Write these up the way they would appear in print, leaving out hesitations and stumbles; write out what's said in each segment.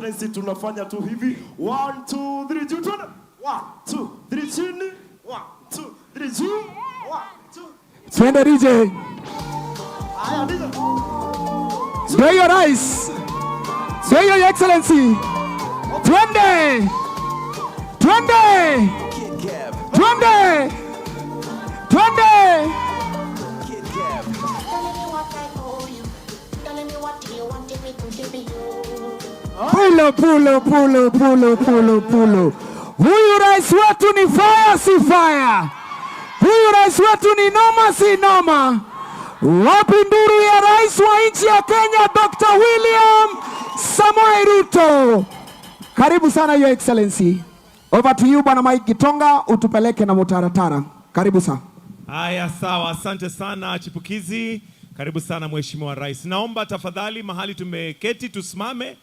Excellency, tunafanya tu hivi. 1 2 3 juu, twende. 1 2 3 chini. 1 2 3 juu. 1 2. Twende DJ. Haya, DJ. Ndio hiyo rais. Ndio hiyo Your Excellency. Twende. Twende. Twende. Twende. Telling me what I owe you. Telling me what you wanted me to give you. Pulo, pulo, pulo, pulo, pulo, pulo. Huyu rais wetu ni fire, si fire? Huyu rais wetu ni noma, si noma? Wapi nduru ya rais wa nchi ya Kenya, Dr. William Samoei Ruto? Karibu sana, Your Excellency. Over to you, Bwana Mike Gitonga, utupeleke na mutaratara. Karibu sana. Haya, sawa, asante sana Chipukizi. Karibu sana Mheshimiwa Rais. Naomba tafadhali mahali tumeketi tusimame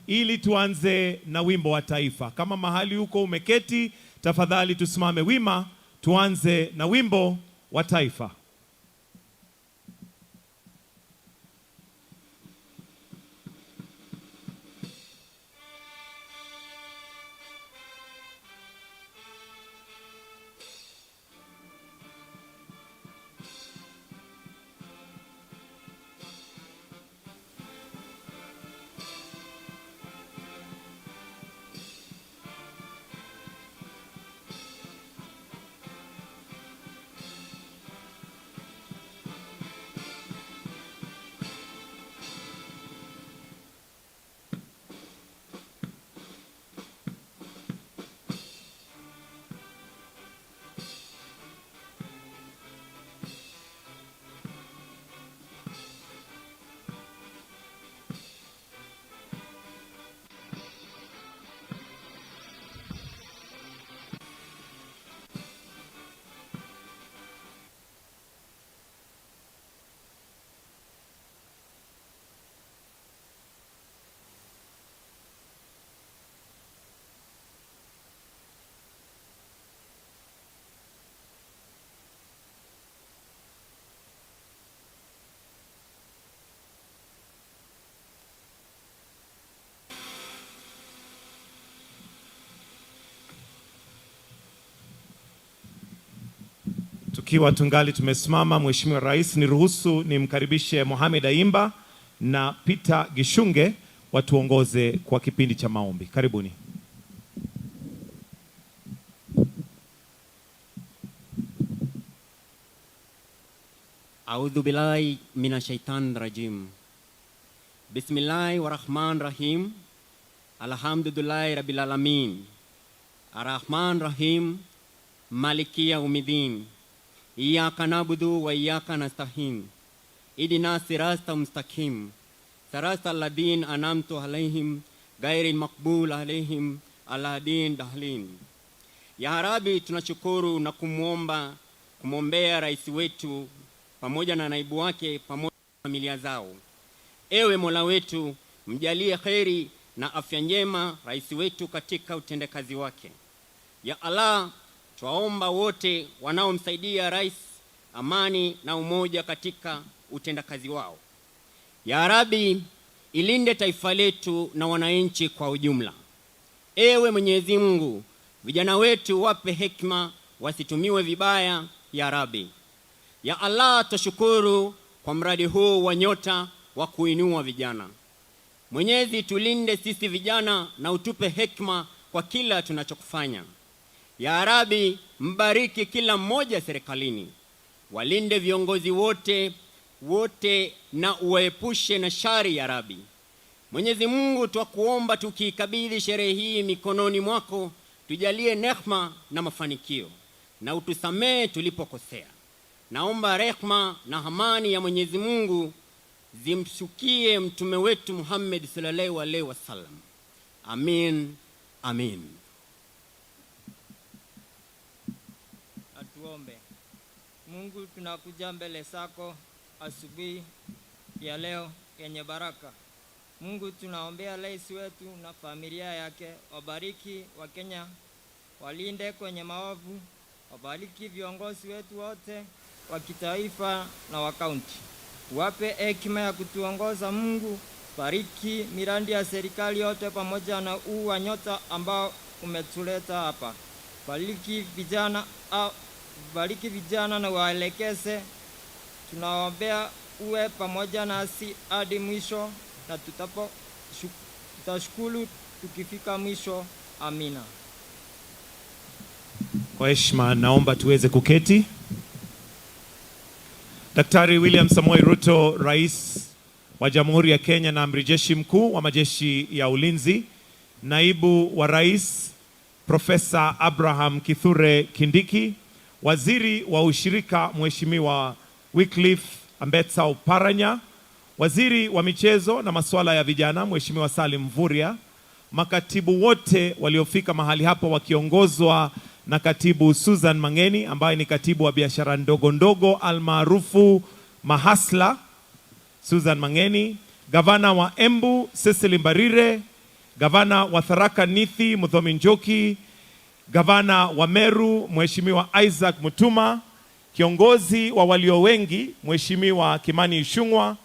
ili tuanze na wimbo wa taifa. Kama mahali huko umeketi, tafadhali tusimame wima tuanze na wimbo wa taifa. Tukiwa tungali tumesimama, Mheshimiwa Rais, niruhusu nimkaribishe Mohamed Aimba na Peter Gishunge watuongoze kwa kipindi cha maombi. Karibuni. Audhu billahi minashaitan rajim. Bismillahi rahman rahim. Alhamdulillahi rabbil alamin. Arrahman rahim. Maliki yaumiddin. Iyyaka na'budu wa iyyaka nasta'in. Ihdina sirata mustaqim. Sirata alladhina an'amta alaihim ghairil maghdubi alaihim waladdallin. Ya Rabbi, tunashukuru na kumwombea rais wetu pamoja na naibu wake pamoja na familia zao. Ewe Mola wetu, mjalie kheri na afya njema rais wetu katika utendakazi wake. Ya Allah, twaomba wote wanaomsaidia rais amani na umoja katika utendakazi wao. Ya Rabbi, ilinde taifa letu na wananchi kwa ujumla. Ewe Mwenyezi Mungu, vijana wetu wape hekima, wasitumiwe vibaya. Ya Rabbi. Ya Allah, twashukuru kwa mradi huu wa Nyota wa kuinua vijana. Mwenyezi, tulinde sisi vijana na utupe hekima kwa kila tunachokufanya. Ya Rabbi, mbariki kila mmoja serikalini, walinde viongozi wote wote na uwaepushe na shari. Ya Rabbi. Mwenyezi Mungu, twakuomba tukiikabidhi sherehe hii mikononi mwako, tujalie nehma na mafanikio na utusamee tulipokosea. Naomba rehma na amani ya Mwenyezi Mungu zimshukie mtume wetu Muhammad sallallahu alaihi wasallam. Amin, amin. Atuombe. Mungu, tunakuja mbele zako asubuhi ya leo yenye baraka. Mungu, tunaombea rais wetu na familia yake, wabariki Wakenya, walinde kwenye maovu, wabariki viongozi wetu wote wa kitaifa na wa kaunti, wape hekima ya kutuongoza. Mungu, Bariki miradi ya serikali yote pamoja na huu wa Nyota ambao umetuleta hapa. Bariki vijana na waelekeze. Tunaombea uwe pamoja nasi hadi mwisho na tutashukuru tukifika mwisho. Amina. Kwa heshima naomba tuweze kuketi. Daktari William Samoei Ruto, Rais wa Jamhuri ya Kenya na Amiri Jeshi Mkuu wa Majeshi ya Ulinzi, Naibu wa Rais Profesa Abraham Kithure Kindiki, Waziri wa Ushirika Mheshimiwa Wycliffe Ambetsa Oparanya, Waziri wa Michezo na Masuala ya Vijana Mheshimiwa Salim Mvurya, makatibu wote waliofika mahali hapa wakiongozwa na Katibu Susan Mangeni ambaye ni katibu wa biashara ndogo ndogo almaarufu Mahasla, Susan Mangeni, gavana wa Embu Cecily Mbarire, gavana wa Tharaka Nithi Muthomi Njoki, gavana wa Meru Mheshimiwa Isaac Mutuma, kiongozi wa walio wengi Mheshimiwa Kimani Ichung'wah,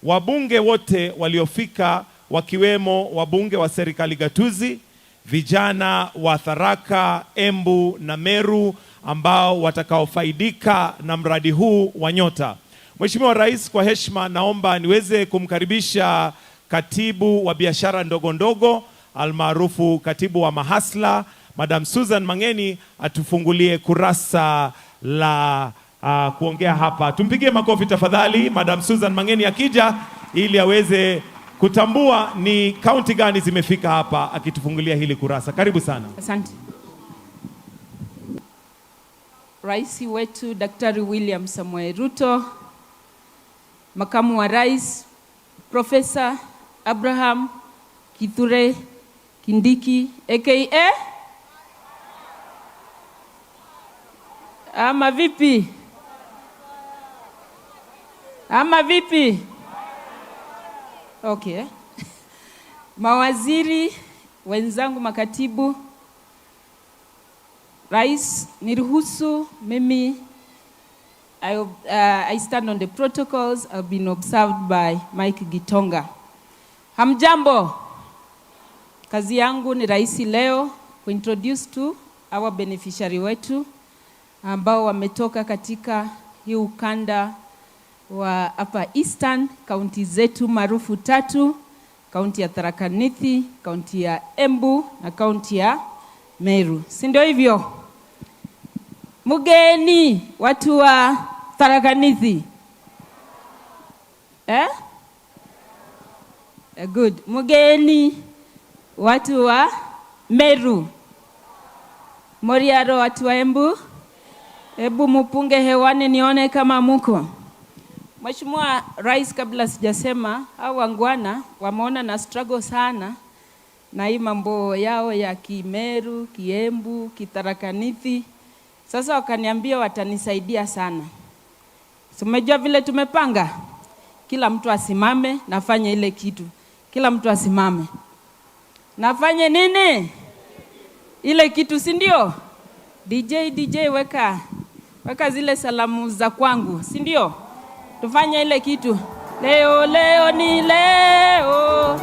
wabunge wote waliofika wakiwemo wabunge wa serikali gatuzi, vijana wa Tharaka, Embu na Meru ambao watakaofaidika na mradi huu wa Nyota. Mheshimiwa Rais, kwa heshima naomba niweze kumkaribisha katibu wa biashara ndogo ndogo almaarufu katibu wa Mahasla, Madam Susan Mangeni atufungulie kurasa la kuongea hapa. Tumpigie makofi tafadhali Madam Susan Mangeni akija ili aweze kutambua ni kaunti gani zimefika hapa akitufungulia hili kurasa. Karibu sana. Asante. Rais wetu Daktari William Samoei Ruto, Makamu wa Rais Profesa Abraham Kithure Kindiki aka ama vipi? Ama vipi? Okay. Mawaziri wenzangu, makatibu, Rais, niruhusu mimi I stand on the protocols have been observed by Mike Gitonga. Hamjambo. Kazi yangu ni rahisi leo kuintroduce to our beneficiary wetu ambao wametoka katika hii ukanda wa Upper Eastern, kaunti zetu maarufu tatu, kaunti ya Tharaka Nithi, kaunti ya Embu na kaunti ya Meru. Si ndio hivyo? Mugeni watu wa Tharaka Nithi. Eh? Good. Mugeni watu wa Meru. Moriaro watu wa Embu. Hebu mupunge hewani nione kama muko. Mheshimiwa Rais, kabla sijasema, hao wangwana wameona na struggle sana na hii mambo yao ya Kimeru, Kiembu, Kitharaka Nithi. Sasa wakaniambia watanisaidia sana. So, umejua vile tumepanga? Kila mtu asimame nafanye ile kitu. Kila mtu asimame. Nafanye nini? Ile kitu, si ndio? DJ, DJ weka zile salamu za kwangu, si ndio? Tufanye ile kitu. Leo, leo ni leo.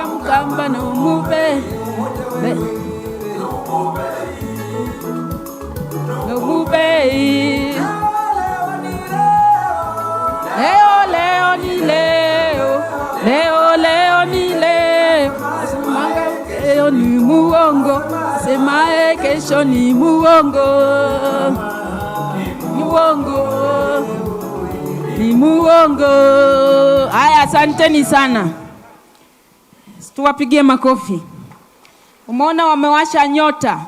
Mukamba no mube. No mube. Leo, leo ni leo. Leo, leo ni leo. Leo ni muongo. Semae kesho ni muongo. Muongo. Ni muongo. Haya, asanteni sana. Tuwapigie makofi. Umeona wamewasha nyota.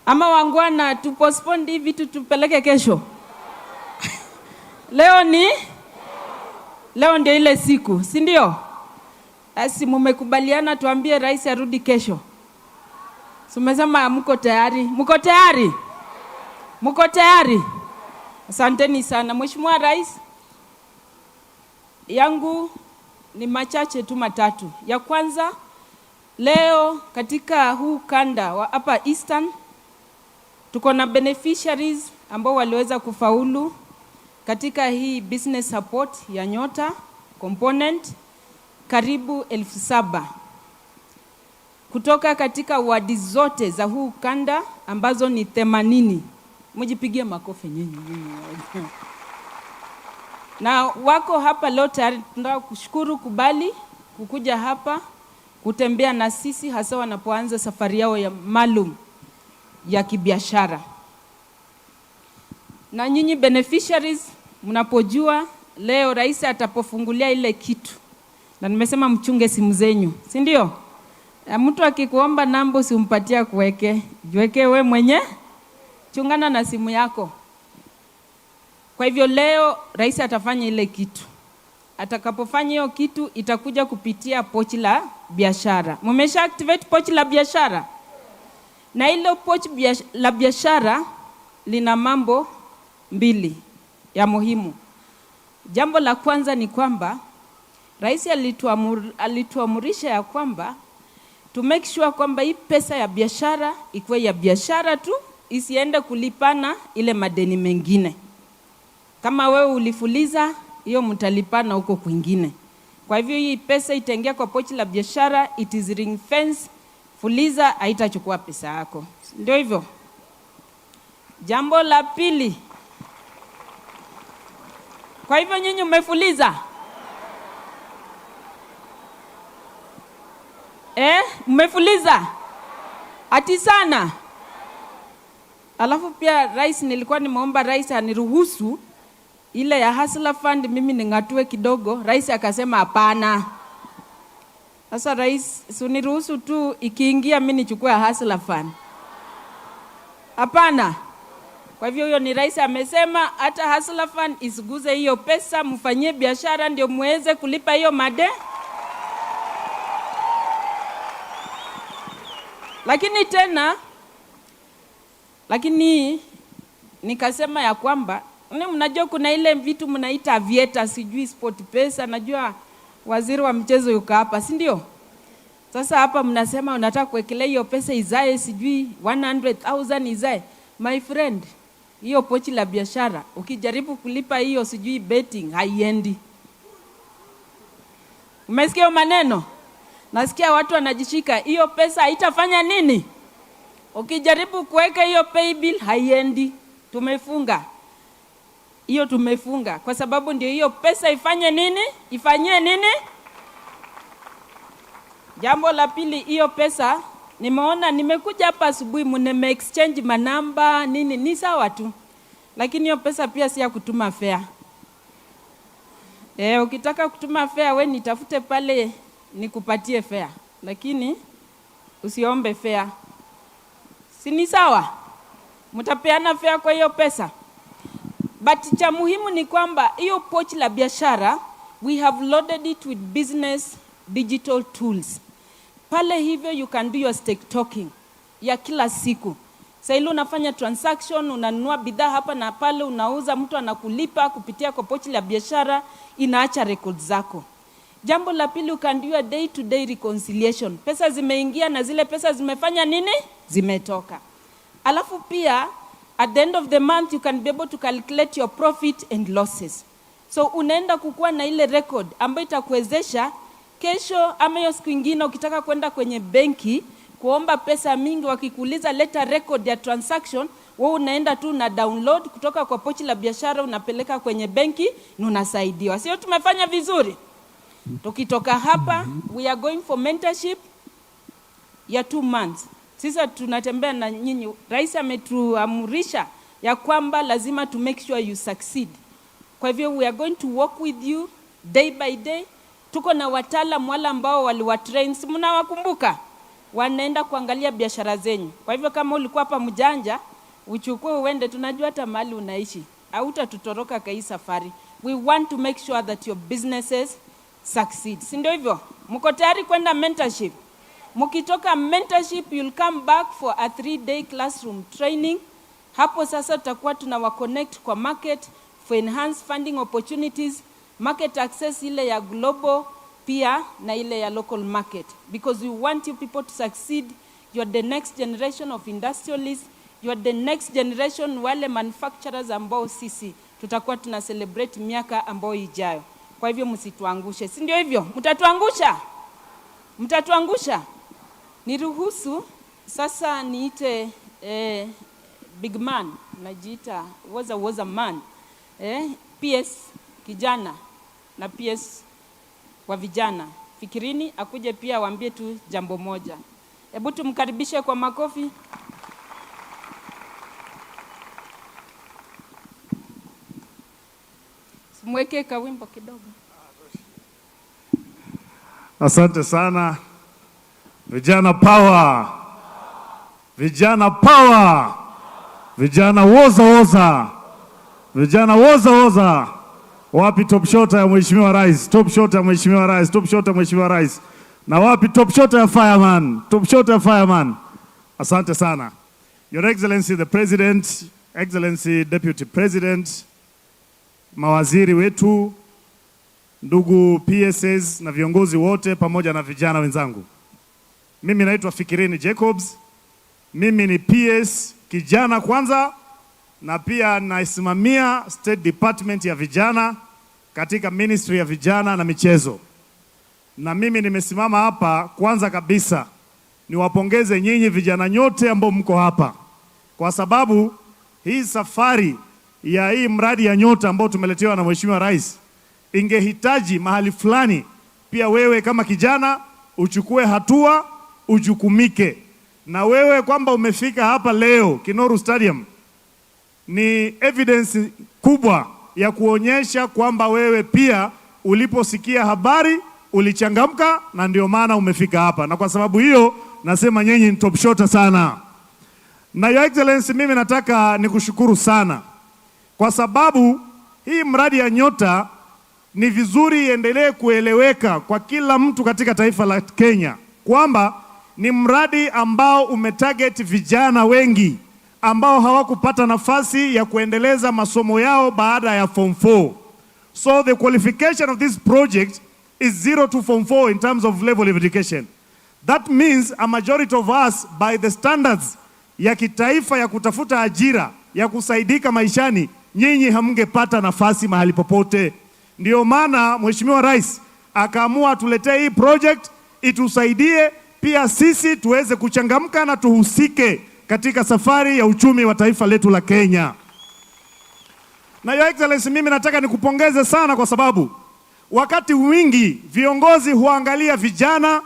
Ama wangwana, tupostpone hivi vitu tupeleke kesho. Leo ndio ile siku, si ndio? Basi mumekubaliana tuambie rais arudi kesho. Si umesema mko tayari? Mko tayari? Mko tayari? Asanteni sana. Mheshimiwa Rais, yangu ni machache tu matatu. Ya kwanza, Leo katika huu kanda wa hapa Eastern tuko na beneficiaries ambao waliweza kufaulu katika hii business support ya Nyota component karibu 7,000 kutoka katika wadi zote za huu kanda ambazo ni 80. Mjipigie makofi nyinyi nyinyi. Na wako hapa leo tayari. Tunataka kushukuru kubali kukuja hapa kutembea na sisi, hasa wanapoanza safari yao ya maalum ya kibiashara. Na nyinyi beneficiaries, mnapojua leo rais atapofungulia ile kitu, na nimesema mchunge simu zenyu, si ndio? Mtu akikuomba namba usimpatie kuweke, jiweke we mwenye, chungana na simu yako. Kwa hivyo leo rais atafanya ile kitu. Atakapofanya hiyo kitu itakuja kupitia pochi la biashara. Mumesha activate pochi la biashara? Na hilo pochi la biashara lina mambo mbili ya muhimu. Jambo la kwanza ni kwamba rais alituamurisha ya kwamba to make sure kwamba hii pesa ya biashara ikuwe ya biashara tu, isiende kulipana ile madeni mengine. Kama wewe ulifuliza hiyo, mtalipana huko kwingine. Kwa hivyo hii pesa itaingia kwa pochi la biashara, it is ring fence. Fuliza haitachukua pesa yako, ndio hivyo. Jambo la pili, kwa hivyo nyinyi mmefuliza? Eh, mmefuliza? Ati sana. Alafu pia rais, nilikuwa nimeomba rais aniruhusu ile ya Hustler Fund mimi ning'atue kidogo. Rais akasema hapana. Sasa rais, si uniruhusu tu ikiingia mimi nichukue Hustler Fund? Hapana. Kwa hivyo huyo ni rais amesema hata Hustler Fund isiguze hiyo pesa, mfanyie biashara ndio muweze kulipa hiyo made. Lakini tena, lakini nikasema ya kwamba ni mnajua kuna ile vitu mnaita Aviator, sijui Sport Pesa, najua waziri wa mchezo yuko hapa, si ndio? Sasa hapa mnasema unataka kuwekelea hiyo pesa izae sijui 100,000 izae. My friend, hiyo pochi la biashara ukijaribu kulipa hiyo sijui betting haiendi. Umesikia hiyo maneno? Nasikia watu wanajishika, hiyo pesa haitafanya nini? Ukijaribu kuweka hiyo pay bill haiendi. Tumefunga hiyo, tumefunga kwa sababu ndio hiyo pesa ifanye nini? Ifanyie nini? Jambo la pili, hiyo pesa nimeona, nimekuja hapa asubuhi, mneme exchange manamba nini, ni sawa tu, lakini hiyo pesa pia si ya kutuma fare. Ukitaka kutuma fare we nitafute pale nikupatie fare, lakini usiombe fare. Si ni sawa? Mtapeana fare kwa hiyo pesa. But cha muhimu ni kwamba hiyo pochi la biashara we have loaded it with business digital tools. Pale hivyo you can do your stock taking ya kila siku. Sasa ile unafanya transaction, unanunua bidhaa hapa na pale, unauza, mtu anakulipa kupitia kwa pochi la biashara, inaacha records zako. Jambo la pili, you can do your day to day reconciliation. Pesa zimeingia na zile pesa zimefanya nini? Zimetoka. Alafu pia at the end of the month you can be able to calculate your profit and losses. So unaenda kukuwa na ile record ambayo itakuwezesha kesho ama hiyo siku ingine ukitaka kwenda kwenye benki kuomba pesa mingi, wakikuuliza leta record ya transaction, wewe unaenda tu na download kutoka kwa pochi la biashara, unapeleka kwenye benki na unasaidiwa. Sio tumefanya vizuri? Tukitoka hapa we are going for mentorship ya 2 months. Sisi tunatembea na nyinyi. Rais ametuamurisha ya kwamba lazima to make sure you succeed. Kwa hivyo we are going to work with you day by day. Tuko na wataalam wale ambao waliwatrain, si mnawakumbuka? Wanaenda kuangalia biashara zenyu. Kwa hivyo kama ulikuwa hapa mjanja, uchukue uende, tunajua hata mahali unaishi, hautatutoroka kwa hii safari. We want to make sure that your businesses succeed. Si ndio hivyo? Mko tayari kwenda mentorship? Mkitoka mentorship, you'll come back for a 3-day classroom training. Hapo sasa tutakuwa tunawa connect kwa market for enhanced funding opportunities, market access ile ya global. pia na ile ya local market, because we want you people to succeed. You are the next generation of industrialists, you are the next generation wale manufacturers ambao sisi tutakuwa tuna celebrate miaka ambayo ijayo. Kwa hivyo msituangushe, si ndio hivyo? Mtatuangusha? Mtatuangusha? Niruhusu sasa niite big man, najiita woza woza man, PS kijana na PS wa vijana Fikirini akuje pia waambie tu jambo moja. Hebu tumkaribishe kwa makofi. Simweke kawimbo kidogo. Asante sana. Vijana power. Vijana power. Vijana woza woza. Vijana woza woza. Wapi top shot ya Mheshimiwa Rais? Top shot ya Mheshimiwa Rais. Top shot ya Mheshimiwa Rais. Na wapi top shot ya fireman? Top shot ya fireman. Asante sana. Your Excellency the President, Excellency Deputy President, mawaziri wetu, ndugu PSs na viongozi wote pamoja na vijana wenzangu. Mimi naitwa Fikirini Jacobs. Mimi ni PS kijana kwanza na pia naisimamia State Department ya vijana katika Ministry ya Vijana na Michezo. Na mimi nimesimama hapa kwanza kabisa niwapongeze nyinyi vijana nyote ambao mko hapa, kwa sababu hii safari ya hii mradi ya Nyota ambao tumeletewa na Mheshimiwa Rais ingehitaji mahali fulani pia wewe kama kijana uchukue hatua, ujukumike. Na wewe kwamba umefika hapa leo Kinoru Stadium ni evidence kubwa ya kuonyesha kwamba wewe pia uliposikia habari ulichangamka, na ndio maana umefika hapa, na kwa sababu hiyo nasema nyinyi ni top shotter sana. Na Your Excellency, mimi nataka nikushukuru sana kwa sababu hii mradi ya Nyota ni vizuri iendelee kueleweka kwa kila mtu katika taifa la Kenya kwamba ni mradi ambao umetarget vijana wengi ambao hawakupata nafasi ya kuendeleza masomo yao baada ya form 4. So the qualification of this project is 0 to form 4 in terms of level of education. That means a majority of us, by the standards ya kitaifa ya kutafuta ajira, ya kusaidika maishani, nyinyi hamngepata nafasi mahali popote. Ndio maana Mheshimiwa Rais akaamua tuletee hii project itusaidie pia sisi tuweze kuchangamka na tuhusike katika safari ya uchumi wa taifa letu la Kenya. Na Your Excellency, mimi nataka nikupongeze sana kwa sababu wakati mwingi viongozi huangalia vijana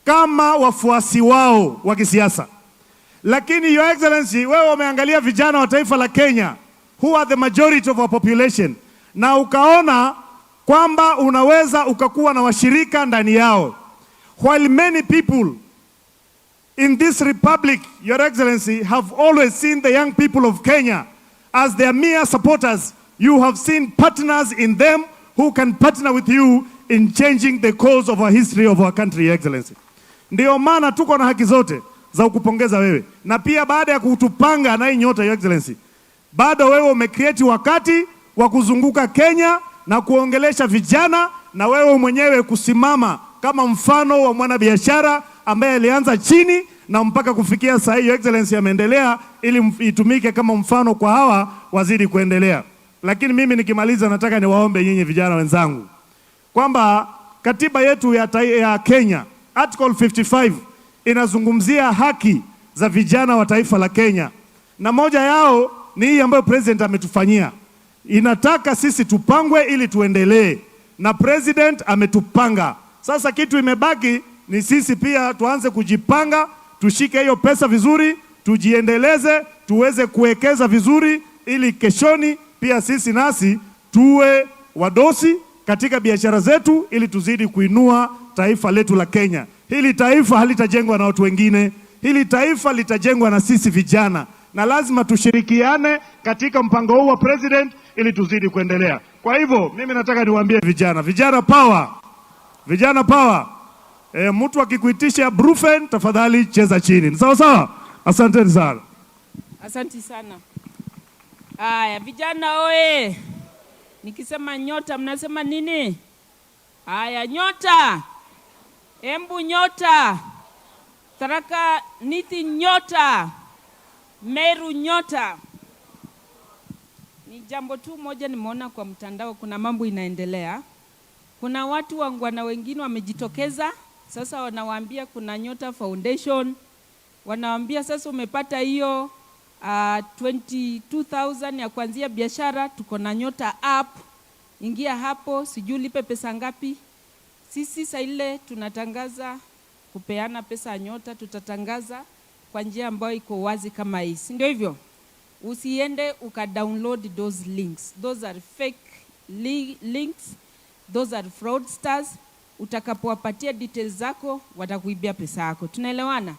kama wafuasi wao wa kisiasa, lakini Your Excellency, wewe umeangalia vijana wa taifa la Kenya who are the majority of our population, na ukaona kwamba unaweza ukakuwa na washirika ndani yao, while many people in this republic, Your Excellency, have always seen the young people of Kenya as their mere supporters. You have seen partners in them who can partner with you in changing the course of our history of our country, Your Excellency. Ndio maana tuko na haki zote za kukupongeza wewe, na pia baada ya kutupanga na hii Nyota, Your Excellency, bado wewe umecreate wakati wa kuzunguka Kenya na kuongelesha vijana na wewe mwenyewe kusimama kama mfano wa mwanabiashara ambaye alianza chini na mpaka kufikia sasa hii, Your Excellency, ameendelea ili itumike kama mfano kwa hawa wazidi kuendelea. Lakini mimi nikimaliza, nataka niwaombe nyinyi vijana wenzangu kwamba katiba yetu ya Kenya Article 55 inazungumzia haki za vijana wa taifa la Kenya, na moja yao ni hii ambayo president ametufanyia. Inataka sisi tupangwe ili tuendelee, na president ametupanga. Sasa kitu imebaki ni sisi pia tuanze kujipanga, tushike hiyo pesa vizuri, tujiendeleze, tuweze kuwekeza vizuri, ili keshoni pia sisi nasi tuwe wadosi katika biashara zetu, ili tuzidi kuinua taifa letu la Kenya. Hili taifa halitajengwa na watu wengine, hili taifa litajengwa na sisi vijana, na lazima tushirikiane katika mpango huu wa president ili tuzidi kuendelea. Kwa hivyo mimi nataka niwaambie vijana, vijana power, vijana power. Mtu akikuitisha Brufen tafadhali cheza chini. Ni sawa sawa? Asanteni sana. Asante sana. Aya, vijana oye! Nikisema Nyota mnasema nini? Haya, Nyota, Embu Nyota, Tharaka Nithi Nyota, Meru Nyota. Ni jambo tu moja nimeona kwa mtandao, kuna mambo inaendelea. Kuna watu waungwana wengine wamejitokeza sasa, wanawaambia kuna Nyota Foundation, wanawaambia sasa umepata hiyo 22,000 ya kuanzia biashara, tuko na Nyota app, ingia hapo, sijui ulipe pesa ngapi. Sisi saa ile tunatangaza kupeana pesa ya Nyota, tutatangaza kwa njia ambayo iko wazi kama hii, si ndio hivyo? Usiende uka download those links, those are fake links, those are fraudsters. Utakapowapatia details zako watakuibia pesa yako. Tunaelewana?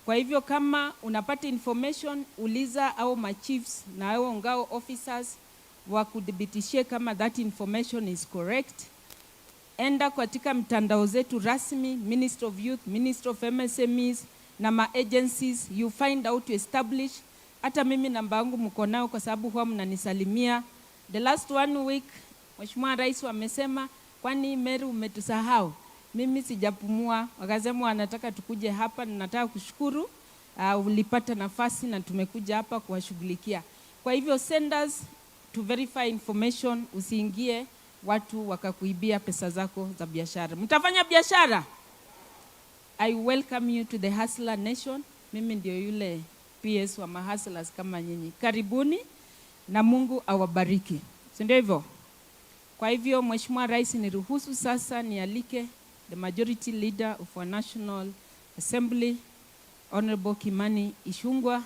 Kwa hivyo kama unapata information, uliza au machiefs na au ngao officers wakuthibitishie kama that information is correct. Enda katika mtandao zetu rasmi, Ministry of Youth, Ministry of MSMEs na ma agencies, you find out to establish. Hata mimi namba yangu mko nayo kwa sababu huwa mnanisalimia. The last one week Mheshimiwa Rais wamesema, "Kwani Meru umetusahau?" Mimi sijapumua, wakasema wanataka tukuje hapa, na nataka kushukuru ulipata nafasi na tumekuja hapa kuwashughulikia. Kwa hivyo send us to verify information, usiingie watu wakakuibia pesa zako za biashara. Mtafanya biashara? I welcome you to the Hustler Nation. Mimi ndio yule PS wa mahustlers kama nyinyi. Karibuni na Mungu awabariki, si ndio hivyo? Kwa hivyo Mheshimiwa Rais, niruhusu sasa nialike the Majority Leader of our National Assembly, Honorable Kimani Ichung'wah,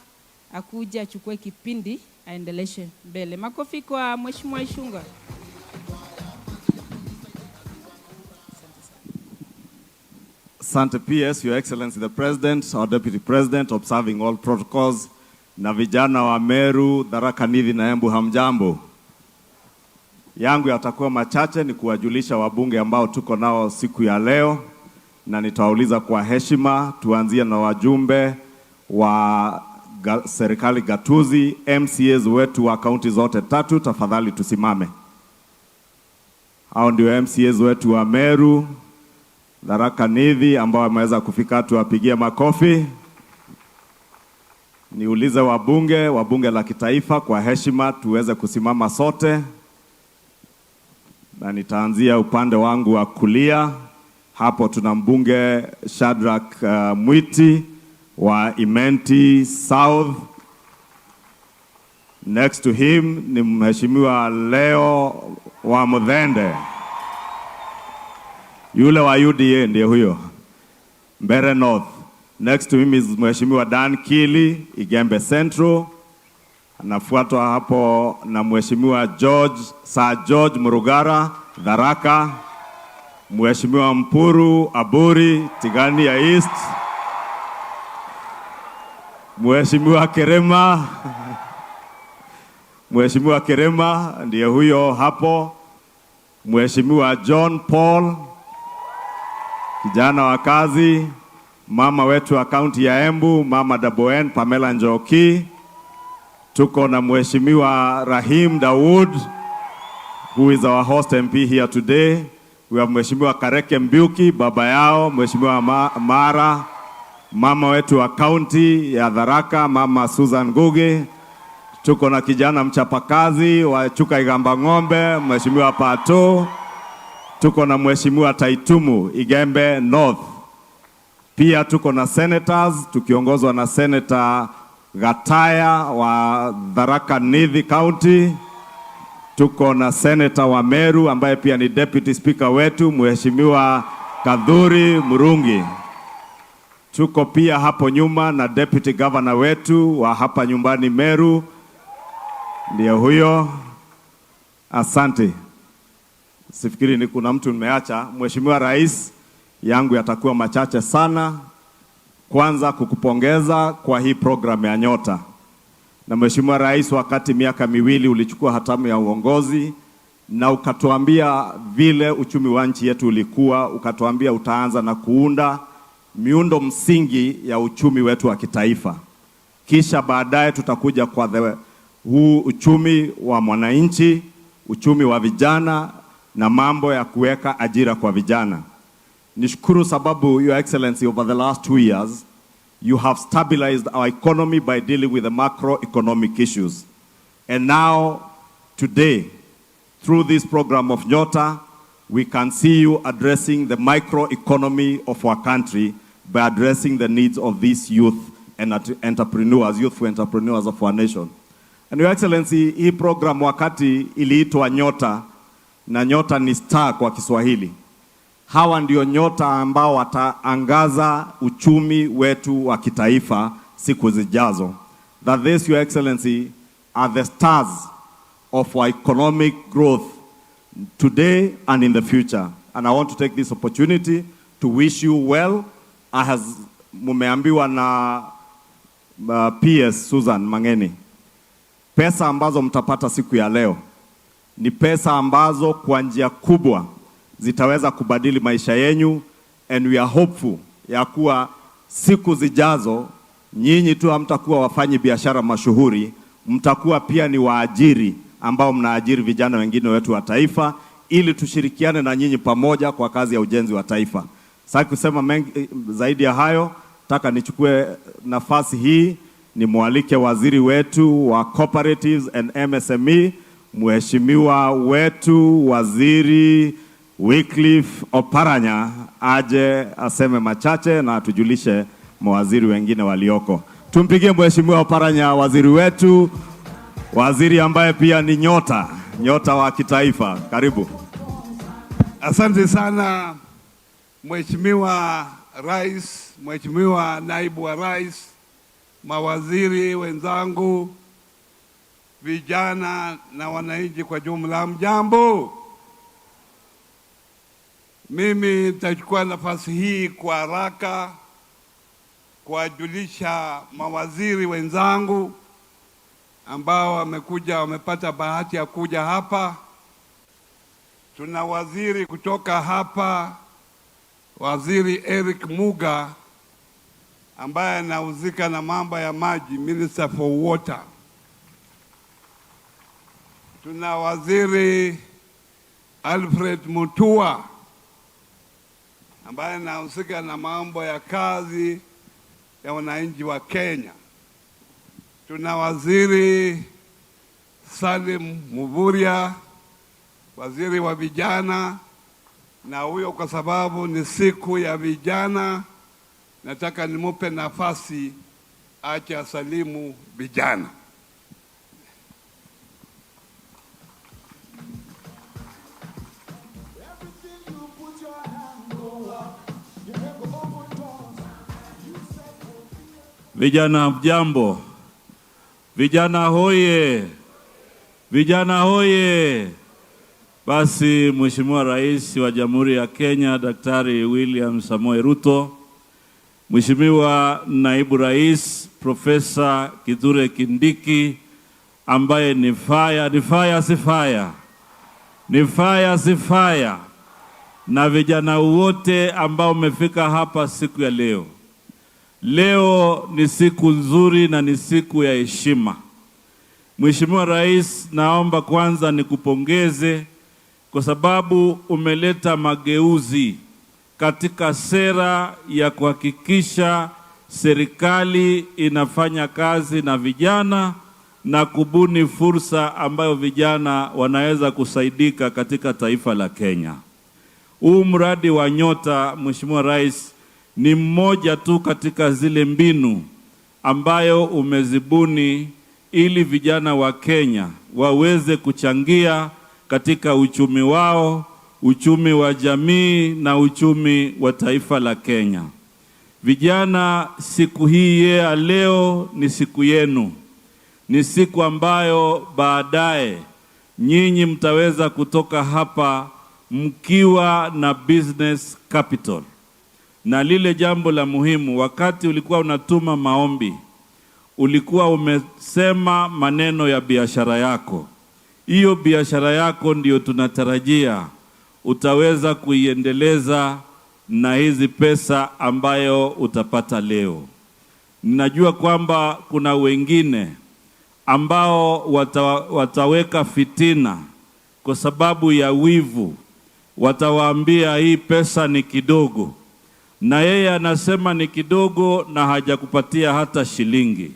akuje achukue kipindi aendeleshe mbele. Makofi kwa Mheshimiwa Ichung'wah. Asante sana. Asante PS, Your Excellency the President, our Deputy President, observing all protocols, na vijana wa Meru, Tharaka Nithi na Embu, hamjambo. Yangu yatakuwa machache, ni kuwajulisha wabunge ambao tuko nao siku ya leo, na nitawauliza kwa heshima, tuanzie na wajumbe wa serikali gatuzi, MCAs wetu wa kaunti zote tatu, tafadhali tusimame. Hao ndio MCAs wetu wa Meru, Tharaka Nithi ambao wameweza kufika, tuwapigie makofi. Niulize wabunge wa bunge la kitaifa kwa heshima tuweze kusimama sote, na nitaanzia upande wangu wa kulia. Hapo tuna mbunge Shadrack Mwiti wa Imenti South. Next to him ni Mheshimiwa Leo wa Muthende, yule wa UDA ndiye huyo, Mbeere North. Next to him is Mheshimiwa Dan Kiili, Igembe Central. Anafuatwa hapo na Mheshimiwa George, Sir George Murugara, Tharaka. Mheshimiwa Mpuru Aburi, Tigania East. Mheshimiwa Kerema ndiye huyo hapo. Mheshimiwa John Paul, kijana wa kazi, mama wetu wa kaunti ya Embu, Mama Double N Pamela Njoki. Tuko na Mheshimiwa Rahim Dawood, who is our host MP here today. We have Mheshimiwa Kareke Mbiuki, baba yao, Mheshimiwa Mara, mama wetu wa kaunti ya Tharaka, Mama Susan Ngugi. Tuko na kijana mchapakazi wa Chuka Igamba Ng'ombe, Mheshimiwa Pato. Tuko na Mheshimiwa Taitumu, Igembe North. Pia tuko na senators tukiongozwa na Senator Gataya wa Tharaka Nithi County. Tuko na senator wa Meru ambaye pia ni deputy speaker wetu, Mheshimiwa Kathuri Murungi. Tuko pia hapo nyuma na deputy governor wetu wa hapa nyumbani Meru, ndiyo huyo. Asante. Sifikiri ni kuna mtu nimeacha. Mheshimiwa Rais, yangu yatakuwa machache sana. Kwanza kukupongeza kwa hii program ya Nyota. Na Mheshimiwa Rais, wakati miaka 2 ulichukua hatamu ya uongozi na ukatuambia vile uchumi wa nchi yetu ulikuwa, ukatuambia utaanza na kuunda miundo msingi ya uchumi wetu wa kitaifa, kisha baadaye tutakuja kwa huu uchumi wa mwananchi, uchumi wa vijana. na mambo ya kuweka ajira kwa vijana. Nishukuru sababu, Your Excellency, over the last 2 years, you have stabilized our economy by dealing with the macroeconomic issues. And now, today, through this program of Nyota, we can see you addressing the microeconomy of our country by addressing the needs of these youth and entrepreneurs, youthful entrepreneurs of our nation. And Your Excellency, hii program wakati iliitwa Nyota, na nyota ni star kwa Kiswahili. Hawa ndio nyota ambao wataangaza uchumi wetu wa kitaifa siku zijazo. That this, Your Excellency, are the stars of our economic growth today and in the future. And I want to take this opportunity to wish you well. As mumeambiwa na PS Susan Mangeni, pesa ambazo mtapata siku ya leo ni pesa ambazo kwa njia kubwa zitaweza kubadili maisha yenyu, and we are hopeful ya kuwa siku zijazo nyinyi tu hamtakuwa wafanyi biashara mashuhuri, mtakuwa pia ni waajiri ambao mnaajiri vijana wengine wetu wa taifa, ili tushirikiane na nyinyi pamoja kwa kazi ya ujenzi wa taifa. Sasa kusema mengi zaidi ya hayo, nataka nichukue nafasi hii nimwalike waziri wetu wa Cooperatives and MSME, Mheshimiwa wetu Waziri Wycliffe Oparanya aje aseme machache na atujulishe mawaziri wengine walioko. Tumpigie Mheshimiwa Oparanya, waziri wetu, waziri ambaye pia ni nyota, nyota wa kitaifa. Karibu. Asante sana Mheshimiwa Rais, Mheshimiwa Naibu wa Rais, mawaziri wenzangu, vijana na wananchi kwa jumla, mjambo. Mimi nitachukua nafasi hii kwa haraka kuwajulisha mawaziri wenzangu ambao wamekuja, wamepata bahati ya kuja hapa. Tuna waziri kutoka hapa, Waziri Eric Muga ambaye anahusika na mambo ya maji, Minister for Water. Tuna Waziri Alfred Mutua ambaye anahusika na mambo ya kazi ya wananchi wa Kenya. Tuna Waziri Salim Mvurya, waziri wa vijana, na huyo kwa sababu ni siku ya vijana, nataka nimupe nafasi ache asalimu vijana. Vijana mjambo, vijana hoye, vijana hoye. Basi Mheshimiwa Rais wa Jamhuri ya Kenya Daktari William Samoei Ruto, Mheshimiwa Naibu Rais Profesa Kithure Kindiki ambaye ni fire, ni fire si fire, ni fire si fire, na vijana wote ambao mmefika hapa siku ya leo. Leo ni siku nzuri na ni siku ya heshima. Mheshimiwa Rais, naomba kwanza nikupongeze kwa sababu umeleta mageuzi katika sera ya kuhakikisha serikali inafanya kazi na vijana na kubuni fursa ambayo vijana wanaweza kusaidika katika taifa la Kenya. Huu mradi wa Nyota, Mheshimiwa Rais, ni mmoja tu katika zile mbinu ambayo umezibuni ili vijana wa Kenya waweze kuchangia katika uchumi wao, uchumi wa jamii na uchumi wa taifa la Kenya. Vijana, siku hii ya leo ni siku yenu. Ni siku ambayo baadaye nyinyi mtaweza kutoka hapa mkiwa na business capital. Na lile jambo la muhimu, wakati ulikuwa unatuma maombi, ulikuwa umesema maneno ya biashara yako. Hiyo biashara yako ndiyo tunatarajia utaweza kuiendeleza na hizi pesa ambayo utapata leo. Ninajua kwamba kuna wengine ambao wataweka fitina kwa sababu ya wivu watawaambia hii pesa ni kidogo, na yeye anasema ni kidogo na hajakupatia hata shilingi.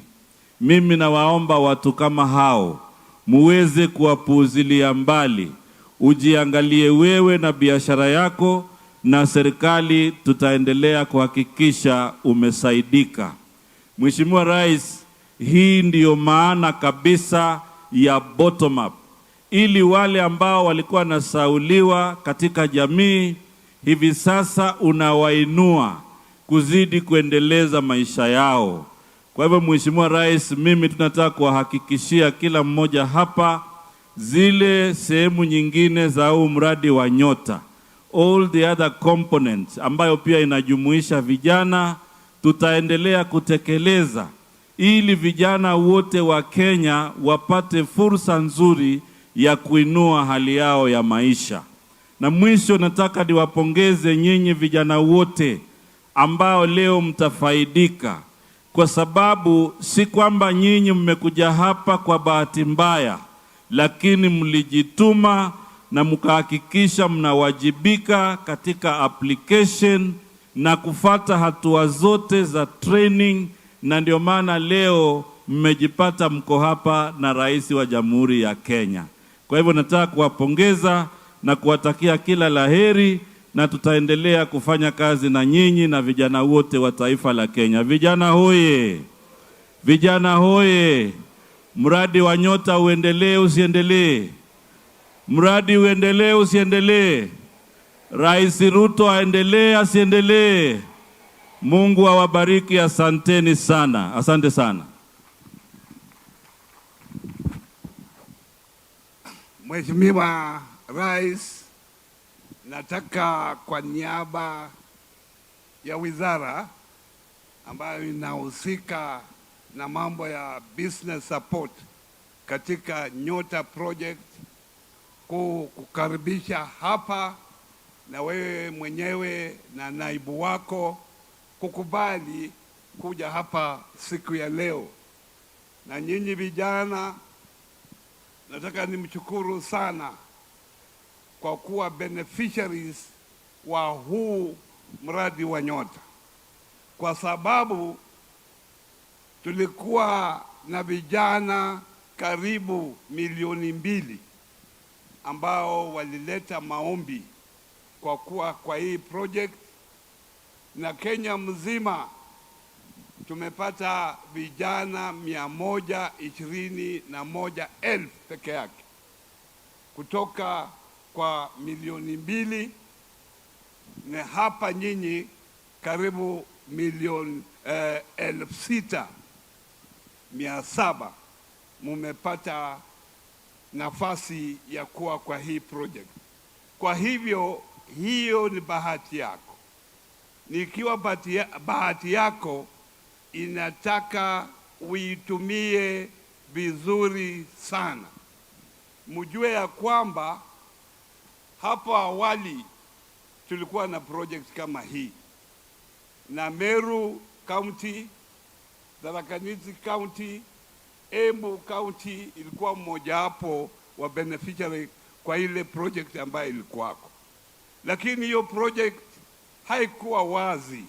Mimi nawaomba watu kama hao muweze kuwapuuzilia mbali, ujiangalie wewe na biashara yako, na serikali tutaendelea kuhakikisha umesaidika. Mheshimiwa Rais, hii ndiyo maana kabisa ya bottom up, ili wale ambao walikuwa wanasahauliwa katika jamii hivi sasa unawainua kuzidi kuendeleza maisha yao. Kwa hivyo, Mheshimiwa Rais, mimi tunataka kuwahakikishia kila mmoja hapa zile sehemu nyingine za huu mradi wa Nyota, all the other components ambayo pia inajumuisha vijana, tutaendelea kutekeleza ili vijana wote wa Kenya wapate fursa nzuri ya kuinua hali yao ya maisha. Na mwisho, nataka niwapongeze nyinyi vijana wote ambao leo mtafaidika, kwa sababu si kwamba nyinyi mmekuja hapa kwa bahati mbaya, lakini mlijituma na mkahakikisha mnawajibika katika application na kufata hatua zote za training, na ndio maana leo mmejipata mko hapa na Rais wa Jamhuri ya Kenya. Kwa hivyo nataka kuwapongeza na kuwatakia kila la heri, na tutaendelea kufanya kazi na nyinyi na vijana wote wa taifa la Kenya. Vijana hoye! Vijana hoye! Mradi wa Nyota uendelee usiendelee? Mradi uendelee usiendelee? Rais Ruto aendelee asiendelee? Mungu awabariki, asanteni sana, asante sana. Mheshimiwa Rais, nataka kwa niaba ya wizara ambayo inahusika na mambo ya business support katika Nyota Project kukaribisha hapa na wewe mwenyewe na naibu wako kukubali kuja hapa siku ya leo. Na nyinyi vijana, nataka nimshukuru sana kwa kuwa beneficiaries wa huu mradi wa Nyota, kwa sababu tulikuwa na vijana karibu 2 milioni ambao walileta maombi kwa kuwa kwa hii project, na Kenya mzima tumepata vijana 121,000 peke yake kutoka kwa 2 milioni, na hapa nyinyi karibu milioni 6,700 mumepata nafasi ya kuwa kwa hii project. Kwa hivyo hiyo ni bahati yako. Nikiwa bahati yako inataka uitumie vizuri sana. Mjue ya kwamba hapo awali tulikuwa na project kama hii na Meru County, Tharaka Nithi County, Embu County ilikuwa mmojawapo wa beneficiary kwa ile project ambayo ilikuwako, lakini hiyo project haikuwa wazi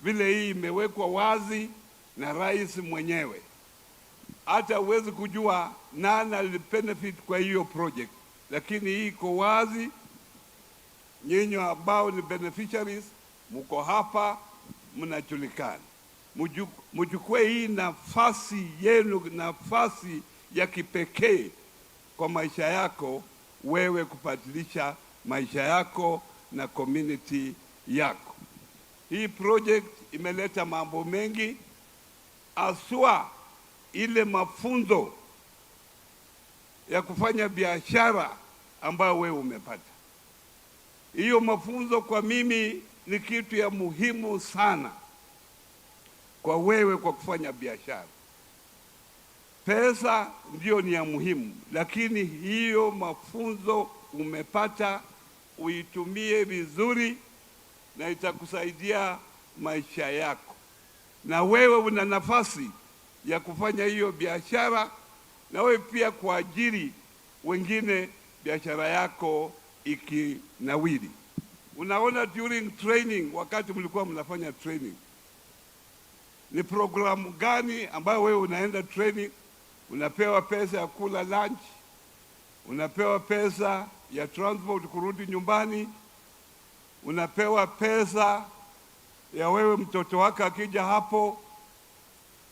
vile hii imewekwa wazi na rais mwenyewe. Hata huwezi kujua nani alibenefit kwa hiyo project, lakini hii iko wazi. Nyinyi ambao ni beneficiaries mko hapa, mnajulikana. Mchukue hii nafasi yenu, nafasi ya kipekee kwa maisha yako wewe, kubadilisha maisha yako na community yako. Hii project imeleta mambo mengi, haswa ile mafunzo ya kufanya biashara ambayo wewe umepata. Hiyo mafunzo kwa mimi ni kitu ya muhimu sana kwa wewe kwa kufanya biashara. Pesa ndio ni ya muhimu, lakini hiyo mafunzo umepata uitumie vizuri na itakusaidia maisha yako, na wewe una nafasi ya kufanya hiyo biashara, na wewe pia kuajiri wengine biashara yako ikinawiri. Unaona, during training, wakati mlikuwa mnafanya training, ni programu gani ambayo wewe unaenda training, unapewa pesa ya kula lunch, unapewa pesa ya transport kurudi nyumbani, unapewa pesa ya wewe mtoto wako akija hapo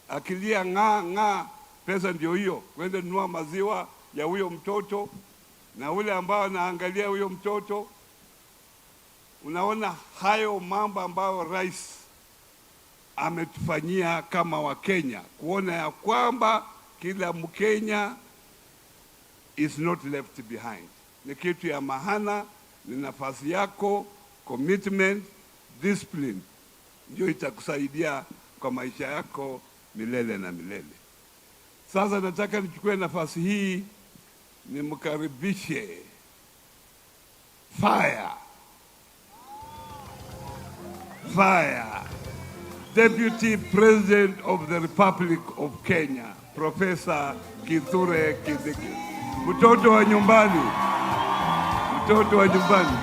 akilia ng'aa ng'aa, pesa ndio hiyo kwenda nunua maziwa ya huyo mtoto na ule ambao anaangalia huyo mtoto. Unaona hayo mambo ambayo rais ametufanyia kama Wakenya, kuona ya kwamba kila Mkenya is not left behind. Ni kitu ya maana, ni nafasi yako, commitment, discipline ndio itakusaidia kwa maisha yako milele na milele. Sasa nataka nichukue nafasi hii nimkaribishe Fire Fire Deputy President of the Republic of Kenya, Professor Kithure Kindiki, mtoto wa nyumbani, mtoto wa nyumbani.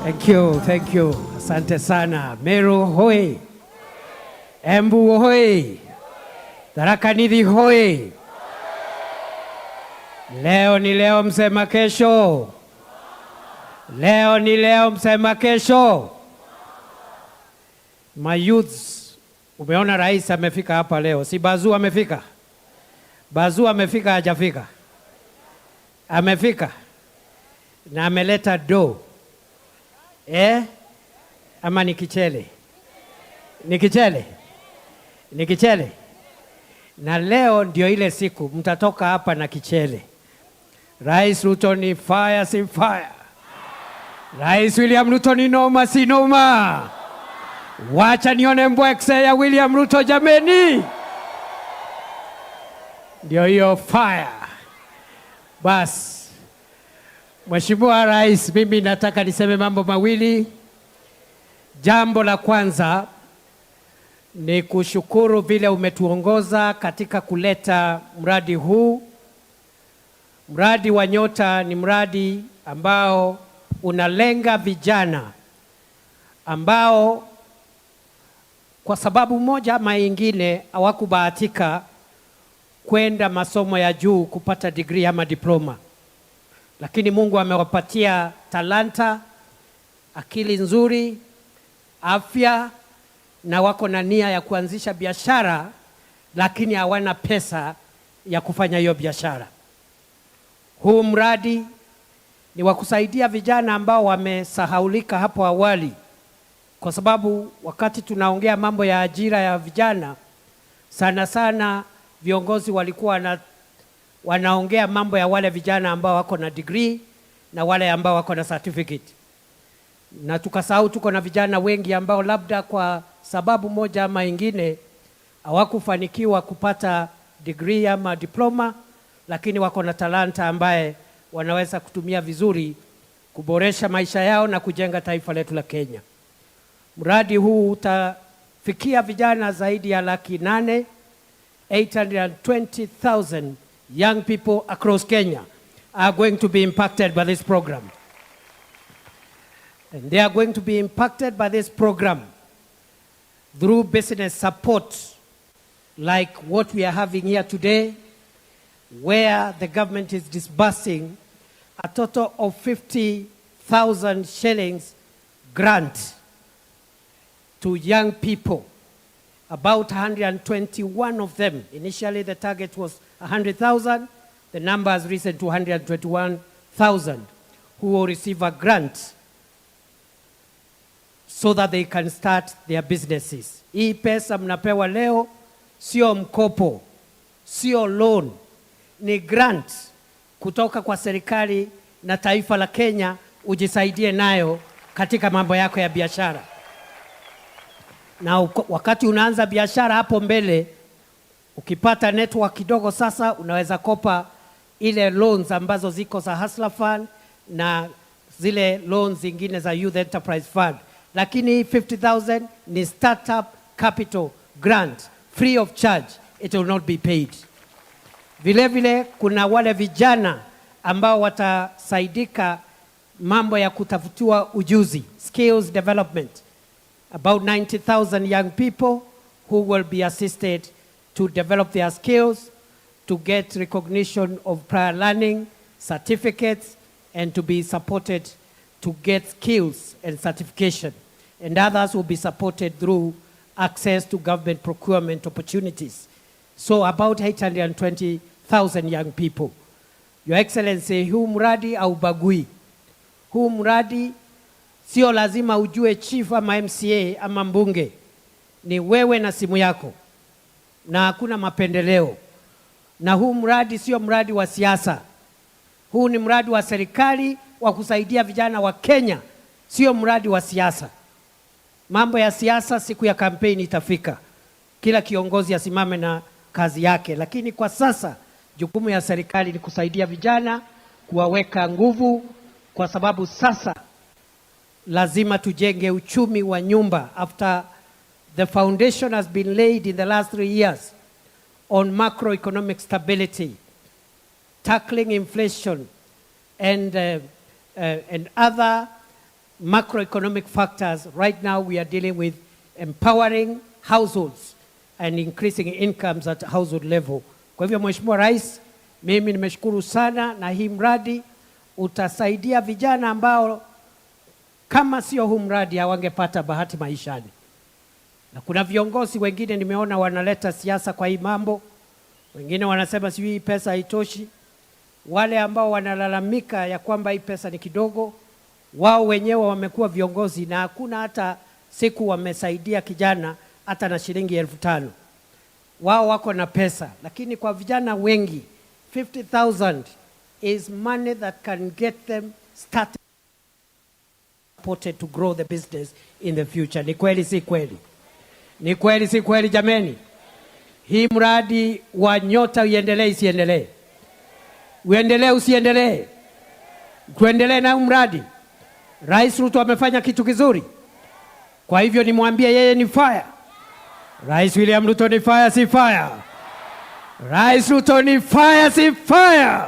Thank you, thank you. Asante sana. Meru hoi. Embu hoi. Tharaka Nithi hoi. Leo ni leo, msema kesho. Leo ni leo, msema kesho. My youths, umeona rais amefika hapa leo. Si Bazu amefika? Bazu amefika, hajafika? Amefika. Na ameleta do. Eh? Ama ni kichele? Ni kichele? Ni kichele? Na leo ndio ile siku mtatoka hapa na kichele. Rais Ruto ni fire, si fire? Rais William Ruto ni noma, si noma? Wacha nione mbwekse ya William Ruto jameni. Ndio hiyo fire. Bas. Mheshimiwa Rais, mimi nataka niseme mambo mawili. Jambo la kwanza ni kushukuru vile umetuongoza katika kuleta mradi huu. Mradi wa Nyota ni mradi ambao unalenga vijana ambao kwa sababu moja ama nyingine hawakubahatika kwenda masomo ya juu kupata degree ama diploma, lakini Mungu amewapatia talanta, akili nzuri, afya na wako na nia ya kuanzisha biashara, lakini hawana pesa ya kufanya hiyo biashara. Huu mradi ni wa kusaidia vijana ambao wamesahaulika hapo awali, kwa sababu wakati tunaongea mambo ya ajira ya vijana, sana sana viongozi walikuwa wanaongea mambo ya wale vijana ambao wako na degree na wale ambao wako na certificate, na tukasahau tuko na vijana wengi ambao labda kwa sababu moja ama ingine hawakufanikiwa kupata degree ama diploma, lakini wako na talanta ambaye wanaweza kutumia vizuri kuboresha maisha yao na kujenga taifa letu la Kenya. Mradi huu utafikia vijana zaidi ya 800,000, 820,000 young people across Kenya are going to be impacted by this program. And they are going to be impacted by this program through business support like what we are having here today, where the government is disbursing a total of 50,000 shillings grant to young people, about 121 of them. Initially, the target was 100,000. The number has risen to 121,000 who will receive a grant so that they can start their businesses. Hii pesa mnapewa leo sio mkopo, sio loan, ni grant kutoka kwa serikali na taifa la Kenya, ujisaidie nayo katika mambo yako ya biashara. Na wakati unaanza biashara hapo mbele, ukipata network kidogo sasa unaweza kopa ile loans ambazo ziko za Hustler Fund na zile loans zingine za Youth Enterprise Fund, lakini hii 50,000 ni startup capital grant free of charge, it will not be paid. Vile vile kuna wale vijana ambao watasaidika mambo ya kutafutiwa ujuzi, skills development, about 90,000 young people who will be assisted to develop their skills, to get recognition of prior learning certificates, and to be supported to get skills and certification. And others will be supported through access to government procurement opportunities. So about 820,000 young people. Your Excellency, huu mradi haubagui. Huu mradi sio lazima ujue chief ama MCA ama mbunge, ni wewe na simu yako, na hakuna mapendeleo. Na huu mradi sio mradi wa siasa, huu ni mradi wa serikali wa kusaidia vijana wa Kenya, sio mradi wa siasa. Mambo ya siasa, siku ya kampeni itafika, kila kiongozi asimame na kazi yake, lakini kwa sasa jukumu ya serikali ni kusaidia vijana, kuwaweka nguvu, kwa sababu sasa lazima tujenge uchumi wa nyumba after the foundation has been laid in the last 3 years on macroeconomic stability, tackling inflation and other macroeconomic factors. Right now we are dealing with empowering households and increasing incomes at household level. Kwa hivyo Mheshimiwa Rais, mimi nimeshukuru sana na hii mradi utasaidia vijana ambao kama sio huu mradi hawangepata bahati maishani. Na kuna viongozi wengine nimeona wanaleta siasa kwa hii mambo, wengine wanasema sijui hii pesa haitoshi. Wale ambao wanalalamika ya kwamba hii pesa ni kidogo, wao wenyewe wamekuwa viongozi na hakuna hata siku wamesaidia kijana hata na shilingi 5,000. Wao wako na pesa, lakini kwa vijana wengi 50,000 is money that can get them started, supported to grow the business in the future. Ni kweli si kweli? Ni kweli si kweli jameni? Hii mradi wa Nyota uendelee isiendelee? Uendelee usiendelee? Tuendelee na huu mradi. Rais Ruto amefanya kitu kizuri, kwa hivyo nimwambie yeye ni fire. Rais William Ruto ni fire, si fire? Rais Ruto ni fire, si fire?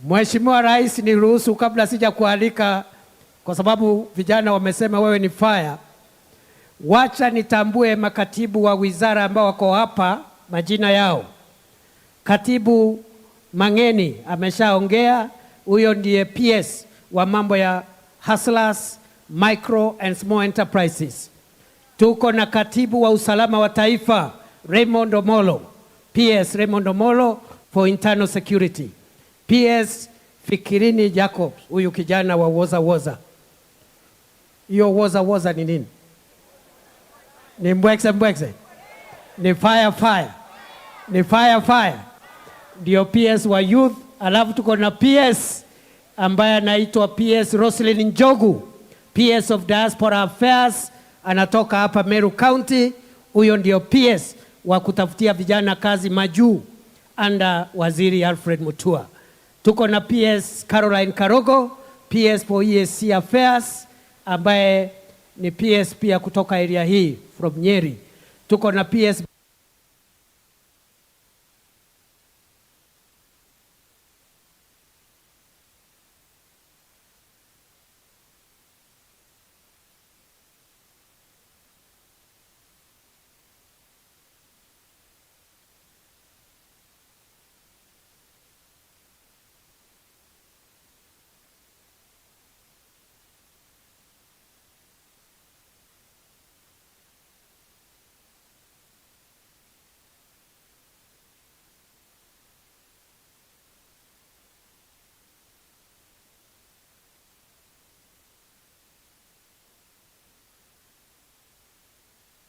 Mheshimiwa Rais, niruhusu kabla sija kualika, kwa sababu vijana wamesema wewe ni fire. Wacha nitambue makatibu wa wizara ambao wako hapa, majina yao. Katibu Mang'eni ameshaongea, huyo ndiye PS wa mambo ya hustlers, micro and small enterprises. Tuko na katibu wa usalama wa taifa Raymond Omolo, PS Raymond Omolo for internal security. PS Fikirini Jacob, huyu kijana wa woza woza. Hiyo woza woza ni nini? Ni mbwekse mbwekse, ni fire fire, ni fire fire, ndio PS wa youth. Alafu tuko na PS ambaye anaitwa PS Roslyn Njogu, PS of Diaspora Affairs, anatoka hapa Meru County. Huyo ndio PS wa kutafutia vijana kazi majuu under Waziri Alfred Mutua. Tuko na PS Caroline Karogo, PS for EAC Affairs ambaye ni PS pia kutoka area hii from Nyeri. Tuko na PS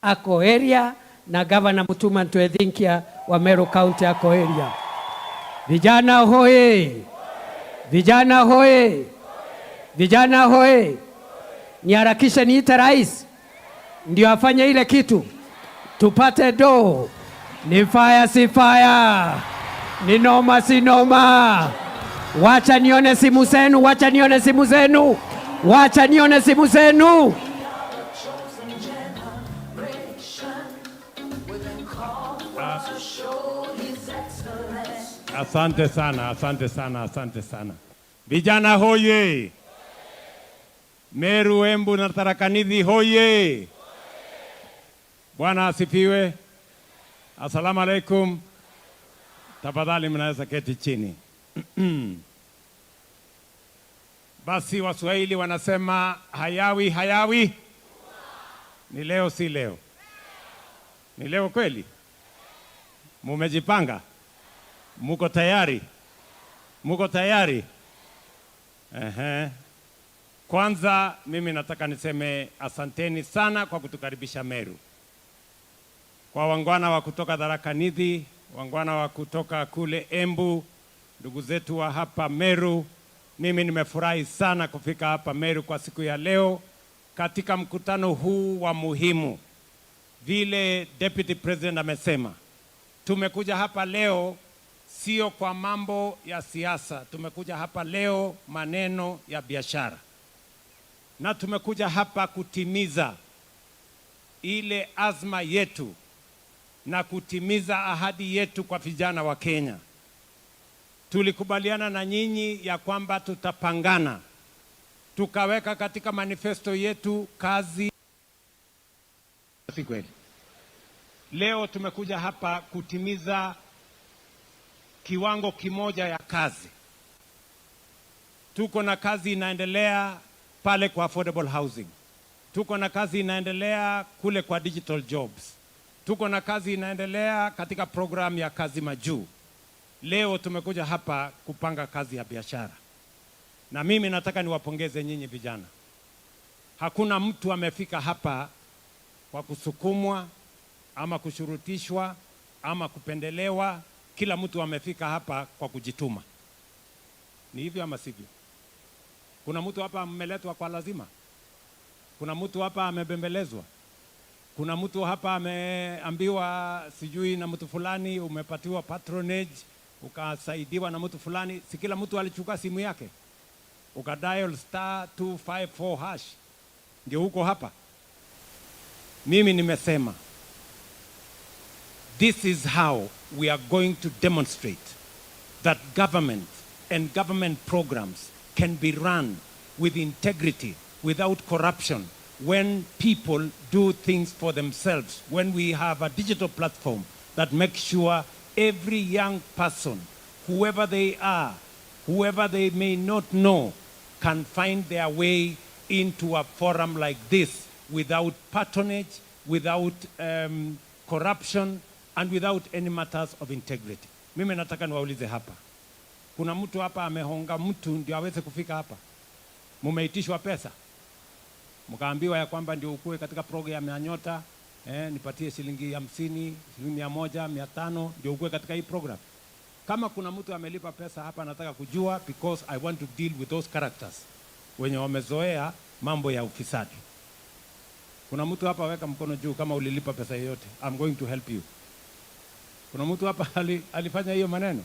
ako area na Governor Mutuma M'Ethingia wa Meru County ako area. Vijana hoye! Vijana hoye! Vijana hoye! Niharakishe niite rais ndio afanye ile kitu tupate do. Ni fire si fire? Ni noma si noma? Wacha nione simu zenu, wacha nione simu zenu, wacha nione simu zenu. Asante sana, asante sana, asante sana. Vijana hoye! Meru, Embu na Tharaka Nithi hoye! Bwana asifiwe. Asalamu alaikum. Tafadhali mnaweza keti chini. Basi Waswahili wanasema hayawi hayawi. Ni leo si leo? Ni leo kweli? Mumejipanga? Muko tayari? Muko tayari? Ehe. Kwanza mimi nataka niseme asanteni sana kwa kutukaribisha Meru. Kwa wangwana wa kutoka Tharaka Nithi, wangwana wa kutoka kule Embu, ndugu zetu wa hapa Meru, mimi nimefurahi sana kufika hapa Meru kwa siku ya leo katika mkutano huu wa muhimu. Vile Deputy President amesema, tumekuja hapa leo sio kwa mambo ya siasa, tumekuja hapa leo maneno ya biashara, na tumekuja hapa kutimiza ile azma yetu na kutimiza ahadi yetu kwa vijana wa Kenya. Tulikubaliana na nyinyi ya kwamba tutapangana, tukaweka katika manifesto yetu kazi. Si kweli? Leo tumekuja hapa kutimiza kiwango kimoja ya kazi. Tuko na kazi inaendelea pale kwa affordable housing, tuko na kazi inaendelea kule kwa digital jobs, tuko na kazi inaendelea katika programu ya kazi majuu. Leo tumekuja hapa kupanga kazi ya biashara, na mimi nataka niwapongeze nyinyi vijana. Hakuna mtu amefika hapa kwa kusukumwa ama kushurutishwa ama kupendelewa. Kila mtu amefika hapa kwa kujituma. Ni hivyo ama sivyo? Kuna mtu hapa ameletwa kwa lazima? Kuna mtu hapa amebembelezwa? Kuna mtu hapa ameambiwa sijui na mtu fulani, umepatiwa patronage, ukasaidiwa na mtu fulani? Si kila mtu alichukua simu yake ukadial star 254 hash ndio huko hapa. Mimi nimesema this is how we are going to demonstrate that government and government programs can be run with integrity, without corruption, when people do things for themselves, when we have a digital platform that makes sure every young person, whoever they are, whoever they may not know, can find their way into a forum like this without patronage, without corruption, and without any matters of integrity. Mimi nataka niwaulize hapa, kuna mtu hapa amehonga mtu ndio aweze kufika hapa? Mumeitishwa pesa mkaambiwa ya kwamba ndio ukue katika program ya Nyota, nipatie shilingi 50, shilingi 100, 500 ndio ukue katika hii program. Kama kuna mtu amelipa pesa hapa, nataka kujua because I want to deal with those characters wenye wamezoea mambo ya ufisadi. Kuna mtu hapa, weka mkono juu kama ulilipa pesa yoyote. I'm going to help you. Kuna mtu hapa alifanya hiyo maneno?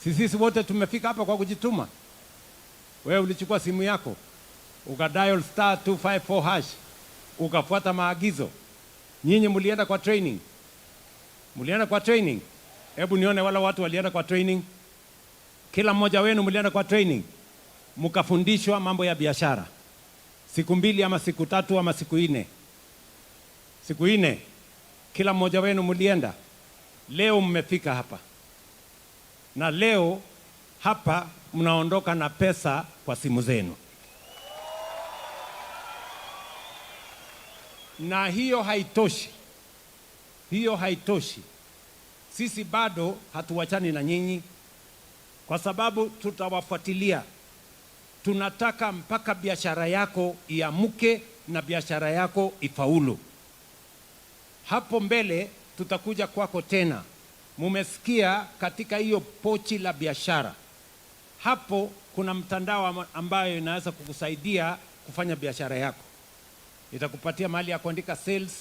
Sisi wote tumefika hapa kwa kujituma. Wewe ulichukua simu yako ukadial star 254 hash ukafuata maagizo. Nyinyi mlienda kwa training? Mlienda kwa training? Hebu nione wala watu walienda kwa training. Kila mmoja wenu mlienda kwa training, mkafundishwa mambo ya biashara siku 2 ama siku 3 ama siku 4. Siku 4 kila mmoja wenu mlienda. Leo mmefika hapa, na leo hapa mnaondoka na pesa kwa simu zenu. Na hiyo haitoshi, hiyo haitoshi. Sisi bado hatuwachani na nyinyi, kwa sababu tutawafuatilia. Tunataka mpaka biashara yako iamuke na biashara yako ifaulu. Hapo mbele tutakuja kwako tena. Mumesikia katika hiyo pochi la biashara, hapo kuna mtandao ambayo inaweza kukusaidia kufanya biashara yako. Itakupatia mahali ya kuandika sales,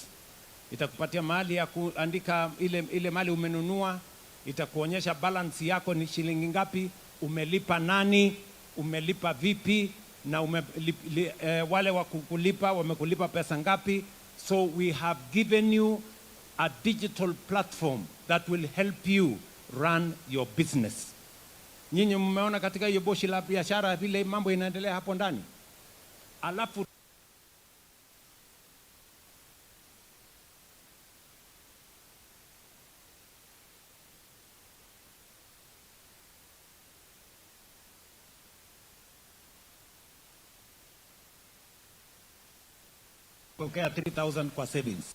itakupatia mahali ya kuandika ile mali umenunua, itakuonyesha balance yako ni shilingi ngapi. umelipa nani, umelipa vipi na wale wa kukulipa wamekulipa pesa ngapi. So we have given you a digital platform that will help you run your business. Nyinyi mmeona katika hiyo boshi la biashara vile mambo inaendelea hapo ndani, alafu pokea 3000 kwa savings,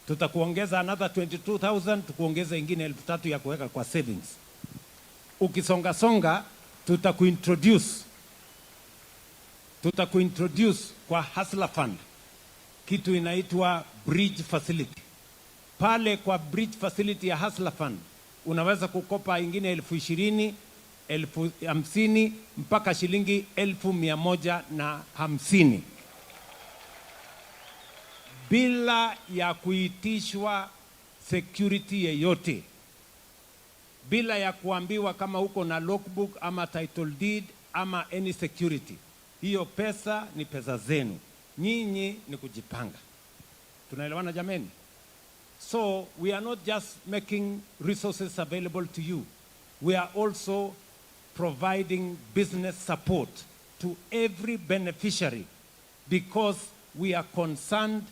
tutakuongeza another 22,000, tukuongeze ingine 3,000 ya kuweka kwa savings. Ukisonga songa, tutakuintroduce kwa Hustler Fund, kitu inaitwa bridge facility. Pale kwa bridge facility ya Hustler Fund unaweza kukopa ingine 20,000, 50,000 mpaka shilingi 150,000 bila ya kuitishwa security yeyote, bila ya kuambiwa kama uko na logbook ama title deed ama any security. Hiyo pesa ni pesa zenu, nyinyi ni kujipanga. Tunaelewana jameni? So we are not just making resources available to you, we are also providing business support to every beneficiary because we are concerned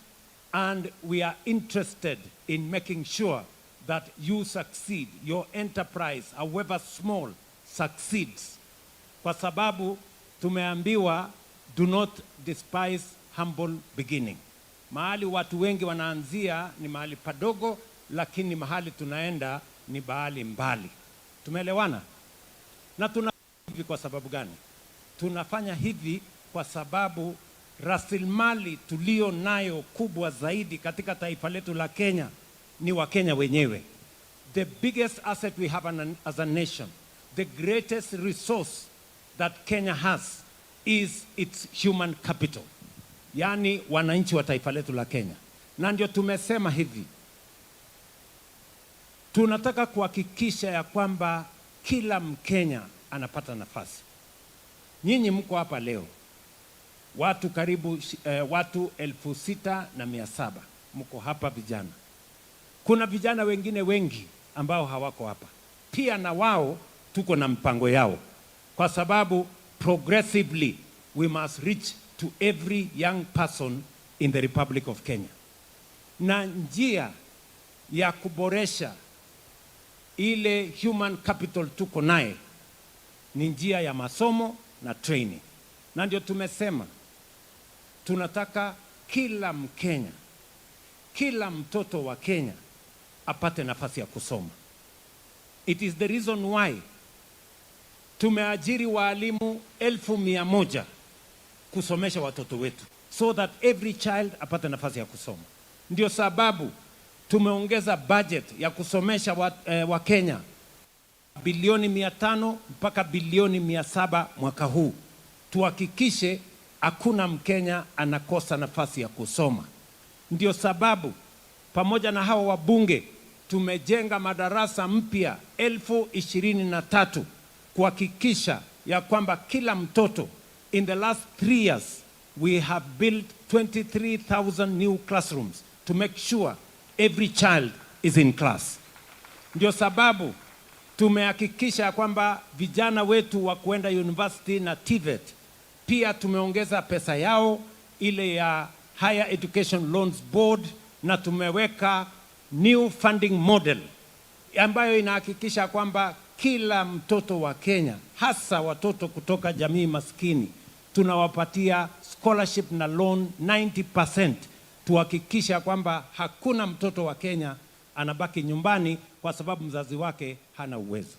and we are interested in making sure that you succeed, your enterprise, however small, succeeds. Kwa sababu tumeambiwa, do not despise humble beginning. Mahali watu wengi wanaanzia ni mahali padogo, lakini mahali tunaenda ni mahali mbali. Tumeelewana? Na tuna hivi kwa sababu gani? Tunafanya hivi kwa sababu rasilimali tulio nayo kubwa zaidi katika taifa letu la Kenya ni Wakenya wenyewe. The biggest asset we have as a nation, the greatest resource that Kenya has is its human capital, yaani wananchi wa taifa letu la Kenya. Na ndio tumesema hivi, tunataka kuhakikisha ya kwamba kila Mkenya anapata nafasi. Nyinyi mko hapa leo, watu karibu watu 6,700 mko hapa vijana. Kuna vijana wengine wengi ambao hawako hapa pia, na wao tuko na mpango yao, kwa sababu progressively we must reach to every young person in the Republic of Kenya. Na njia ya kuboresha ile human capital tuko naye ni njia ya masomo na training, na ndio tumesema tunataka kila Mkenya, kila mtoto wa Kenya apate nafasi ya kusoma. It is the reason why tumeajiri waalimu 100,000 kusomesha watoto wetu so that every child apate nafasi ya kusoma. Ndio sababu tumeongeza budget ya kusomesha Wakenya bilioni 500 mpaka bilioni 700 mwaka huu, tuhakikishe hakuna Mkenya anakosa nafasi ya kusoma. Ndio sababu pamoja na hawa wabunge tumejenga madarasa mpya 23,000 kuhakikisha ya kwamba kila mtoto, in the last 3 years we have built 23,000 new classrooms to make sure every child is in class. Ndio sababu tumehakikisha kwamba vijana wetu wa kuenda university na TVET pia tumeongeza pesa yao ile ya Higher Education Loans Board, na tumeweka new funding model ambayo inahakikisha kwamba kila mtoto wa Kenya, hasa watoto kutoka jamii maskini, tunawapatia scholarship na loan 90%, tuhakikisha kwamba hakuna mtoto wa Kenya anabaki nyumbani kwa sababu mzazi wake hana uwezo.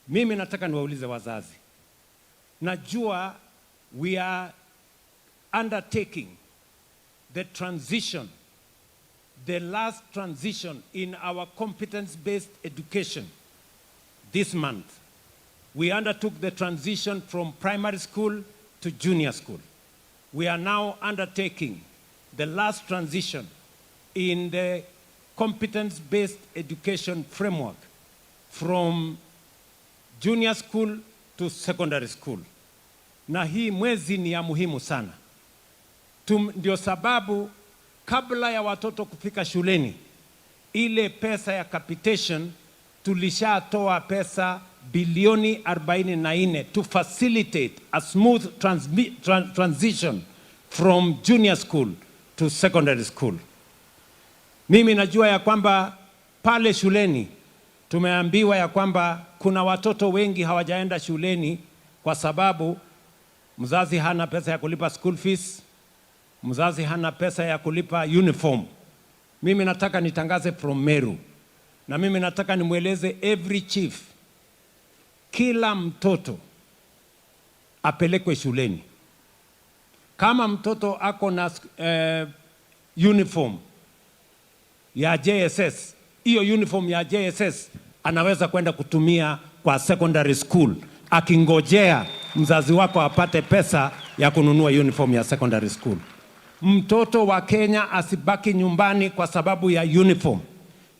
Mimi nataka niwaulize wazazi, najua we are undertaking the transition, the last transition in our competence-based education this month. We undertook the transition from primary school to junior school. We are now undertaking the last transition in the competence-based education framework from Junior school to secondary school. Na hii mwezi ni ya muhimu sana. Ndio sababu kabla ya watoto kufika shuleni, ile pesa ya capitation tulishatoa pesa bilioni 44 to facilitate a smooth transition from junior school to secondary school. Mimi najua ya kwamba pale shuleni tumeambiwa ya kwamba kuna watoto wengi hawajaenda shuleni kwa sababu mzazi hana pesa ya kulipa school fees, mzazi hana pesa ya kulipa uniform. Mimi nataka nitangaze from Meru, na mimi nataka nimweleze every chief, kila mtoto apelekwe shuleni. Kama mtoto ako na uniform ya JSS, hiyo uniform ya JSS anaweza kwenda kutumia kwa secondary school, akingojea mzazi wako apate pesa ya kununua uniform ya secondary school. Mtoto wa Kenya asibaki nyumbani kwa sababu ya uniform.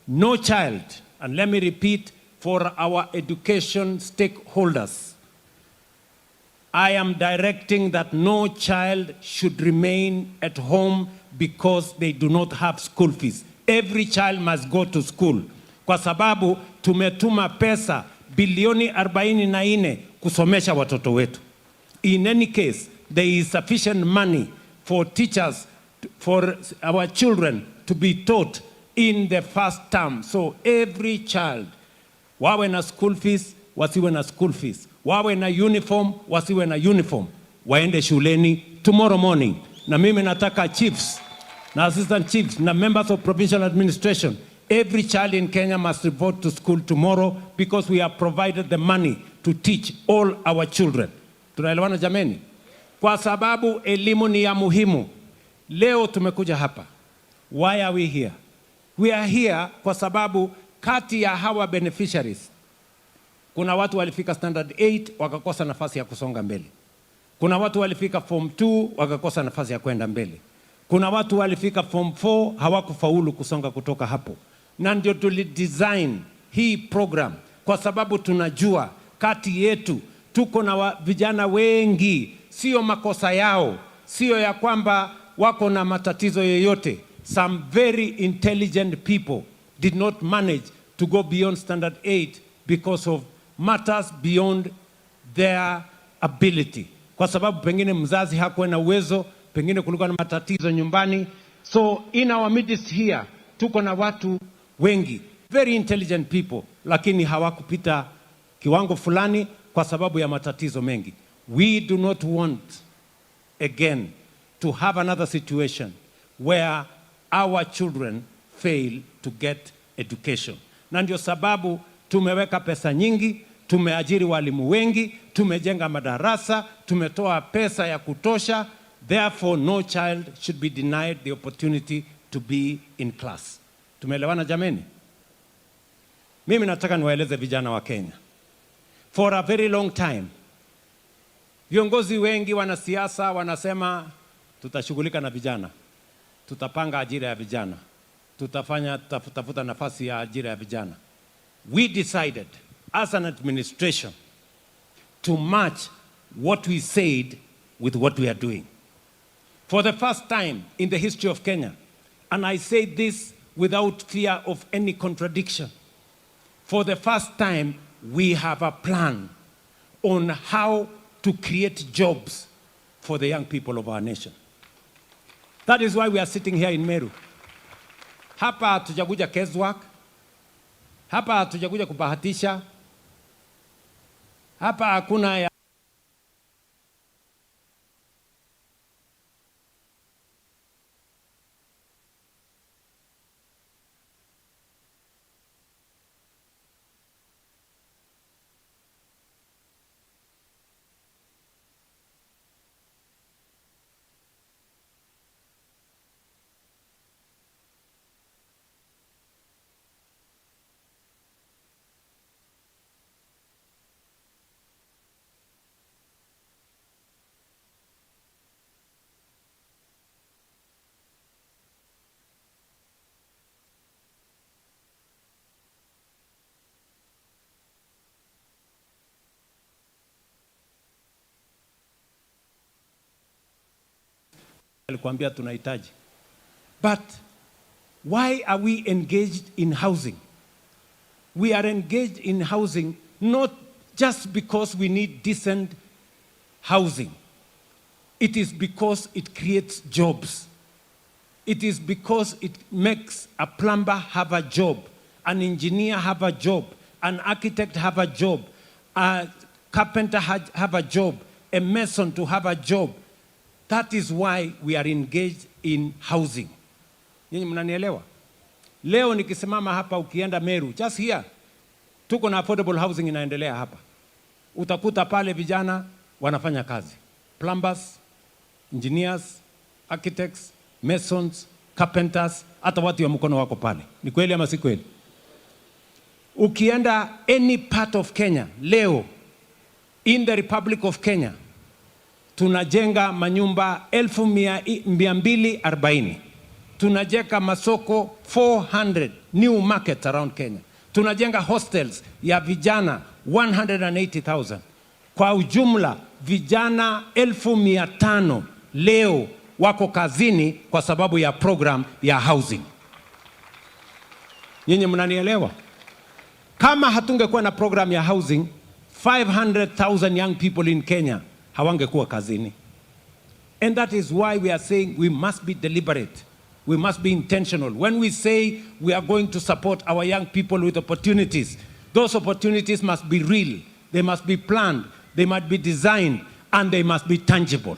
No child, and let me repeat for our education stakeholders, I am directing that no child should remain at home because they do not have school fees. Every child must go to school. Kwa sababu tumetuma pesa bilioni 44 kusomesha watoto wetu. In any case, there is sufficient money for teachers, for our children to be taught in the first term. So every child, wawe na school fees, wasiwe na school fees, wawe na uniform, wasiwe na uniform, waende shuleni tomorrow morning. Na mimi nataka chiefs na assistant chiefs na members of provincial administration, every child in Kenya must report to school tomorrow because we have provided the money to teach all our children. Tunaelewana jameni? Kwa sababu elimu ni ya muhimu. Leo tumekuja hapa. Why are we here? We are here kwa sababu kati ya hawa beneficiaries kuna watu walifika standard 8 wakakosa nafasi ya kusonga mbele. Kuna watu walifika form 2 wakakosa nafasi ya kwenda mbele. Kuna watu walifika form 4 hawakufaulu kusonga kutoka hapo. Na ndio tulidesign hii program kwa sababu tunajua kati yetu tuko na vijana wengi, sio makosa yao, sio ya kwamba wako na matatizo yoyote. Some very intelligent people did not manage to go beyond standard 8 because of matters beyond their ability. Kwa sababu pengine mzazi hakuwa na uwezo, pengine kulikuwa na matatizo nyumbani. So in our midst here tuko na watu wengi very intelligent people, lakini hawakupita kiwango fulani kwa sababu ya matatizo mengi. We do not want again to have another situation where our children fail to get education. Na ndio sababu tumeweka pesa nyingi, tumeajiri walimu wengi, tumejenga madarasa, tumetoa pesa ya kutosha. Therefore, no child should be denied the opportunity to be in class. Tumeelewana jameni? Mimi nataka niwaeleze vijana wa Kenya. For a very long time, viongozi wengi wanasiasa wanasema tutashughulika na vijana, tutapanga ajira ya vijana, tutafanya tutafuta nafasi ya ajira ya vijana. We decided as an administration to match what we said with what we are doing. For the first time in the history of Kenya, and I say this without fear of any contradiction, for the first time we have a plan on how to create jobs for the young people of our nation. That is why we are sitting here in Meru. Hapa hatujakuja guesswork. Hapa hatujakuja kubahatisha. Hapa hakuna ya Alikwambia tunahitaji. But why are we engaged in housing? We are engaged in housing not just because we need decent housing. It is because it creates jobs. It is because it makes a plumber have a job, an engineer have a job, an architect have a job, a carpenter have a job, a mason to have a job. That is why we are engaged in housing. Nyinyi mnanielewa? Leo nikisimama hapa, ukienda Meru, just here, tuko na affordable housing inaendelea hapa. Utakuta pale vijana wanafanya kazi, plumbers, engineers, architects, masons, carpenters, hata watu ya mkono wako pale. Ni kweli ama si kweli? Ukienda any part of Kenya leo, in the Republic of Kenya, tunajenga manyumba 240,000. Tunajenga masoko 400 new markets around Kenya. Tunajenga hostels ya vijana 180,000. Kwa ujumla, vijana 500,000 leo wako kazini kwa sababu ya program ya housing. Nyinyi mnanielewa? Kama hatungekuwa na program ya housing, 500,000 young people in Kenya hawangekuwa kazini. And that is why we are saying we must be deliberate. We must be intentional. When we say we are going to support our young people with opportunities, those opportunities must be real. They must be planned. They must be designed, and they must be tangible.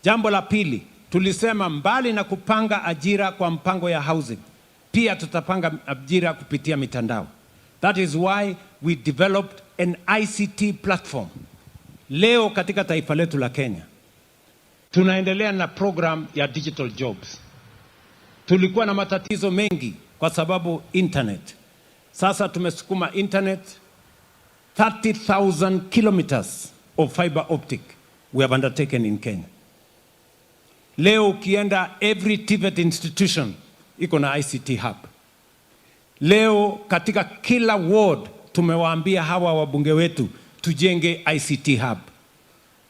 Jambo la pili, tulisema mbali na kupanga ajira kwa mpango ya housing, pia tutapanga ajira kupitia mitandao. That is why we developed an ICT platform. Leo katika taifa letu la Kenya tunaendelea na program ya digital jobs. Tulikuwa na matatizo mengi kwa sababu internet. Sasa tumesukuma internet 30,000 kilometers of fiber optic we have undertaken in Kenya. Leo ukienda, every TVET institution iko na ICT hub. Leo katika kila ward tumewaambia hawa wabunge wetu tujenge ICT hub.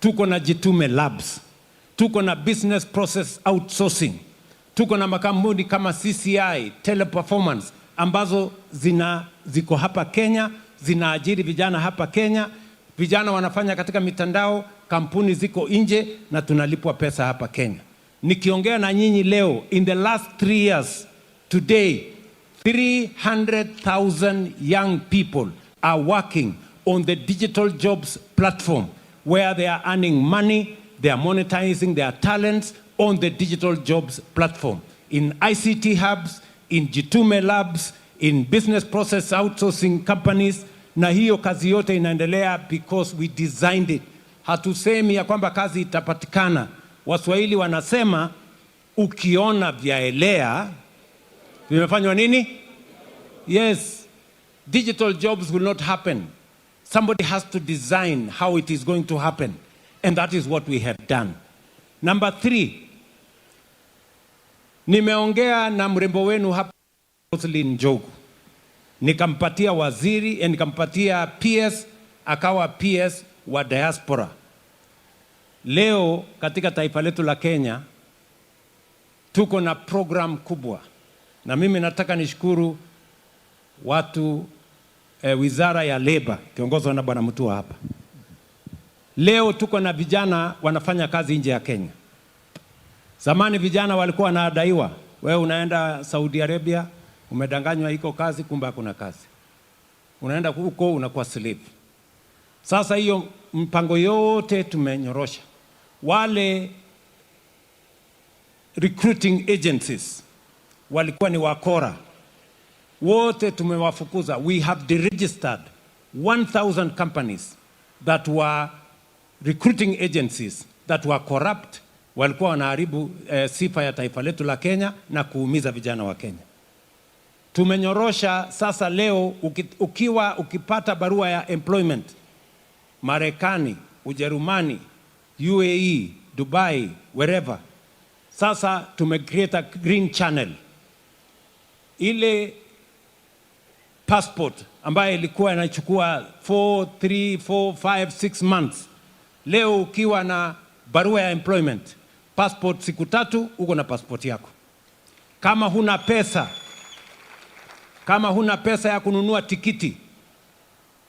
Tuko na Jitume Labs, tuko na business process outsourcing, tuko na makampuni kama CCI, Teleperformance ambazo ziko hapa Kenya, zinaajiri vijana hapa Kenya. Vijana wanafanya katika mitandao, kampuni ziko nje na tunalipwa pesa hapa Kenya. Nikiongea na nyinyi leo, in the last 3 years, today 300,000 young people are working on the digital jobs platform where they are earning money, they are monetizing their talents on the digital jobs platform. In ICT hubs, in Jitume labs, in business process outsourcing companies, na hiyo kazi yote inaendelea because we designed it. Hatusemi ya kwamba kazi itapatikana. Waswahili wanasema, "Ukiona vyaelea vimefanywa nini?" Yes, digital jobs will not happen. Somebody has to design how it is going to happen. And that is what we have done. Number three, nimeongea na mrembo wenu hapa, Roselyn Njogu, nikampatia waziri, nikampatia PS, akawa PS wa diaspora. Leo katika taifa letu la Kenya tuko na program kubwa, na mimi nataka nishukuru watu wizara ya Labor ikiongozwa na Bwana Mutua hapa. Leo tuko na vijana wanafanya kazi nje ya Kenya. Zamani vijana walikuwa wanadaiwa, wewe unaenda Saudi Arabia, umedanganywa iko kazi, kumbe hakuna kazi. Unaenda huko unakuwa slave. Sasa hiyo mpango yote tumenyorosha. Wale recruiting agencies walikuwa ni wakora, wote tumewafukuza. We have deregistered 1000 companies that were recruiting agencies that were corrupt, walikuwa wanaharibu sifa ya taifa letu la Kenya na kuumiza vijana wa Kenya. Tumenyorosha sasa. Leo ukiwa ukipata barua ya employment Marekani, Ujerumani, UAE, Dubai, wherever. Sasa tume create a green channel. Ile passport ambayo ilikuwa inachukua 4, 3, 4, 5, 6 months. Leo ukiwa na barua ya employment, Passport siku 3, uko na passport yako. Kama huna pesa ya kununua tikiti,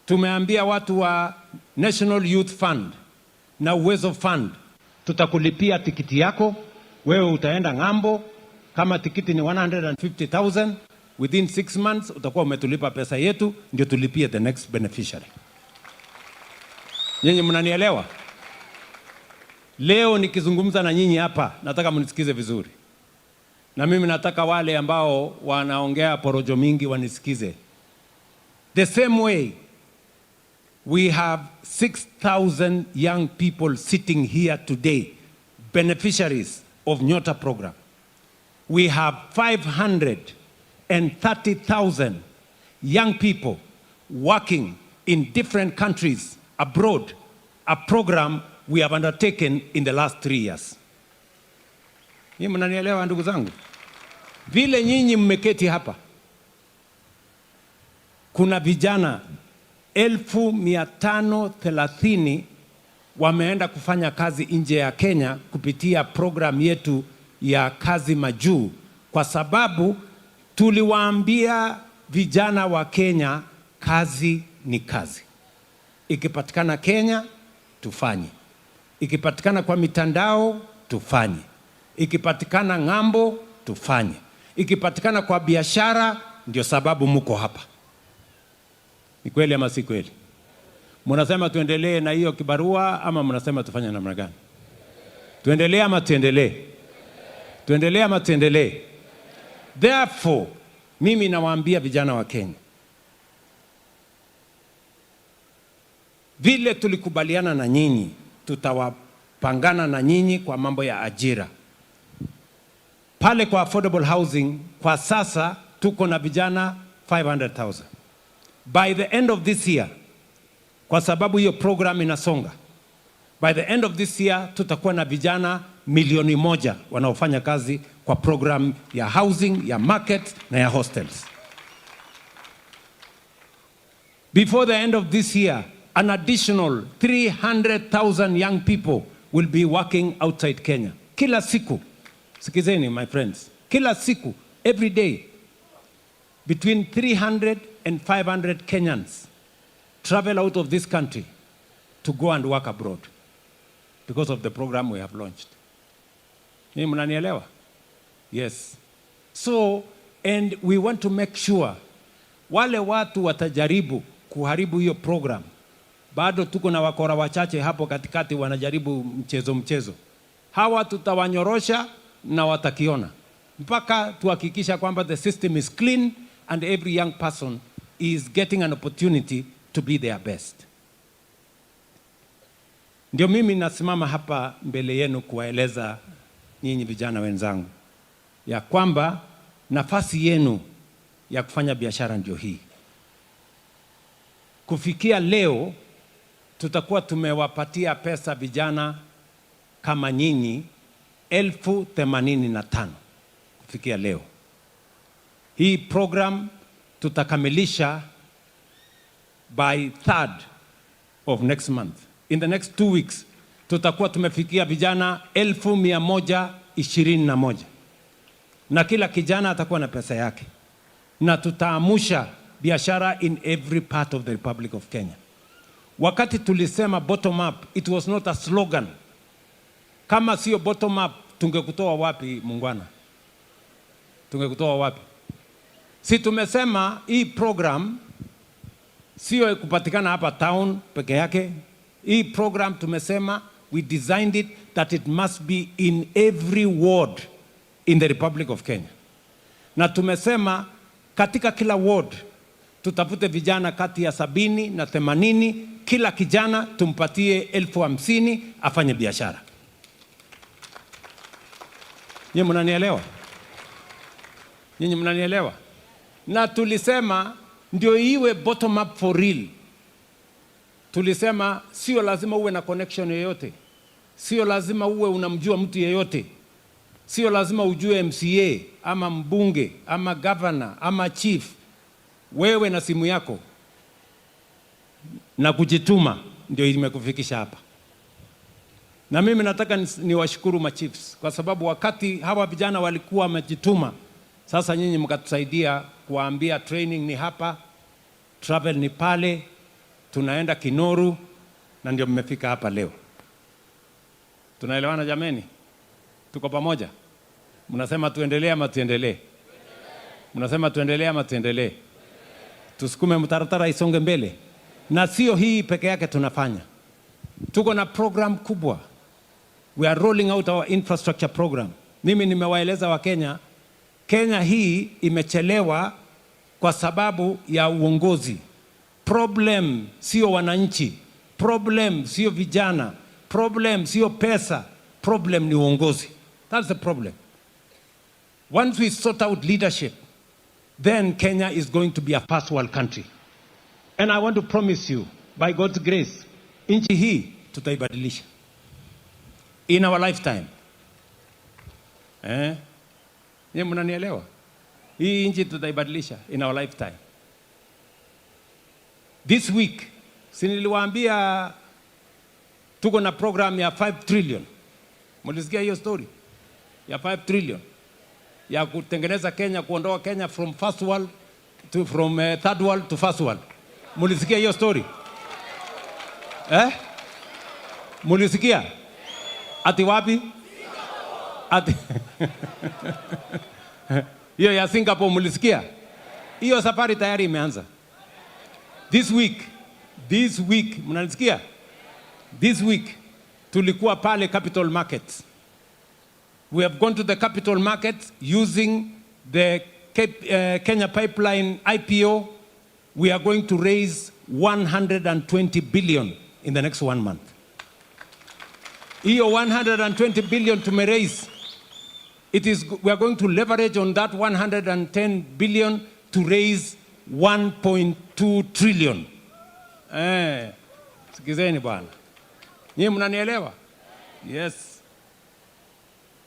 tumeambia watu wa National Youth Fund na Uwezo Fund, tutakulipia tikiti yako, wewe utaenda ng'ambo. Kama tikiti ni 150,000, within 6 months utakuwa umetulipa pesa yetu, ndio tulipie the next beneficiary. Nyinyi mnanielewa? Leo nikizungumza na nyinyi hapa, nataka mnisikize vizuri, na mimi nataka wale ambao wanaongea porojo mingi wanisikize. The same way we have 6,000 young people sitting here today, beneficiaries of Nyota program. We have 530,000 young people working in different countries abroad, a program we have undertaken in the last 3 years. Nyinyi mnanielewa, ndugu zangu? Vile nyinyi mmeketi hapa, kuna vijana 530,000 wameenda kufanya kazi nje ya Kenya kupitia program yetu ya Kazi Majuu, kwa sababu tuliwaambia vijana wa Kenya, kazi ni kazi. Ikipatikana Kenya tufanye, ikipatikana kwa mitandao tufanye, ikipatikana ng'ambo tufanye, ikipatikana kwa biashara. Ndio sababu muko hapa. Ni kweli ama si kweli? Mnasema tuendelee na hiyo kibarua ama mnasema tufanye namna gani? Tuendelee ama tuendelee? Tuendelee ama tuendelee? Therefore, mimi nawaambia vijana wa Kenya, vile tulikubaliana na nyinyi, tutawapangana na nyinyi kwa mambo ya ajira. Pale kwa affordable housing, kwa sasa tuko na vijana 500,000. By the end of this year, kwa sababu hiyo program inasonga, by the end of this year tutakuwa na vijana 1 milioni wanaofanya kazi kwa program ya housing, ya market na ya hostels. Before the end of this year, an additional 300,000 young people will be working outside Kenya. Kila siku, sikizeni my friends, kila siku, every day, between 300 and 500 Kenyans travel out of this country to go and work abroad because of the program we have launched. Nyinyi mnanielewa? Yes. So, and we want to make sure wale watu watajaribu kuharibu hiyo program, bado tuko na wakora wachache hapo katikati wanajaribu mchezo mchezo. Hawa tutawanyorosha na watakiona mpaka tuhakikisha kwamba the system is clean and every young person is getting an opportunity to be their best. Ndio mimi nasimama hapa mbele yenu kuwaeleza nyinyi vijana wenzangu ya kwamba nafasi yenu ya kufanya biashara ndio hii. Kufikia leo tutakuwa tumewapatia pesa vijana kama nyinyi 85,000 kufikia leo. Hii program tutakamilisha by third of next month. In the next 2 weeks tutakuwa tumefikia vijana 121,000 na kila kijana atakuwa na pesa yake, na tutaamusha biashara in every part of the Republic of Kenya. Wakati tulisema bottom up, it was not a slogan. Kama sio bottom up, tungekutoa wapi, muungwana? Tungekutoa wapi? Si tumesema hii program sio kupatikana hapa town peke yake. Hii program tumesema we designed it that it must be in every ward in the Republic of Kenya. Na tumesema katika kila ward tutafute vijana kati ya 70 na 80, kila kijana tumpatie 50,000 afanye biashara. Nyinyi mnanielewa? Nyinyi mnanielewa? Na tulisema ndio iwe bottom up for real. Tulisema sio lazima uwe na connection yoyote, sio lazima uwe unamjua mtu yeyote, sio lazima ujue MCA ama mbunge ama governor ama chief. Wewe na simu yako na kujituma ndio imekufikisha hapa. Na mimi nataka niwashukuru machiefs kwa sababu wakati hawa vijana walikuwa wamejituma, sasa nyinyi mkatusaidia kuwaambia training ni hapa, travel ni pale, tunaenda Kinoru, na ndio mmefika hapa leo. Tunaelewana jameni? Tuko pamoja? Mnasema tuendelee ama tuendelee? Mnasema tuendelee ama tuendelee? Tusukume mtaratara isonge mbele. Na sio hii peke yake tunafanya. Tuko na program kubwa. We are rolling out our infrastructure program. Mimi nimewaeleza Wakenya, Kenya hii imechelewa kwa sababu ya uongozi. Problem sio wananchi, problem sio vijana, problem sio pesa, problem ni uongozi. That's the problem. Once we sort out leadership, then Kenya is going to be a first world country. And I want to promise you, by God's grace, nchi hii tutaibadilisha in our lifetime. Eh? Nyie mnanielewa? Hii nchi tutaibadilisha in our lifetime. This week, si niliwaambia tuko na program ya 5 trillion. Mlisikia hiyo story ya 5 trillion ya kutengeneza Kenya, kuondoa Kenya from first world to from third world to first world. Mulisikia hiyo story? Eh? Mulisikia? Ati wapi? Ati hiyo ya Singapore mulisikia? Hiyo safari tayari imeanza. This week, mnanisikia? This week tulikuwa pale capital markets. We have gone to the capital markets using the Kenya Pipeline IPO. We are going to raise 120 billion in the next one month. Hiyo 120 billion tume raise, we are going to leverage on that 110 billion to raise 1.2 trillion. Eh, sikizeni bwana. Nyinyi mnanielewa? Yes.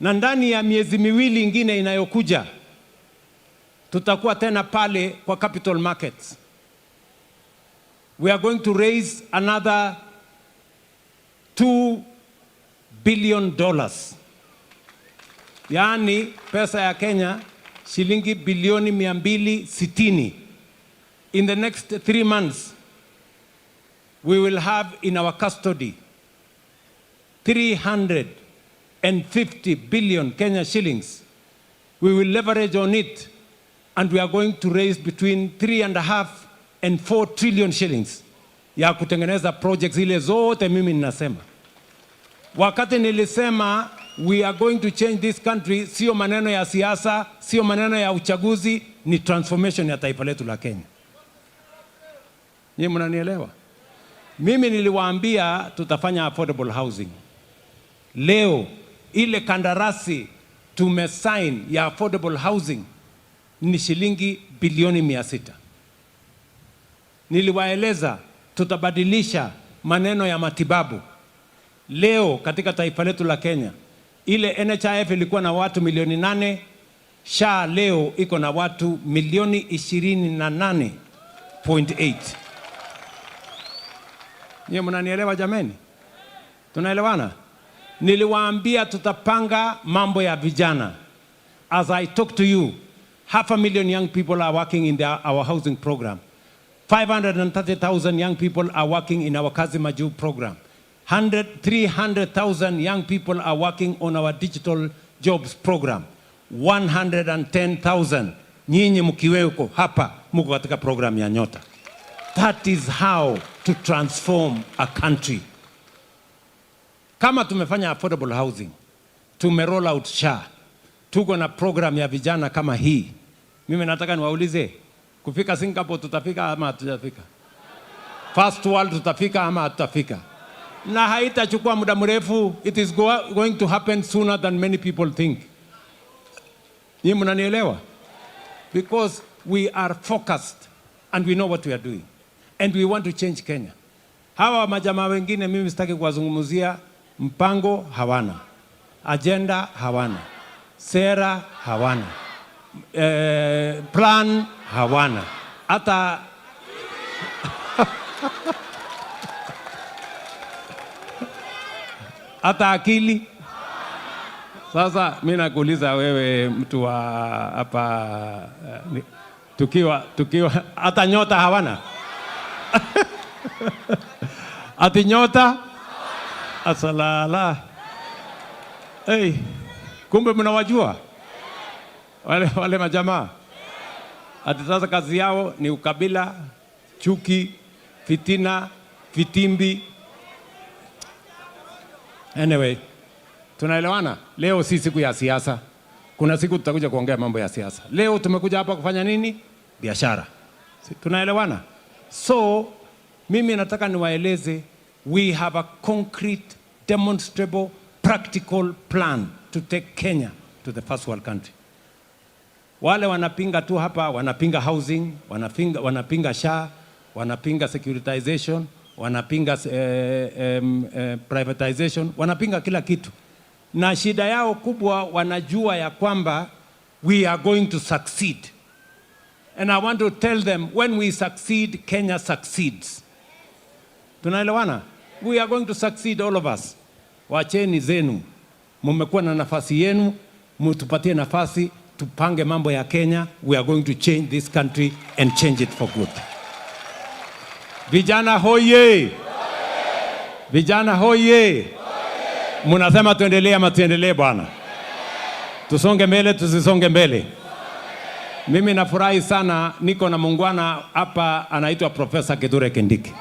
Na ndani ya miezi 2 ingine inayokuja tutakuwa tena pale kwa capital markets. We are going to raise another $2 billion. Yaani pesa ya Kenya shilingi bilioni 260. In the next 3 months, we will have in our custody 350 billion Kenya shillings. We will leverage on it and we are going to raise between 3.5 and 4 trillion shillings ya kutengeneza projects zile zote mimi ninasema. Wakati nilisema we are going to change this country, sio maneno ya siasa, sio maneno ya uchaguzi, ni transformation ya taifa letu la Kenya. Nyinyi mnanielewa? Mimi niliwaambia tutafanya affordable housing. Leo ile kandarasi tumesign ya affordable housing ni shilingi bilioni 600. Niliwaeleza tutabadilisha maneno ya matibabu. Leo katika taifa letu la Kenya, ile NHIF ilikuwa na watu milioni 8, SHA leo iko na watu milioni 28.8. Nyie mnanielewa jameni? Tunaelewana? Niliwaambia tutapanga mambo ya vijana. As I talk to you, half a million young people are working in our housing program. 530,000 young people are working in our Kazi Majuu program. 100, 300,000 young people are working on our digital jobs program. 110,000 nyinyi mkiweko hapa muko katika program ya Nyota. That is how to transform a country. Kama tumefanya affordable housing, tume roll out SHA, tuko na program ya vijana kama hii. Mimi nataka niwaulize, kufika Singapore tutafika ama hatujafika? First world tutafika ama hatutafika? Na haitachukua muda mrefu, it is going to happen sooner than many people think. Nyinyi mnanielewa? Because we are focused and we know what we are doing and we want to change Kenya. Hawa majamaa wengine mimi sitaki kuwazungumzia, mpango hawana, agenda hawana, sera hawana, plan hawana, hata Hata akili. Sasa mi nakuuliza wewe, mtu wa hapa, tukiwa hata nyota hawana, ati nyota asalala. Hey, kumbe mnawajua wale majamaa, ati sasa kazi yao ni ukabila, chuki, fitina, vitimbi. Anyway, tunaelewana? Leo si siku ya siasa. Kuna siku tutakuja kuongea mambo ya siasa. Leo tumekuja hapa kufanya nini? Biashara. Tunaelewana? So mimi nataka niwaeleze, we have a concrete, demonstrable, practical plan to take Kenya to the first world country. Wale wanapinga tu hapa, wanapinga housing, wanapinga SHA, wanapinga securitization, wanapinga privatization, wanapinga kila kitu. Na shida yao kubwa, wanajua ya kwamba we are going to succeed. And I want to tell them, when we succeed, Kenya succeeds. Tunaelewana? We are going to succeed, all of us. Wacheni zenu. Mumekuwa na nafasi yenu, mutupatie nafasi tupange mambo ya Kenya. We are going to change this country and change it for good. Vijana hoye! Vijana hoye! Munasema tuendelee ama tuendelee, bwana? Tusonge mbele, tusisonge mbele? Mimi nafurahi sana, niko na muungwana hapa anaitwa Profesa Kithure Kindiki.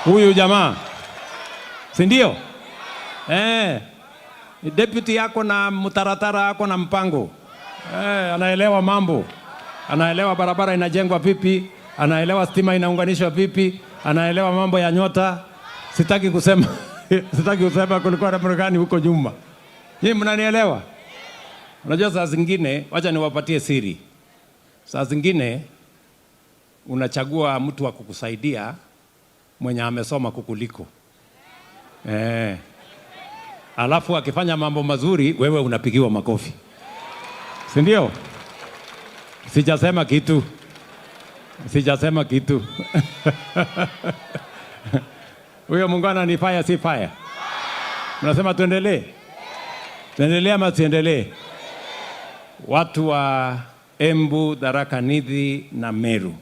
Huyu jamaa, si ndio? Eh, deputy yako na mtaratara, yako na mpango. Eh, anaelewa mambo, anaelewa barabara inajengwa vipi, anaelewa stima inaunganishwa vipi, anaelewa mambo ya nyota. Sitaki kusema kulikuwa na Marekani huko nyuma. Nyinyi mnanielewa? Unajua saa zingine, wacha niwapatie siri. Saa zingine unachagua mtu wa kukusaidia mwenye amesoma kukuliko. Eh. Alafu akifanya mambo mazuri, wewe unapigiwa makofi, si ndio? Sijasema kitu, sijasema kitu. Huyo muungwana ni fire, si fire? Mnasema tuendelee, tuendelee ama tuendelee? Watu wa Embu, Tharaka Nithi na Meru,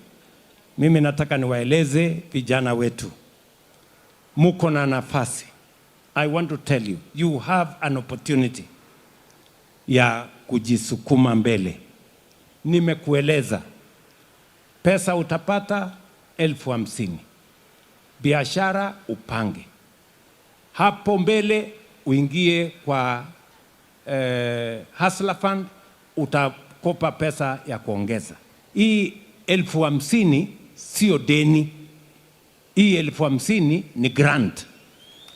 mimi nataka niwaeleze vijana wetu, muko na nafasi. I want to tell you, you have an opportunity ya kujisukuma mbele. Nimekueleza pesa utapata 50,000, biashara upange hapo mbele, uingie kwa Hustler Fund, utakopa pesa ya kuongeza. Hii 50,000 sio deni, hii 50,000 ni grant,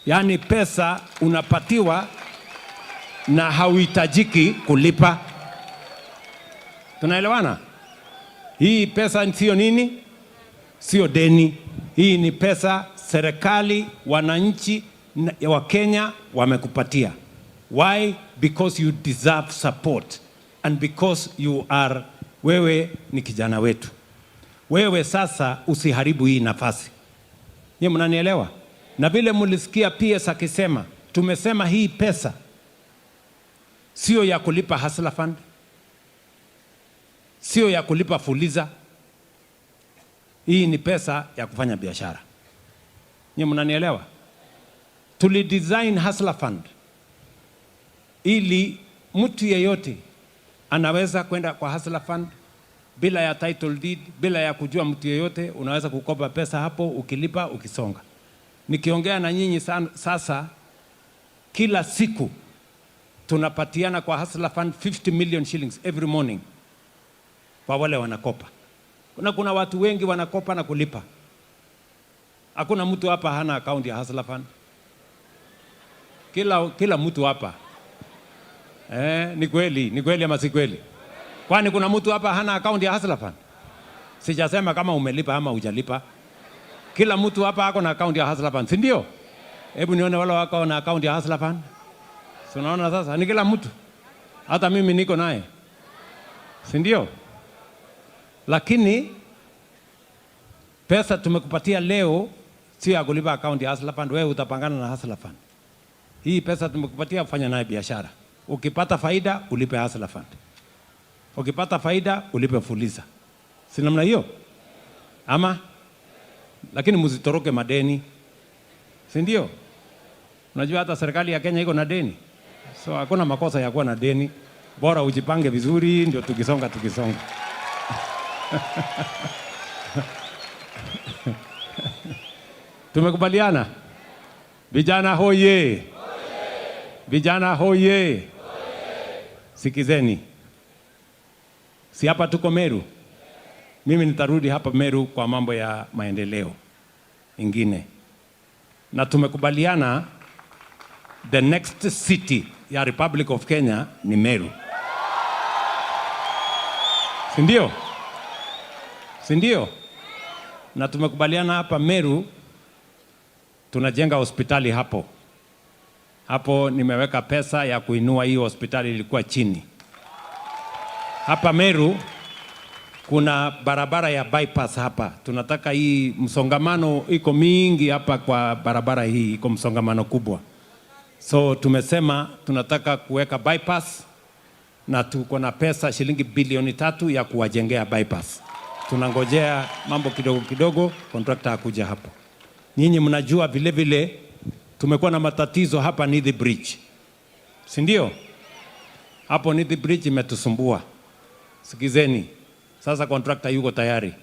yaani pesa unapatiwa na hauhitajiki kulipa. Tunaelewana? Hii pesa sio nini? Sio deni. Hii ni pesa serikali, wananchi wa Kenya wamekupatia. Why? Because you deserve support and because you are, wewe ni kijana wetu. Wewe sasa usiharibu hii nafasi. Nyie mnanielewa? Na vile mulisikia PS akisema, tumesema hii pesa sio ya kulipa Hustler Fund, sio ya kulipa Fuliza. Hii ni pesa ya kufanya biashara. Nyie mnanielewa? Tulidesign Hustler Fund ili mtu yeyote anaweza kwenda kwa Hustler Fund bila ya title deed, bila ya kujua mtu yeyote, unaweza kukopa pesa hapo, ukilipa ukisonga. Nikiongea na nyinyi sasa, kila siku tunapatiana kwa Hustler Fund 50 million shillings every morning kwa wale wanakopa. Kuna watu wengi wanakopa na kulipa. Hakuna mtu hapa hana account ya Hustler Fund. Kila mtu hapa. Eh, ni kweli ama si kweli? Kwani kuna mtu hapa hana account ya Hustler Fund? Sijasema kama umelipa ama hujalipa. Kila mtu hapa ako na account ya Hustler Fund, si ndio? Hebu nione wale wako na account ya Hustler Fund. Si unaona sasa ni kila mtu. Hata mimi niko naye. Si ndio? Lakini pesa tumekupatia leo Sio ya kulipa akaunti ya Hustler Fund, wewe utapangana na Hustler Fund. Hii pesa tumekupatia, fanya nayo biashara. Ukipata faida ulipe Hustler Fund. Ukipata faida ulipe Fuliza. Si namna hiyo? Ama lakini msitoroke madeni. Si ndio? Unajua hata serikali ya Kenya iko na deni. So hakuna makosa ya kuwa na deni. Bora ujipange vizuri ndio tukisonga tukisonga. Tumekubaliana? Vijana hoye! Vijana hoye! Sikizeni. Si hapa tuko Meru? Mimi nitarudi hapa Meru kwa mambo ya maendeleo ingine. Na tumekubaliana the next city ya Republic of Kenya ni Meru. Si ndio? Si ndio? Na tumekubaliana hapa Meru tunajenga hospitali hapo. Hapo nimeweka pesa ya kuinua hiyo hospitali ilikuwa chini. Hapa Meru kuna barabara ya bypass hapa. Tunataka hii msongamano iko mingi hapa kwa barabara hii, iko msongamano kubwa. So tumesema tunataka kuweka bypass na tuko na pesa shilingi bilioni 3 ya kuwajengea bypass. Tunangojea mambo kidogo kidogo, contractor akuja hapo. Nyinyi mnajua vile vile tumekuwa na matatizo hapa Nithi Bridge. Si ndio? Hapo Nithi Bridge imetusumbua. Sikizeni. Sasa contractor yuko tayari.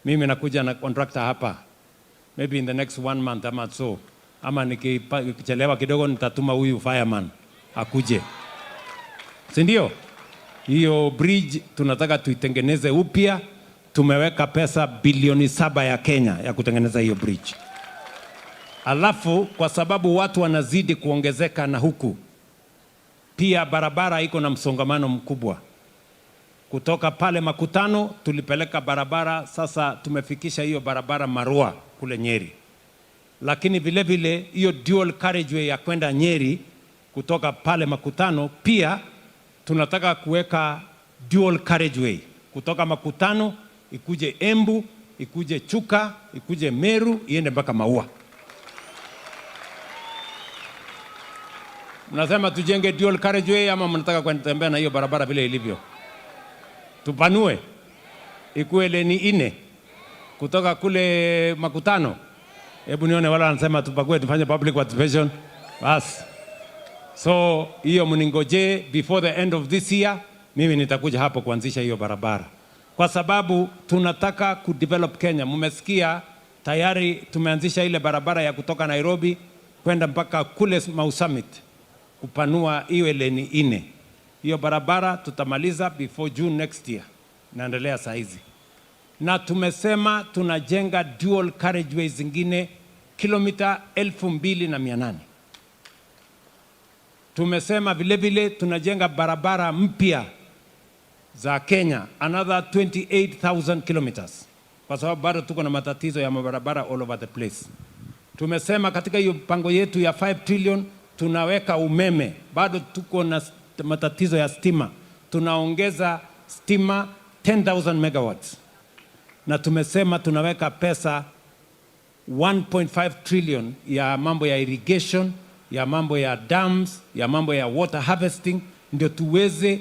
Mimi nakuja na contractor hapa. Maybe in the next 1 month ama so. Ama nikichelewa kidogo nitatuma huyu fireman akuje. Si ndio? Hiyo bridge tunataka tuitengeneze upya. Tumeweka pesa bilioni 7 ya Kenya ya kutengeneza hiyo bridge. Alafu kwa sababu watu wanazidi kuongezeka na huku pia barabara iko na msongamano mkubwa. Kutoka pale Makutano tulipeleka barabara, sasa tumefikisha hiyo barabara Marua kule Nyeri. Lakini vile vile hiyo dual carriageway ya kwenda Nyeri kutoka pale Makutano pia tunataka kuweka dual carriageway kutoka Makutano ikuje Embu, ikuje Chuka, ikuje Meru, iende mpaka Maua. Mnasema tujenge dual carriageway ama mnataka kutembea na hiyo barabara vile ilivyo? Tupanue ikuwe leni 4 kutoka kule Makutano. Hebu nione wala wanasema tupakue tufanye public participation. Bas. So hiyo mningoje before the end of this year, mimi nitakuja hapo kuanzisha hiyo barabara. Kwa sababu tunataka kudevelop Kenya. Mmesikia tayari tumeanzisha ile barabara ya kutoka Nairobi kwenda mpaka kule Mau Summit, kupanua iwe leni 4. Hiyo barabara tutamaliza before June next year. Naendelea saa hizi. Na tumesema tunajenga dual carriageway zingine kilomita 2,800. Tumesema vile vile tunajenga barabara mpya za Kenya, another 28,000 kilometers. Kwa sababu bado tuko na matatizo ya mabarabara all over the place. Tumesema katika hiyo mpango yetu ya 5 trillion tunaweka umeme, bado tuko na matatizo ya stima. Tunaongeza stima 10,000 megawatts. Na tumesema tunaweka pesa 1.5 trillion ya mambo ya irrigation, ya mambo ya dams, ya mambo ya water harvesting, ndio tuweze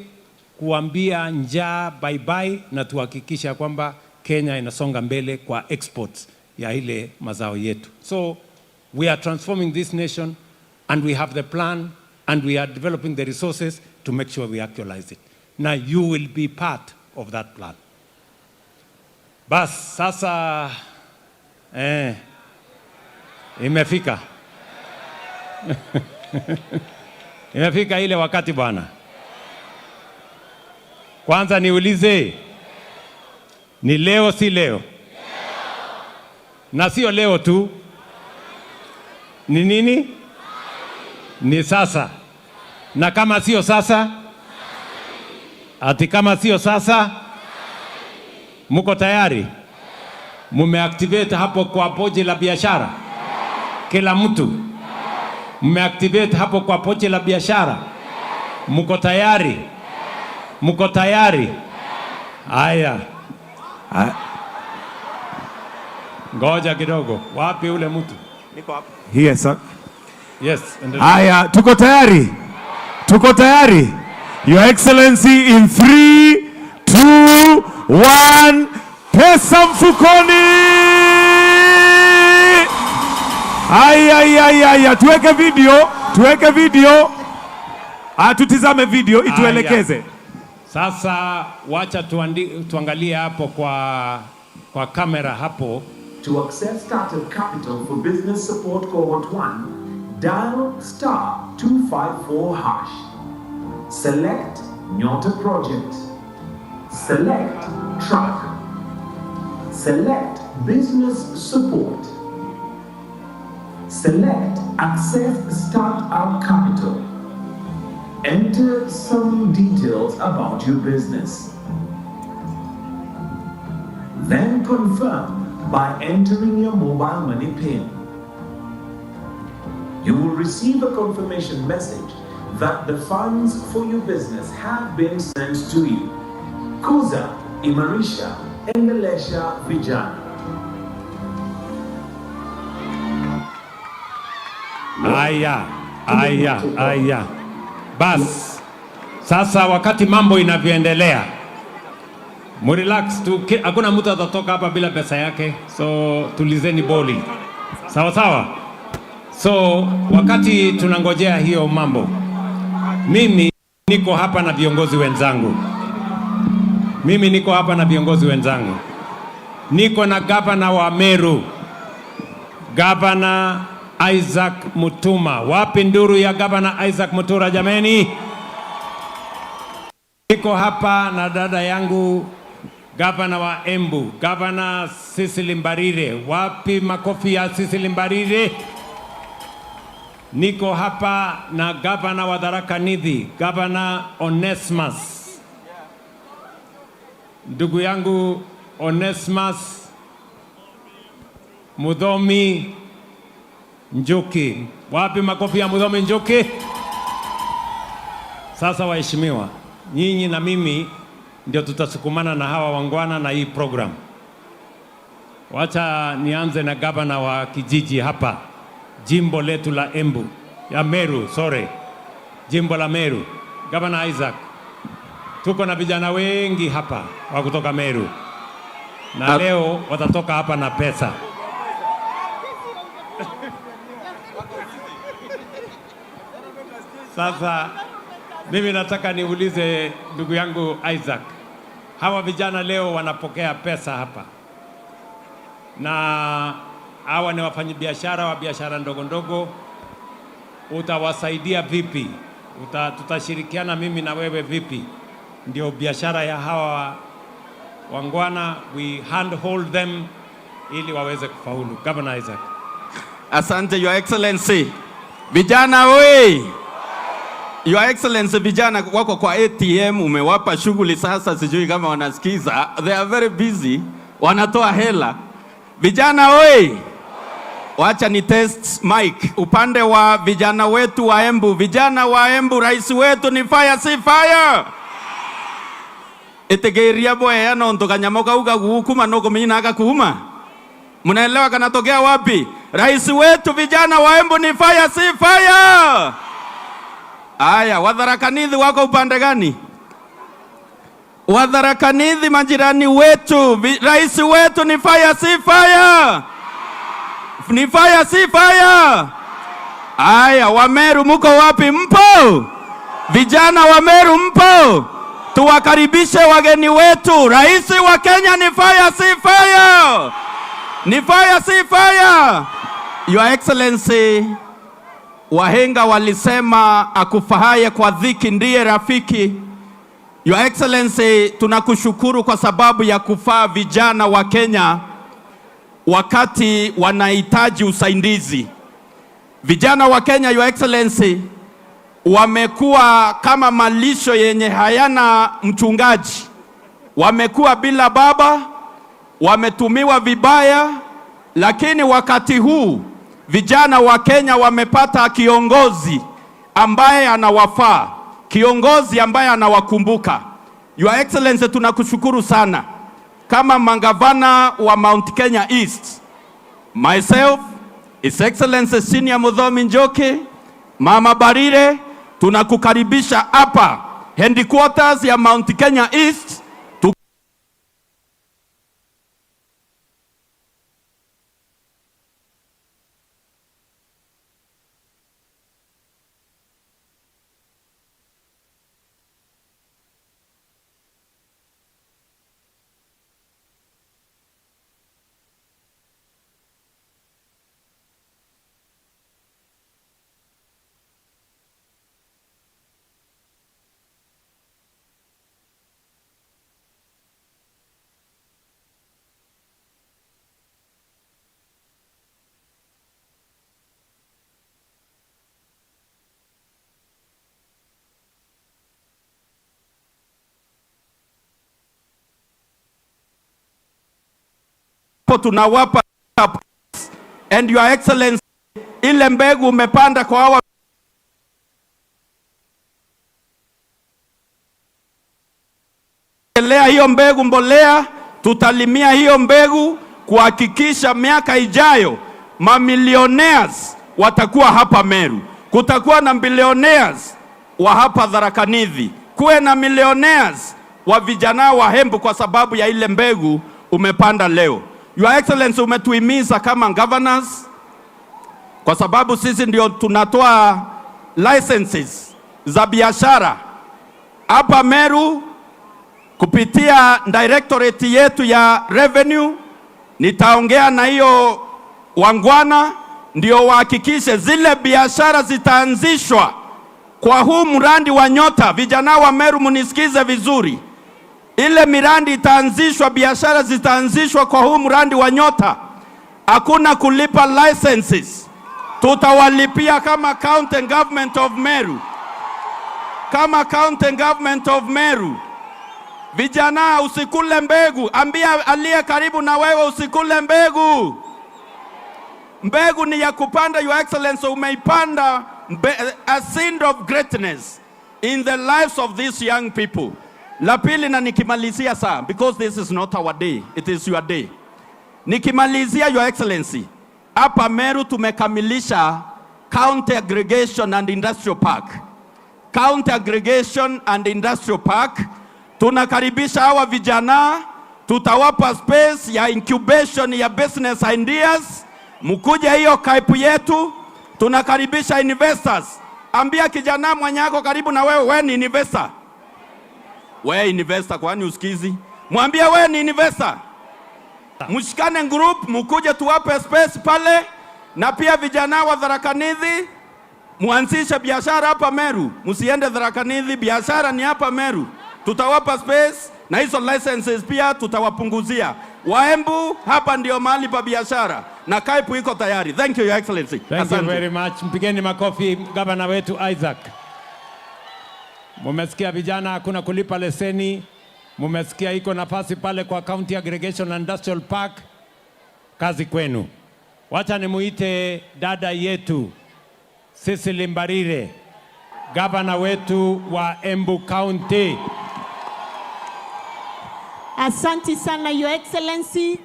kuambia njaa bye bye na tuhakikisha kwamba Kenya inasonga mbele kwa exports ya ile mazao yetu. So we are transforming this nation and we have the plan and we are developing the resources to make sure we actualize it. Now you will be part of that plan. Bas, sasa imefika. Imefika ile wakati bwana. Kwanza niulize, ni leo si leo? Na sio leo tu. Ni nini? Ni sasa. Na kama sio sasa? Ati kama sio sasa? Muko tayari? Mumeactivate hapo kwa pochi la biashara? Kila mtu? Mumeactivate hapo kwa pochi la biashara? Muko tayari? Muko tayari? Haya. Ngoja kidogo, wapi ule mtu? Niko hapa. Yes, sir. Yes, endelea. Haya, tuko tayari, tuko tayari. Your Excellency, in 3, 2, 1, pesa mfukoni! Aya, aya, aya, tuweke video, tuweke video. Ah, tutizame video ituelekeze. Aya. Sasa wacha tuangalie hapo kwa kamera hapo. To access Startup Capital for Business Support Cohort 1, dial *254#. Select Nyota Project. Select Track. Select Business Support. Select Access Startup Capital. Enter some details about your business. Then confirm by entering your mobile money PIN. You will receive a confirmation message that the funds for your business have been sent to you. Kuza, Imarisha, Endelesha Vijana. Aya, aya, aya. Bas. Sasa wakati mambo inavyoendelea, murelax tu, hakuna mtu atatoka hapa bila pesa yake, so tulizeni boli. Sawa sawa. So wakati tunangojea hiyo mambo, mimi niko hapa na viongozi wenzangu. Mimi niko hapa na viongozi wenzangu. Niko na gavana wa Meru, Gavana Isaac Mutuma. Wapi nduru ya Gavana Isaac Mutura jameni? Niko hapa na dada yangu gavana wa Embu, Gavana Cecily Mbarire. Wapi makofi ya Cecily Mbarire? Niko hapa na gavana wa Tharaka Nithi, Gavana Onesmus. Ndugu yangu Onesmus Muthomi Njuki. Wapi makofi ya Muthomi Njuki? Sasa waheshimiwa, nyinyi na mimi ndio tutasukumana na hawa wangwana na hii program. Wacha nianze na gavana wa kijiji hapa, jimbo letu la Embu, ya Meru, sorry. Jimbo la Meru, Gavana Isaac. Tuko na vijana wengi hapa wa kutoka Meru. Na leo watatoka hapa na pesa. Sasa mimi nataka niulize ndugu yangu Isaac, hawa vijana leo wanapokea pesa hapa, na hawa ni wafanyabiashara wa biashara ndogo ndogo. Utawasaidia vipi? Tutashirikiana mimi na wewe vipi ndio biashara ya hawa wangwana, we handhold them ili waweze kufaulu? Governor Isaac. Asante Your Excellency. Vijana we! Your Excellency, vijana wako kwa ATM, umewapa shughuli sasa, sijui kama wanasikiza. They are very busy, wanatoa hela. Vijana we! Wacha ni test mic. Upande wa vijana wetu wa Embu, vijana wa Embu, rais wetu ni fire, si fire? Itegeria boya nonto kanyamoka uga gukuma noko mina akakuma. Mnaelewa kanatokea wapi? Rais wetu vijana wa Embu ni fire, si fire? Aya, Watharaka Nithi wako upande gani? Watharaka Nithi majirani wetu, rais wetu ni fire, si fire? Ni fire, si fire? Aya, Wameru muko wapi? Mpo? Vijana wa Meru mpo? Tuwakaribishe wageni wetu. Rais wa Kenya ni fire, si fire? Ni fire, si fire? Your Excellency, wahenga walisema akufahaye kwa dhiki ndiye rafiki. Your Excellency, tunakushukuru kwa sababu ya kufaa vijana wa Kenya wakati wanahitaji usaidizi. Vijana wa Kenya, Your Excellency, wamekuwa kama malisho yenye hayana mchungaji. Wamekuwa bila baba, wametumiwa vibaya, lakini wakati huu vijana wa Kenya wamepata kiongozi ambaye anawafaa, kiongozi ambaye anawakumbuka. Your Excellency, tunakushukuru sana. Kama mangavana wa Mount Kenya East, Myself, His Excellency Senior Muthomi Njoki, Mama Barire, tunakukaribisha hapa headquarters ya Mount Kenya East. Tunawapa and Your Excellency, ile mbegu umepanda kwa hawa hiyo mbegu mbolea, tutalimia hiyo mbegu kuhakikisha miaka ijayo mamillionaires watakuwa hapa Meru, kutakuwa na billionaires wa hapa Tharaka Nithi, kuwe na millionaires wa vijana wa Embu kwa sababu ya ile mbegu umepanda leo. Your Excellency, umetuhimiza kama governors, kwa sababu sisi ndio tunatoa licenses za biashara hapa Meru kupitia directorate yetu ya revenue. Nitaongea na hiyo wangwana ndio wahakikishe zile biashara zitaanzishwa kwa huu mradi wa Nyota. Vijana wa Meru, munisikize vizuri. Ile miradi itaanzishwa, biashara zitaanzishwa kwa huu mradi wa Nyota, hakuna kulipa licenses, tutawalipia kama County Government of Meru, kama County Government of Meru. Vijana, usikule mbegu. Ambia aliye karibu na wewe usikule mbegu. Mbegu ni ya kupanda. Your Excellency, umeipanda a seed of greatness in the lives of these young people. La pili, na nikimalizia saa, because this is not our day, it is your day. Nikimalizia, Your Excellency, hapa Meru tumekamilisha County Aggregation and Industrial Park. County Aggregation and Industrial Park. Tunakaribisha hawa vijana, tutawapa space ya incubation ya business ideas. Mkuje hiyo CAIP yetu, tunakaribisha investors. Ambia kijana mwenye ako karibu na wewe, wewe ni investor. Wewe investor, kwani usikizi? Mwambie wewe ni investor. Mshikane group, mkuje tuwape space pale, na pia vijana wa Tharaka Nithi muanzishe biashara hapa Meru, msiende Tharaka Nithi, biashara ni hapa Meru. Tutawapa space na hizo licenses pia tutawapunguzia. Waembu, hapa ndio mahali pa biashara na CAIP iko tayari. Thank you, Your Excellency. Thank you Asante. Very much. Mpigeni makofi gavana wetu Isaac. Mumesikia vijana, hakuna kulipa leseni. Mumesikia iko nafasi pale kwa County Aggregation and Industrial Park. Kazi kwenu. Wacha nimuite dada yetu Cecily Mbarire, gavana wetu wa Embu County. Asante sana, Your Excellency.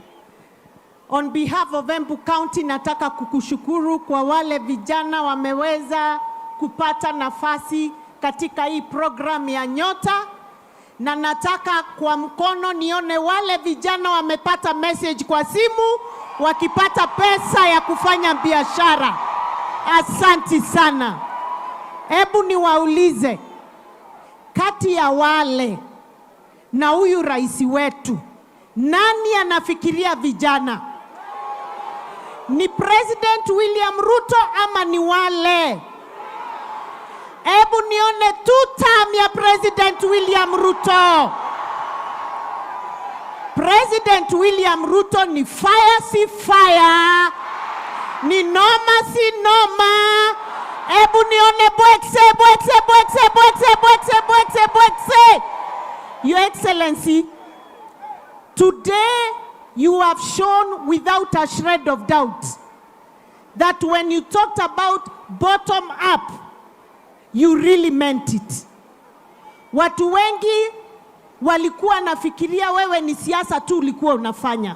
On behalf of Embu County, nataka kukushukuru kwa wale vijana wameweza kupata nafasi katika hii program ya Nyota, na nataka kwa mkono nione wale vijana wamepata message kwa simu wakipata pesa ya kufanya biashara. Asanti sana. Hebu niwaulize, kati ya wale na huyu rais wetu, nani anafikiria vijana? Ni President William Ruto ama ni wale? Hebu nione two term ya President William Ruto. President William Ruto ni fire si fire, ni noma si noma. Hebu nione bwekse, bwekse, bwekse, bwekse, bwekse, bwekse, bwekse. Your Excellency, today you have shown without a shred of doubt that when you talked about bottom up, you really meant it. Watu wengi walikuwa nafikiria wewe ni siasa tu ulikuwa unafanya.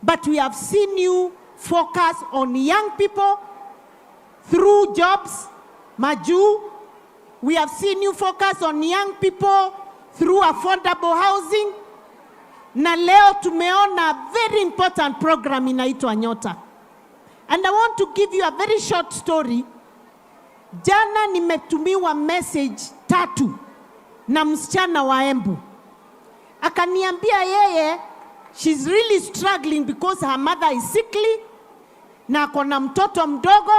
But we have seen you focus on young people through jobs, Majuu. We have seen you focus on young people through affordable housing. Na leo tumeona very important program inaitwa Nyota. And I want to give you a very short story. Jana nimetumiwa message tatu na msichana wa Embu. Akaniambia yeye she's really struggling because her mother is sickly na ako na mtoto mdogo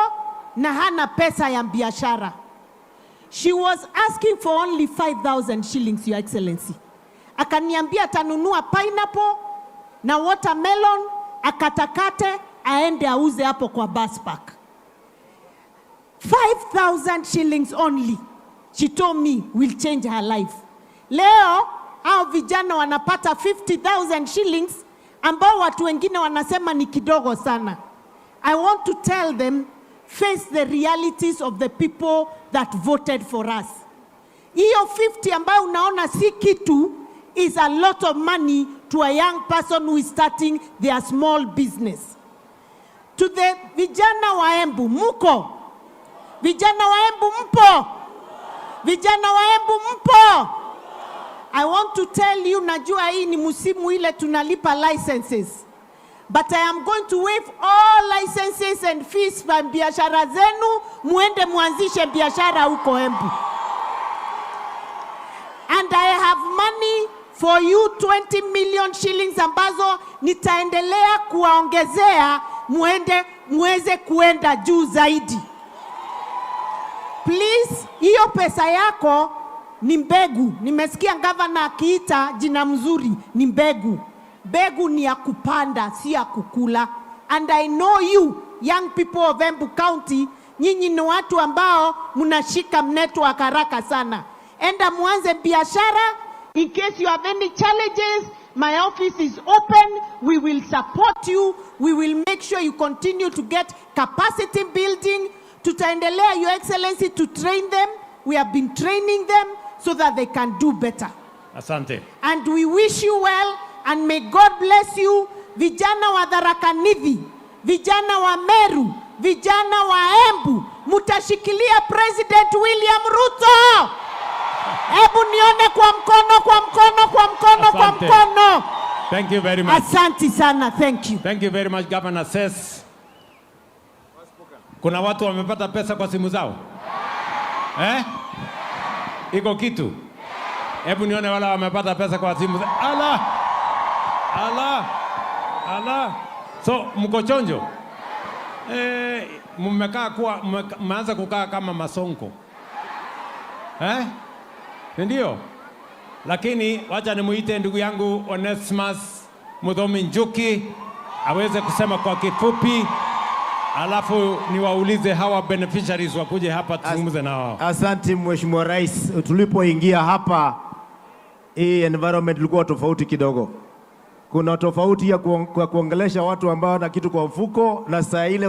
na hana pesa ya biashara. She was asking for only 5,000 shillings, Your Excellency. Akaniambia atanunua pineapple na watermelon akatakate aende auze hapo kwa bus park. 5,000 shillings only, she told me, will change her life. Leo hao vijana wanapata 50,000 shillings ambao watu wengine wanasema ni kidogo sana. I want to tell them, face the realities of the people that voted for us. Hiyo 50 ambayo unaona si kitu is a lot of money to a young person who is starting their small business. To the vijana wa Embu, muko? Vijana wa Embu mpo? Vijana wa Embu mpo? I want to tell you, najua hii ni msimu ile tunalipa licenses. But I am going to waive all licenses and fees kwa biashara zenu, muende muanzishe biashara huko Embu. And I have money for you, 20 million shillings ambazo nitaendelea kuwaongezea muende muweze kuenda juu zaidi. Please, hiyo pesa yako ni mbegu. Nimesikia gavana akiita jina mzuri, ni mbegu. Mbegu ni ya kupanda, si ya kukula. And I know you young people of Embu County, nyinyi ni watu ambao mnashika network haraka sana. Enda muanze biashara. In case you have any challenges, my office is open. We will support you. We will make sure you continue to get capacity building. Tutaendelea, Your Excellency, to train them. We have been training them so that they can do better. Asante. And we wish you well and may God bless you. Vijana wa Tharaka Nithi, vijana wa Meru, vijana wa Embu, mutashikilia President William Ruto. Hebu nione kwa mkono, kwa mkono, kwa mkono, kwa Asante. Mkono. Thank you very much. Asante sana, thank you. Thank you very much, Governor Ses. Kuna watu wamepata pesa kwa simu zao? Eh? Iko kitu? Hebu nione wale wamepata pesa kwa simu zao. Ala! Ala! Ala! So mko chonjo? Eh, mmekaa kuwa mmeanza kukaa kama masonko. Eh? Ndio? Lakini wacha nimuite ndugu yangu Onesmus Muthomi Njuki aweze kusema kwa kifupi, alafu niwaulize hawa beneficiaries wakuje hapa tuzungumze na wao. Asante, Mheshimiwa Rais. Tulipoingia hapa, hii environment ilikuwa tofauti kidogo. Kuna tofauti ya kwa kuongelesha watu ambao wana kitu kwa mfuko na saa ile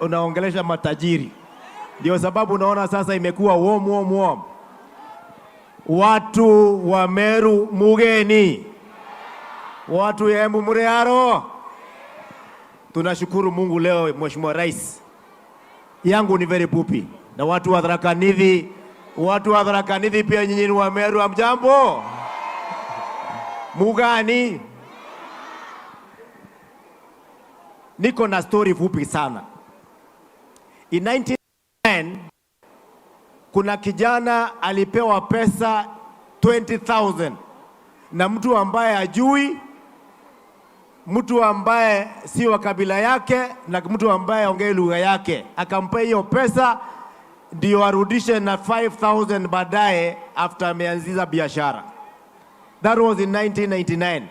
unaongelesha matajiri. Ndio sababu unaona sasa imekuwa warm, warm, warm. Watu wa Meru mugeni, watu ya Embu Muriaro, tunashukuru Mungu leo, Mheshimiwa Rais. Yangu ni very fupi, na watu wa Tharaka Nithi, watu wa Tharaka Nithi pia nyinyi ni wa Meru, hamjambo? Mugani? Niko na story fupi sana. In 1910 kuna kijana alipewa pesa 20,000 na mtu ambaye hajui, mtu ambaye si wa kabila yake na mtu ambaye haongei lugha yake, akampa hiyo pesa ndio arudishe na 5000 baadaye after ameanzisha biashara. That was in 1999.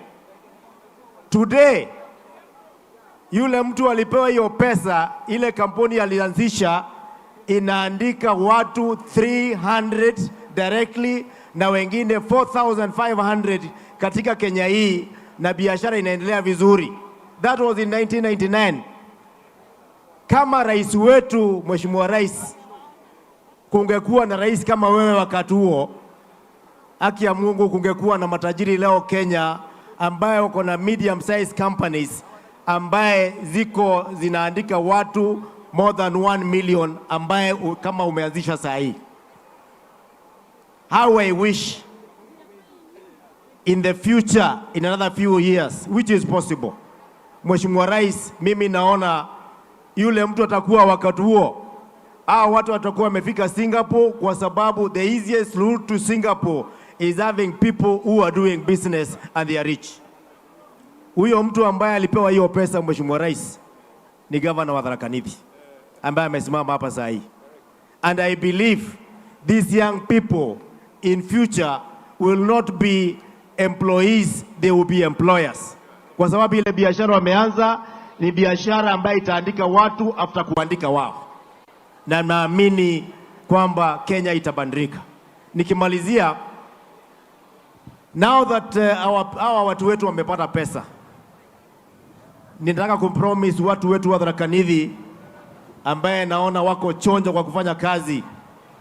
Today yule mtu alipewa hiyo pesa, ile kampuni alianzisha inaandika watu 300 directly na wengine 4500 katika Kenya hii, na biashara inaendelea vizuri. That was in 1999. Kama rais wetu, Mheshimiwa Rais, kungekuwa na rais kama wewe wakati huo, haki ya Mungu, kungekuwa na matajiri leo Kenya ambayo wako na medium size companies ambaye ziko zinaandika watu more than 1 million ambaye kama umeanzisha saa hii. How I wish in the future, in another few years, which is possible. Mheshimiwa Rais, mimi naona yule mtu atakuwa wakati huo, hao watu watakuwa wamefika Singapore, kwa sababu the easiest route to Singapore is having people who are doing business and they are rich. Huyo mtu ambaye alipewa hiyo pesa, Mheshimiwa Rais, ni gavana wa Tharaka Nithi ambaye amesimama hapa saa hii. And I believe these young people in future will not be employees, they will be employers. Kwa sababu ile biashara wameanza ni biashara ambayo itaandika watu after kuandika wao, na naamini kwamba Kenya itabadilika. Nikimalizia, now that our watu wetu wamepata pesa, ninataka kupromise watu wetu wa Tharaka Nithi ambaye naona wako chonjo kwa kufanya kazi.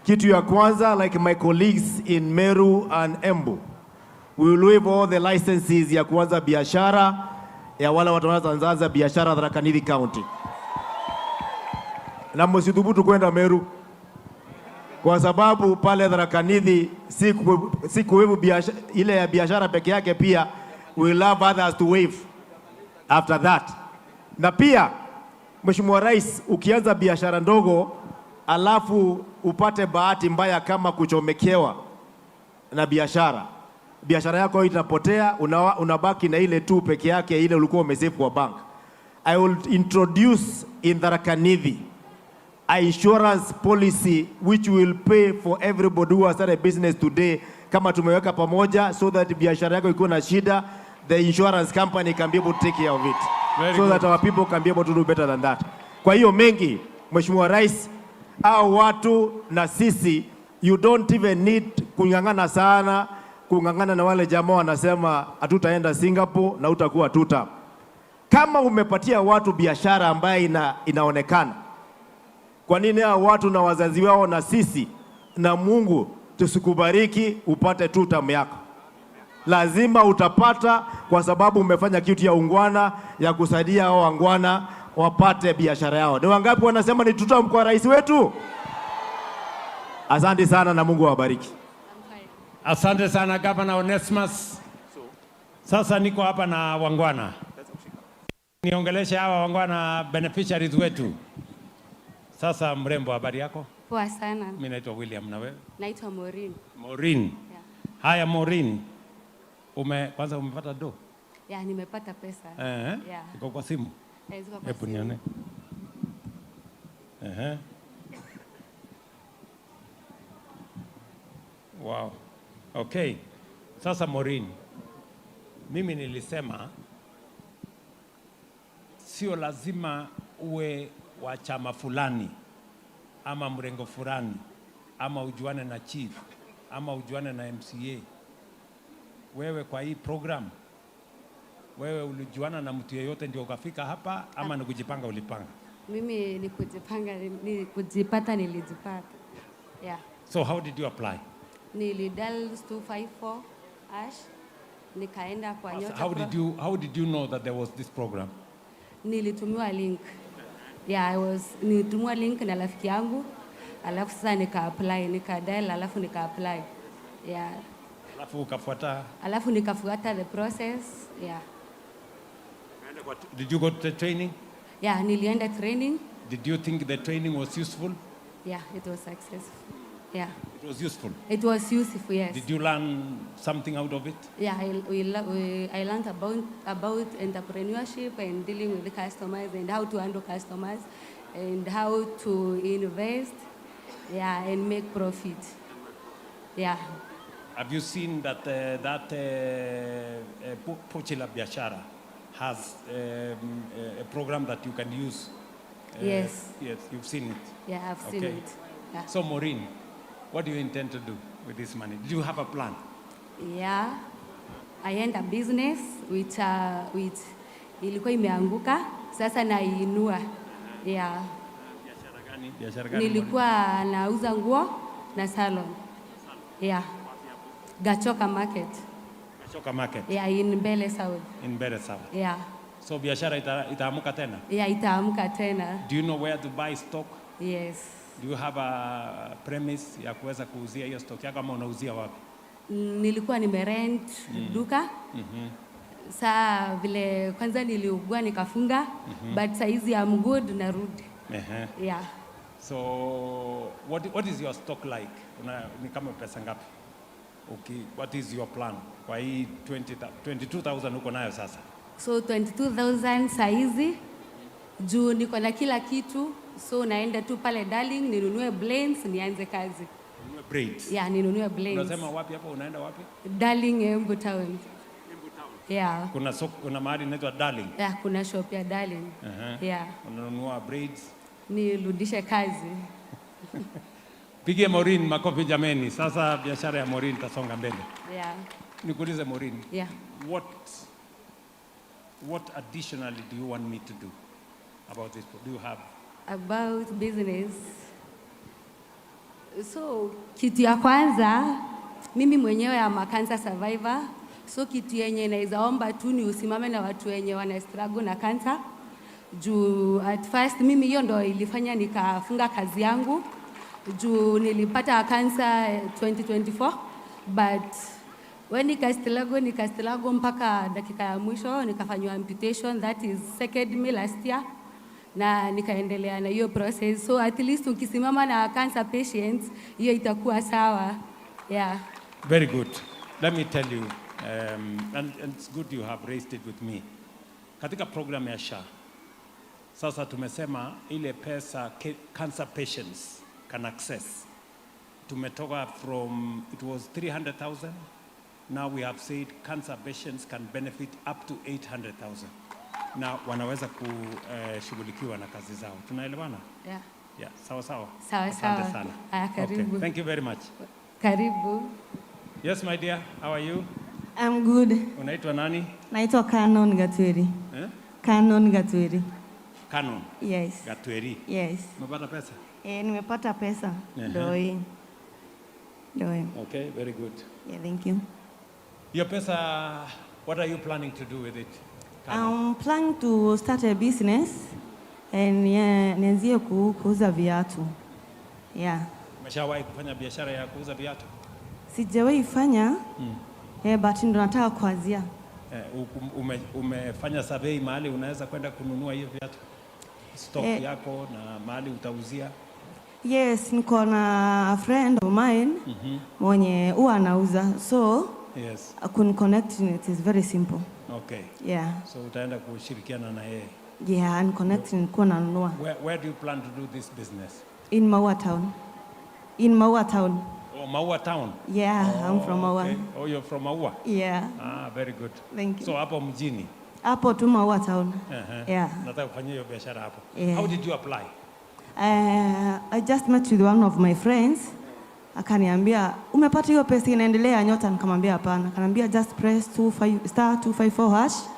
Kitu ya kwanza, like my colleagues in Meru and Embu, we will waive all the licenses ya kuanza biashara ya wale watu wanaanza biashara Tharaka Nithi County, na msithubutu kwenda Meru kwa sababu pale Tharaka Nithi si kuwaive biashara, ile ya biashara peke yake, pia we will have others to waive after that. Na pia Mheshimiwa Rais, ukianza biashara ndogo alafu upate bahati mbaya kama kuchomekewa na biashara, biashara yako itapotea, unabaki na ile tu peke yake ile ulikuwa umesave kwa bank. I will introduce in Tharaka Nithi a insurance policy which will pay for everybody who has started a business today, kama tumeweka pamoja, so that biashara yako ikiwa na shida, the insurance company can be able to take care of it. Very So good. That our people can be able to do better than that. Kwa hiyo mengi, Mheshimiwa Rais, au watu na sisi, you don't even need kung'ang'ana sana, kung'ang'ana na wale jamaa wanasema hatutaenda Singapore na utakuwa tuta. Kama umepatia watu biashara ambayo inaonekana, kwa nini hao watu na wazazi wao na sisi na Mungu tusikubariki upate tu tamu yako? Lazima utapata, kwa sababu umefanya kitu ya ungwana ya kusaidia hao wangwana wapate biashara yao. Ni wangapi wanasema ni tutam kwa rais wetu? Asante sana na Mungu awabariki. Asante sana, Governor Onesmus. Sasa niko hapa na wangwana, niongeleshe hawa wangwana beneficiaries wetu. Sasa mrembo, habari yako? Poa sana. Mimi naitwa William, na wewe? Naitwa Maureen. Maureen. Haya Maureen, kwanza umepata do? Yeah, nimepata pesa. Yeah. Iko kwa simu? Eh, ziko kwa Hebu simu. nione. Ehe. Wow. Okay. Sasa Maureen, mimi nilisema sio lazima uwe wa chama fulani ama mrengo fulani ama ujuane na chief ama ujuane na MCA. Wewe kwa hii program, wewe ulijuana na mtu yeyote ndio ukafika hapa ama ni kujipanga ulipanga? Mimi ni kujipanga, ni kujipata nilijipata. Yeah. So how did you apply? Nilidial 254# nikaenda kwa Nyota. How did you know that there was this program? Nilitumiwa link. Yeah, nilitumiwa link na rafiki yangu. Alafu sasa nika apply, nika dial alafu nika apply. Yeah. Alafu ukafuata? Alafu nikafuata the process. Yeah. Did you go to the training? Yeah, nilienda training. Did you think the training was useful? Yeah, it was successful. Yeah. It was useful. It was useful, yes. Did you learn something out of it? Yeah, I learned about entrepreneurship and dealing with the customers and how to handle customers and how to invest, yeah, and make profit. Yeah. Have you seen that Pochi la Biashara has a program that you can use? Yes. Yes, you've seen it. Yeah, I've seen Okay. it. Yeah. So Maureen, what do you intend to do with this money? Do you have a plan? Yeah. I had a business which ilikuwa imeanguka, sasa naiinua. Yeah. Biashara gani? Biashara gani? Nilikuwa nauza nguo na salon. Yeah. Gachoka Market. Gachoka Market. Yeah, in Mbele South. In Mbele South. Yeah. So biashara itaamka tena? Yeah, itaamka tena. Do you know where to buy stock? Yes. Do you have a premise ya kuweza kuuzia hiyo stock yako ama unauzia wapi? Nilikuwa nimerent duka. Saa vile kwanza niliugua nikafunga, but saizi I'm good, narudi. Yeah. So what is your stock like? Ni kama pesa ngapi? Okay, what is your plan? Kwa hii 22,000 uko nayo sasa? So 22,000 saizi juu niko na kila kitu, so naenda tu pale Darling ninunue blends nianze kazi. Ununue braids. Yeah, ninunue blends. Unasema wapi hapo, unaenda wapi? Darling, Embu Town. Yeah. Kuna soko, kuna mahali inaitwa Darling. Yeah, kuna shop ya Darling. Yeah. Unanunua braids. Nirudishe kazi. Pigie Maureen makofi jameni. Sasa biashara ya Maureen itasonga mbele. Yeah. Nikuulize Maureen. Yeah. What additionally do you want me to do about this? Do you have About business? So kitu ya kwanza, mimi mwenyewe am a cancer survivor. So kitu yenye naweza omba tu ni usimame na watu wenye wana struggle na cancer. Juu at first mimi hiyo ndo ilifanya nikafunga kazi yangu, juu nilipata cancer 2024, but when nikastruggle mpaka dakika ya mwisho nikafanywa amputation, that is second May last year, na nikaendelea na hiyo process. So at least ukisimama na cancer patients, hiyo itakuwa sawa. Yeah. Very good. Let me tell you, and it's good you have raised it with me. Katika program ya SHA, sasa tumesema ile pesa cancer patients can access. Tumetoka from, it was 300,000. Now we have said cancer patients can benefit up to 800,000. Na wanaweza kushughulikiwa na kazi zao. Tunaelewana? Yeah. Yeah, sawa sawa. Sawa Asante sawa. sana. Haya, karibu. Okay, thank you very much. Karibu. Yes, my dear, how are you? I'm good. Unaitwa nani? Naitwa Canon Gatweri. Eh? Canon Gatweri. Canon. Yes. Gatweri. Yes. Umepata pesa? Eh, nimepata pesa. Ndio hii. Ndio hii. Okay, very good. Yeah, thank you. Hiyo pesa, what are you planning to do with it? Canon? I'm planning to start a business and yeah, nianzie kuuza viatu. Yeah. Umeshawahi kufanya biashara ya kuuza viatu? Sijawahi fanya, eh, but ndo nataka kuanzia. Eh, umefanya survey mahali unaweza kwenda kununua hiyo viatu? Stock yako na mahali utauzia? Yes, niko na a friend of mine mwenye huwa anauza. So, kuniconnect it is very simple. Okay. Yeah. So utaenda kushirikiana na yeye. Yeah, and connect nilikuwa nanunua. Where do you plan to do this business? In Maua Town. In Maua Town. Oh, Maua Town. Yeah, I'm from Maua. Okay. Oh, you're from Maua? Yeah. Ah, very good. Thank you. So hapo mjini? Hapo tu Maua Town. Yeah. Nataka kufanyia hiyo biashara hapo. Yeah. How did you apply? I just met with one of my friends. Akaniambia, "Umepata hiyo pesa inaendelea ya Nyota?" Nikamwambia hapana. Akaniambia, "Just press 25 *254#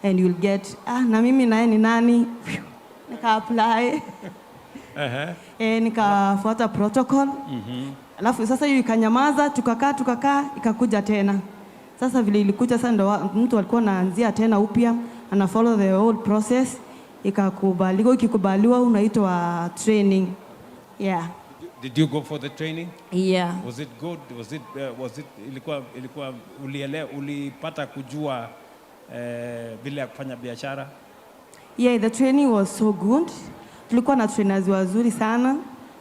and you'll get." Ah, na mimi naye ni nani? Phew, nika apply. Eh, nikafuata protocol. Alafu sasa hiyo ikanyamaza, tukakaa tukakaa, ikakuja tena. Sasa vile ilikuja sasa ndo mtu alikuwa anaanzia tena upya, ana follow the whole process, ikakubaliwa, ikikubaliwa unaitwa training. Yeah. Did you go for the training? Yeah. Was it good? Was it ilikuwa ulipata kujua vile ya kufanya biashara? Yeah, the training was so good. Tulikuwa na trainers wazuri sana.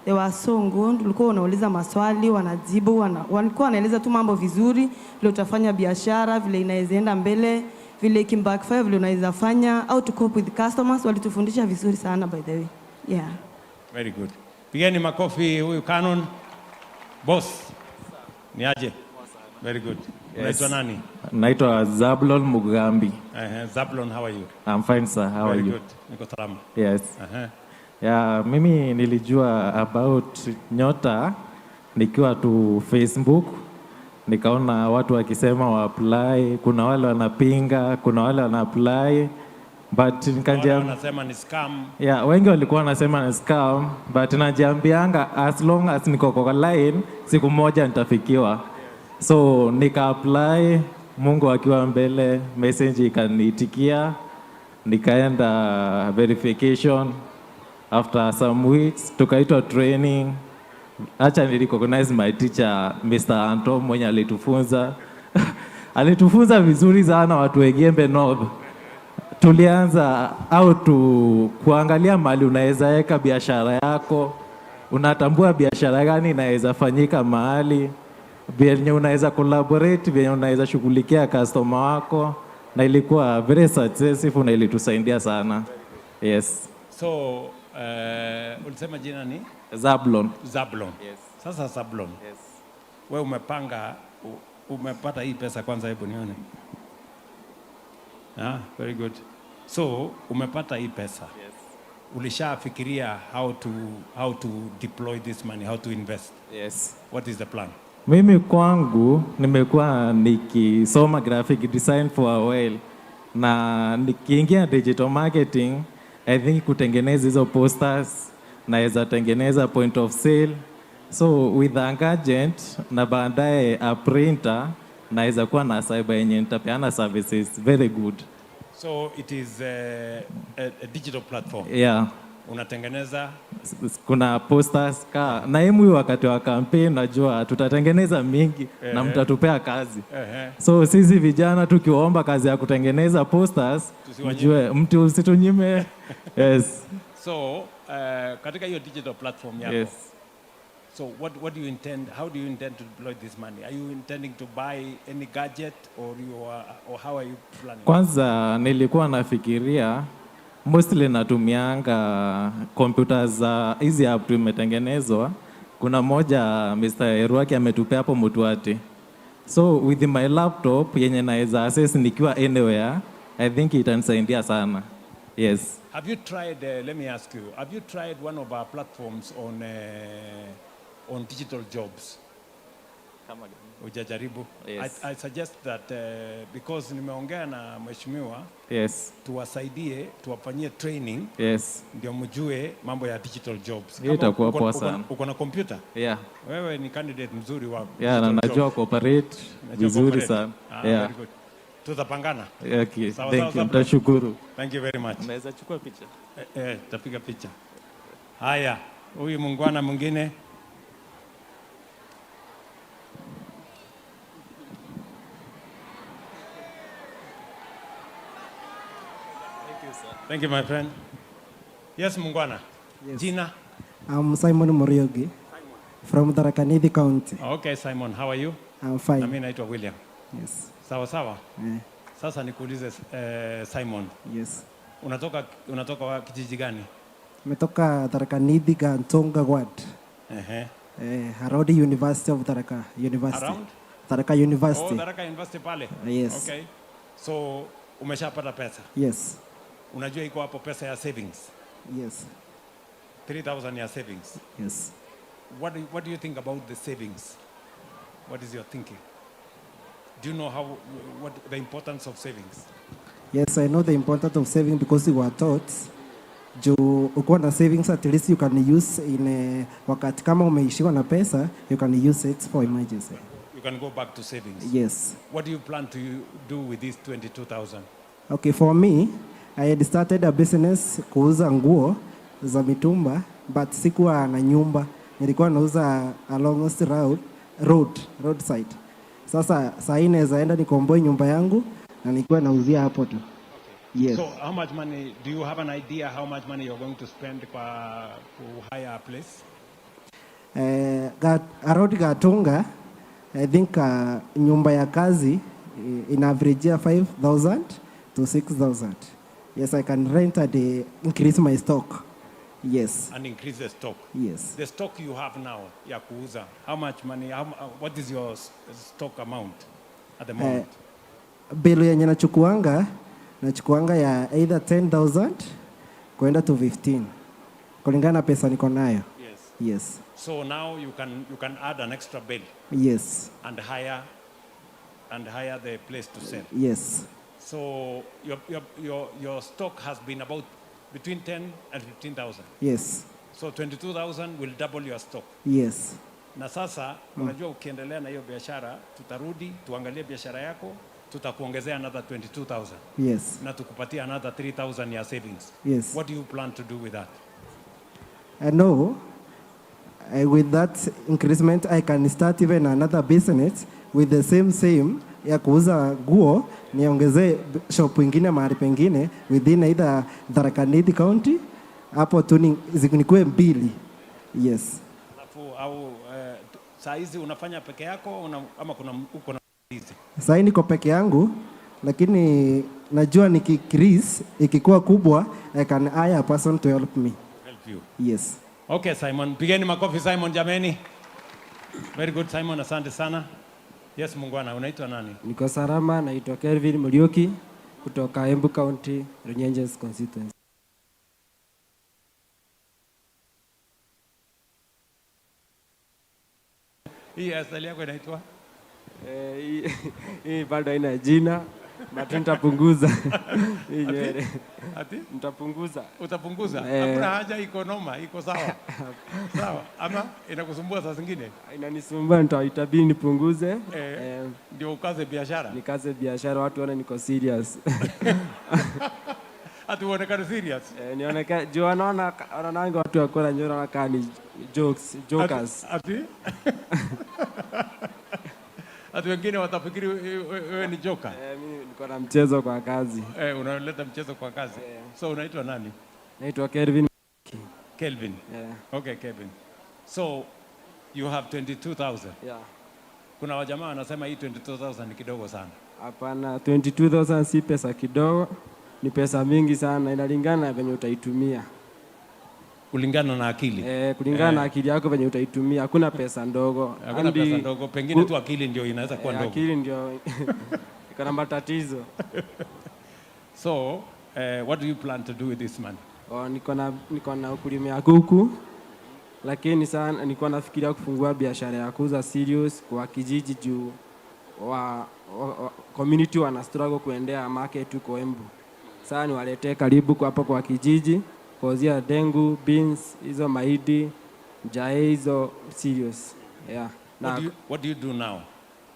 They were so good. Ulikuwa unauliza maswali, wanajibu, walikuwa wanaeleza tu mambo vizuri, vile utafanya biashara, vile inaweza enda mbele, vile ikibackfire, vile unaweza fanya, how to cope with customers. Walitufundisha vizuri sana, by the way. Yeah. Very good. Pigeni makofi huyu Canon. Boss. Ni aje? Very good. Unaitwa nani? Naitwa Zablon Mugambi. Zablon, how are you? I'm fine, sir. How Very are you? good. Niko salama. Yes. Yeah, mimi nilijua about Nyota nikiwa tu Facebook, nikaona watu wakisema wa apply, kuna wale wanapinga, kuna wale wana apply, but Wale wanasema ni scam. Yeah, wengi walikuwa wanasema ni scam, but najiambianga as long as niko kwa line, siku moja nitafikiwa. So nika apply, Mungu akiwa mbele, message ikaniitikia. Nikaenda verification. After some weeks tukaitwa training. Acha ni recognize my teacher, Mr. Anto, mwenye alitufunza vizuri sana. Watu wa Igembe North, tulianza au tu kuangalia mahali unaweza weka biashara yako, unatambua biashara gani inaweza fanyika mahali, vyenye unaweza collaborate, vyenye unaweza shughulikia customer wako, na ilikuwa very successful na ilitusaidia sana. Yes. So ulisema jina ni? Zablon. Zablon. Yes. Sasa Zablon. Yes. We umepanga umepata hii pesa kwanza, hebu nione. Ah, very good. So umepata hii pesa. Yes. Ulishafikiria how to deploy this money, how to invest? Yes. What is the plan? Mimi kwangu nimekuwa nikisoma graphic design for a while, na nikiingia digital marketing, I think kutengeneza hizo posters, naweza tengeneza point of sale. So with a gadget na baadaye a printer, naweza kuwa na cyber yenye nitapeana services very good. So it is a digital platform. Yeah. Unatengeneza Kuna posters ka na hemu wakati wa campaign, najua tutatengeneza mingi na mtatupea kazi. So sisi vijana tukiwaomba kazi ya kutengeneza posters, Tusiwanyime. mjue mtu usitunyime. Yes. So katika hiyo digital platform yako. So what do you intend, how do you intend to deploy this money? Are you intending to buy any gadget or how are you planning? Kwanza nilikuwa nafikiria, mostly natumianga kompyuta za hizi app tumetengenezwa. Kuna moja Mr. Eruaki ametupea hapo Mutuati. So with my laptop yenye naweza access nikiwa anywhere, I think itanisaidia sana. Yes. Have you tried, let me ask you, have you tried one of our platforms on digital jobs? Hujajaribu? Yes. I suggest that because nimeongea na mheshimiwa tuwasaidie, tuwafanyie training ndio mjue mambo ya digital jobs. Hiyo itakuwa Uko- poa uko- sana. Uko na kompyuta? Yeah. Wewe ni candidate mzuri wa Yeah, na digital najua jobs. cooperate Unajua vizuri cooperate. sana. Ah, Yeah. very good. Tutapangana. Okay, Sawa, thank sawa, you. Zabron. Nitashukuru. Thank you very much. Naweza chukua picha? Eh, tapiga picha. Haya, huyu muungwana mwingine. Thank you, my friend. Yes, muungwana. Yes. Jina? I'm Simon Muriogi from Tharaka Nithi County. Okay, Simon, how are you? I'm fine. Na mimi naitwa William. Yes. Sawa sawa. Eh. Sasa nikuulize, Simon. Yes. Unatoka wa kijiji gani? Nimetoka Tharaka Nithi, Gantonga Ward. Eh, around the University of Tharaka University. Around? Tharaka University. Oh, Tharaka University pale. Yes. Okay. So umeshapata pesa? Yes. Unajua iko hapo pesa ya savings? Yes. 3000 ya savings. Yes. What do you think about the savings? What is your thinking? Do you know how what the importance of savings? Yes, I know the importance of saving because we were taught juu ukiwa na savings, at least you can use in a, wakati kama umeishiwa na pesa, you can use it for emergency. You can go back to savings. Yes. What do you plan to do with this 22,000? Okay, for me, I had started a business kuuza nguo za mitumba, but sikuwa na nyumba. Nilikuwa nauza along the roadside. Sasa saa hii naweza enda nikomboe nyumba yangu na nilikuwa nauzia hapo tu. Yes. So how much money, do you have an idea how much money you're going to spend kwa ku hire a place? Eh, around Gatunga, I think nyumba ya kazi ina average 5000 to 6000. Yes, I can rent and increase my stock. Yes. And increase the stock? Yes. The stock you have now ya kuuza, how much money, what is your stock amount at the moment? Bale yenye nachukuanga ya either 10,000 kwenda to 15 kulingana na pesa niko nayo. Yes. Yes. So now you can add an extra bale Yes. and hire the place to sell. Yes. So your stock has been about between 10 and 15,000. Yes. So 22,000 will double your stock. Yes. Na sasa unajua ukiendelea na hiyo biashara, tutarudi tuangalie biashara yako, Tutakuongezea another 22,000. Yes. Na tukupatia another 3,000 ya savings. Yes. What do you plan to do with that? I know with that increment I can start even another business with the same ya kuuza nguo, niongezee shop ingine mahali pengine within either Tharaka Nithi County hapo tu nikuwe mbili. Yes. Alafu au saa hizi unafanya peke yako ama kuna uko na hizi? Sasa niko peke yangu, lakini najua nikicrease ikikuwa kubwa I can hire a person to help me. Help you. Yes. Okay, Simon. Pigeni makofi Simon jameni. Very good Simon, asante sana. Yes, mungwana, unaitwa nani? Niko salama, naitwa Kelvin Muriuki kutoka Embu County, Runyenjes constituency. Hii hairstyle yako inaitwa? Hii bado haina jina, but nitapunguza. Hii nywele. Ati? Nitapunguza. Utapunguza? Hakuna haja, iko noma, iko sawa. Sawa, ama inakusumbua saa zingine? Inanisumbua, itabidi nipunguze. Ndio ukaze biashara? Nikaze biashara, watu waone niko serious. Ati uonekane serious? Nionekane, juu wanaonanga watu wako na nywele wanakaa ni jokes, jokers. Ati? Ati wengine watafikiri wewe ni joker? Mimi niko na mchezo kwa kazi. Unaleta mchezo kwa kazi. So unaitwa nani? Naitwa Kelvin. Kelvin. Yeah. Okay, Kelvin. So you have 22,000. Yeah. Kuna wajamaa wanasema hii 22,000 ni kidogo sana. Hapana, 22,000 si pesa kidogo, ni pesa mingi sana, inalingana na venye utaitumia. Kulingana na akili. Kulingana na akili yako venye utaitumia, hakuna pesa ndogo. Hakuna pesa ndogo, pengine tu akili ndio inaweza kuwa ndogo. Akili ndio iko na matatizo. So, what do you plan to do with this money? Oh, niko na ukulima ya kuku. Lakini sana nilikuwa nafikiria kufungua biashara ya kuuza cereals kwa kijiji juu wa community wana struggle kuendea market huko Embu. Sasa niwaletee karibu kwa hapo kwa kijiji kuuzia dengu, beans, hizo mahindi, njae hizo cereals. Yeah. Na What do you do now?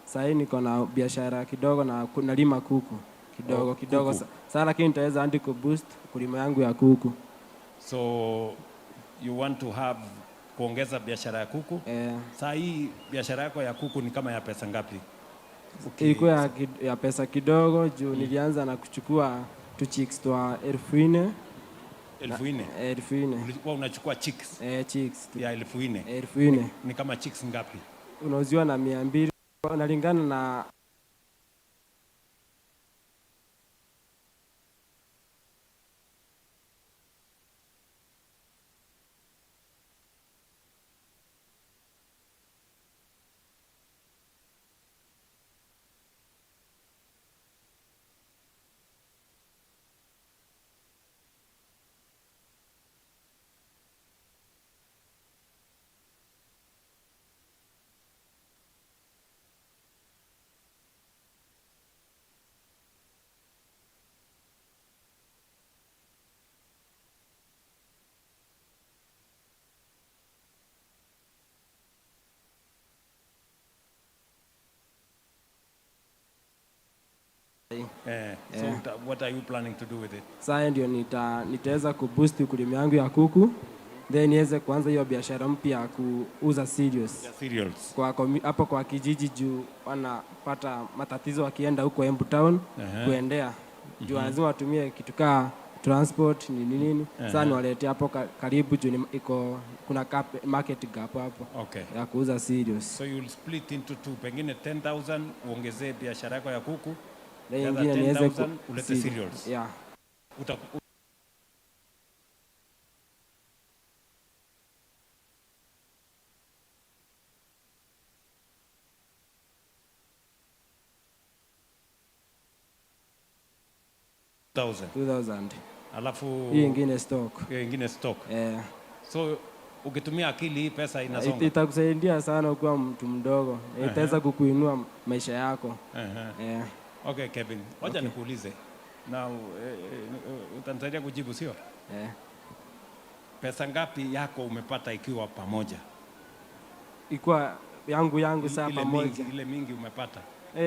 Sasa niko na biashara kidogo na nalima kuku kidogo kidogo. Sasa lakini nitaweza hadi ku boost kulima yangu ya kuku. So you want to have kuongeza biashara ya kuku? Sasa hii biashara yako ya kuku ni kama ya pesa ngapi? Ilikuwa ya pesa kidogo juu nilianza na kuchukua 2 chicks twa 4,000. 4,000? 4,000. Ulikuwa unachukua chicks? Chicks. Ya 4,000. 4,000. Ni kama chicks ngapi? Unauziwa na 200, unalingana na So what are you planning to do with it? Sasa ndio nitaweza kuboost ukulima yangu ya kuku, then niweze kuanza hiyo biashara mpya ya kuuza cereals. Yeah, cereals. Kwa hapo kwa kijiji juu wanapata matatizo wakienda huko Embu town kuendea. Juu lazima watumie kitu kama transport ni nini. Sasa niwaletee hapo karibu juu iko kuna market gap hapo. Okay. Ya kuuza cereals. So you'll split into two, pengine 10,000 uongezee biashara yako ya kuku. Na ingine niweze ulete cereals. Yeah. 2,000. Alafu hii ingine stock. Hiyo ingine stock. So ukitumia akili hii pesa inasonga. Itakusaidia sana ukiwa mtu mdogo. Itaweza kukuinua maisha yako. Okay, Kevin. Wacha nikuulize. Na utanisaidia kujibu sio? Pesa ngapi yako umepata ikiwa pamoja? Ikiwa yangu saa pamoja. Ile mingi umepata.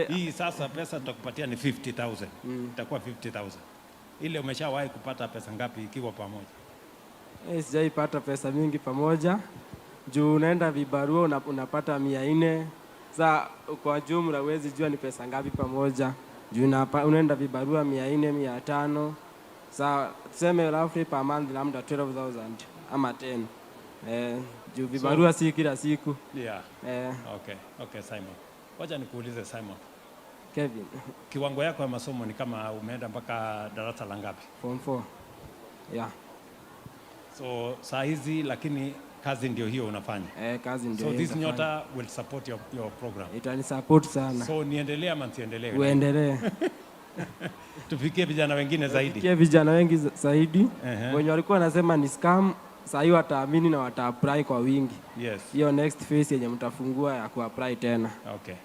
Hii sasa pesa tutakupatia ni 50,000. Itakuwa 50,000. Ile umeshawahi kupata pesa ngapi ikiwa pamoja? Sijaipata pesa mingi pamoja juu unaenda vibarua unapata 400. Sa kwa jumla huwezi jua ni pesa ngapi pamoja juu unaenda vibarua 400, 500. Sa tuseme roughly per month labda 12,000 ama 10. Juu vibarua si kila siku. Okay, Simon. Wacha nikuulize Simon. Kevin. Kiwango yako ya masomo ni kama umeenda mpaka darasa la ngapi? Form 4. Yeah. So saa hizi lakini kazi ndio hiyo unafanya. Kazi ndio So hiyo this nitafanya. Nyota will support your program. Itanisupport sana. So niendelee ama nisiendelee? Uendelee. Tufikie vijana wengine zaidi. Tufikie vijana wengi zaidi. Ehe. Wenye walikuwa wanasema ni scam, saa hii wataamini na wata-apply kwa wingi. Hiyo next phase yenye mtafungua ya kuapply tena. Okay.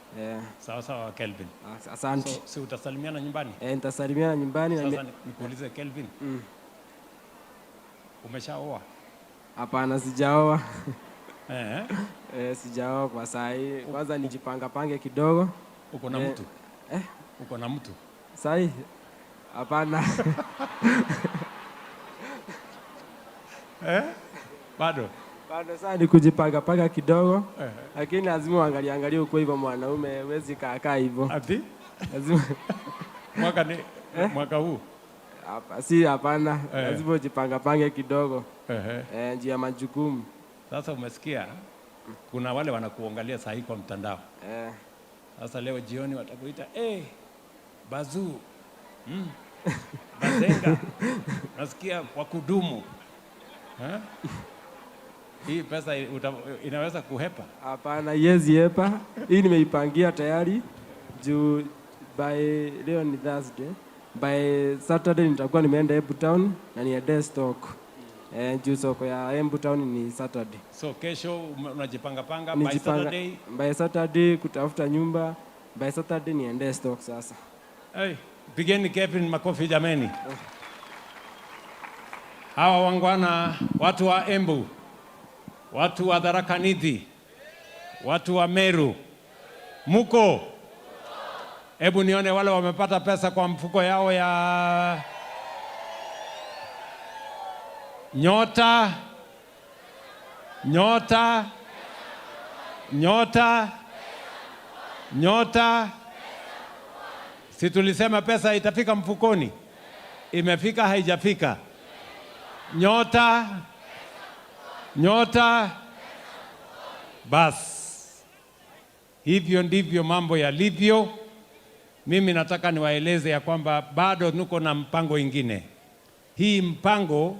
Sawa sawa Kelvin. Asante. So, si utasalimiana nyumbani? Nitasalimiana nyumbani na Sasa nikuulize Kelvin. Umeshaoa? Hapana, sijaoa. Eh. Sijaoa kwa saa hii. Kwanza nijipanga pange kidogo. Uko na mtu? Eh? Uko na mtu? Saa hii? Hapana. Eh? Bado? Bado saa ni kujipanga panga kidogo. Lakini lazima uangalie angalie uko hivyo mwanaume, huwezi kaa kaa hivyo. Ati? Lazima Mwaka ni Eh? mwaka huu? Hapa si hapana, Eh. lazima ujipanga pange kidogo. Ehe. Njia ya majukumu. Sasa umesikia kuna wale wanakuangalia saa hii kwa mtandao. Sasa leo jioni watakuita, Bazuu. Bazenga. Nasikia wakudumu. Eh? Hii pesa inaweza kuhepa. Hapana, haiwezi hepa. Hii nimeipangia tayari juu by leo ni Thursday. By Saturday nitakuwa nimeenda Embu Town na niende stock. Juu soko ya Embu Town ni Saturday. So kesho unajipanga panga by Nijipanga Saturday. by Saturday kutafuta nyumba, by Saturday niende stock sasa. Hey, pigeni Kevin makofi jameni. Hawa wangwana, watu wa Embu, watu wa Tharaka Nithi, watu wa Meru, muko? Hebu nione wale wamepata pesa kwa mfuko yao ya Nyota, Nyota, Nyota, Nyota. Si tulisema pesa itafika mfukoni? Imefika haijafika? Nyota, Nyota. Bas, hivyo ndivyo mambo yalivyo. Mimi nataka niwaeleze ya kwamba bado niko na mpango ingine. Hii mpango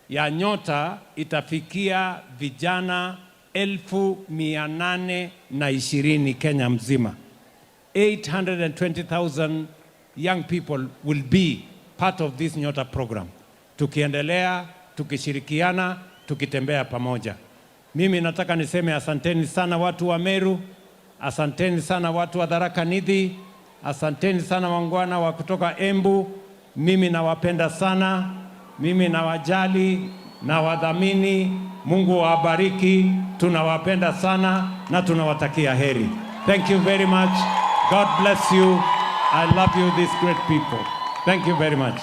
ya Nyota itafikia vijana 820,000 Kenya mzima. 820,000 young people will be part of this Nyota program. Tukiendelea, tukishirikiana, tukitembea pamoja. Mimi nataka niseme asanteni sana watu wa Meru, asanteni sana watu wa Tharaka Nithi, asanteni sana wangwana wa kutoka Embu. Mimi nawapenda sana, mimi nawajali nawadhamini. Mungu awabariki, tunawapenda sana na tunawatakia heri. Thank you very much. God bless you. I love you, these great people. Thank you very much.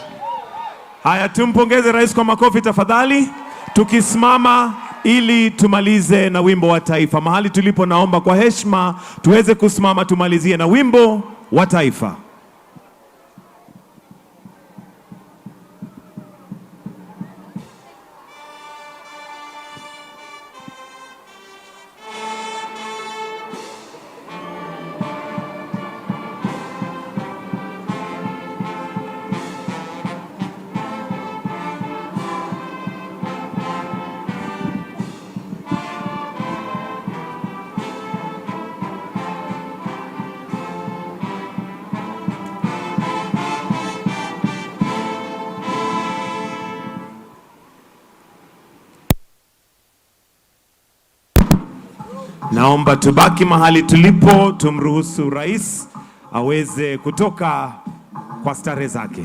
Haya, tumpongeze rais kwa makofi tafadhali, tukisimama ili tumalize na wimbo wa taifa. Mahali tulipo, naomba kwa heshima tuweze kusimama tumalizie na wimbo wa taifa. Naomba tubaki mahali tulipo, tumruhusu rais aweze kutoka kwa starehe zake.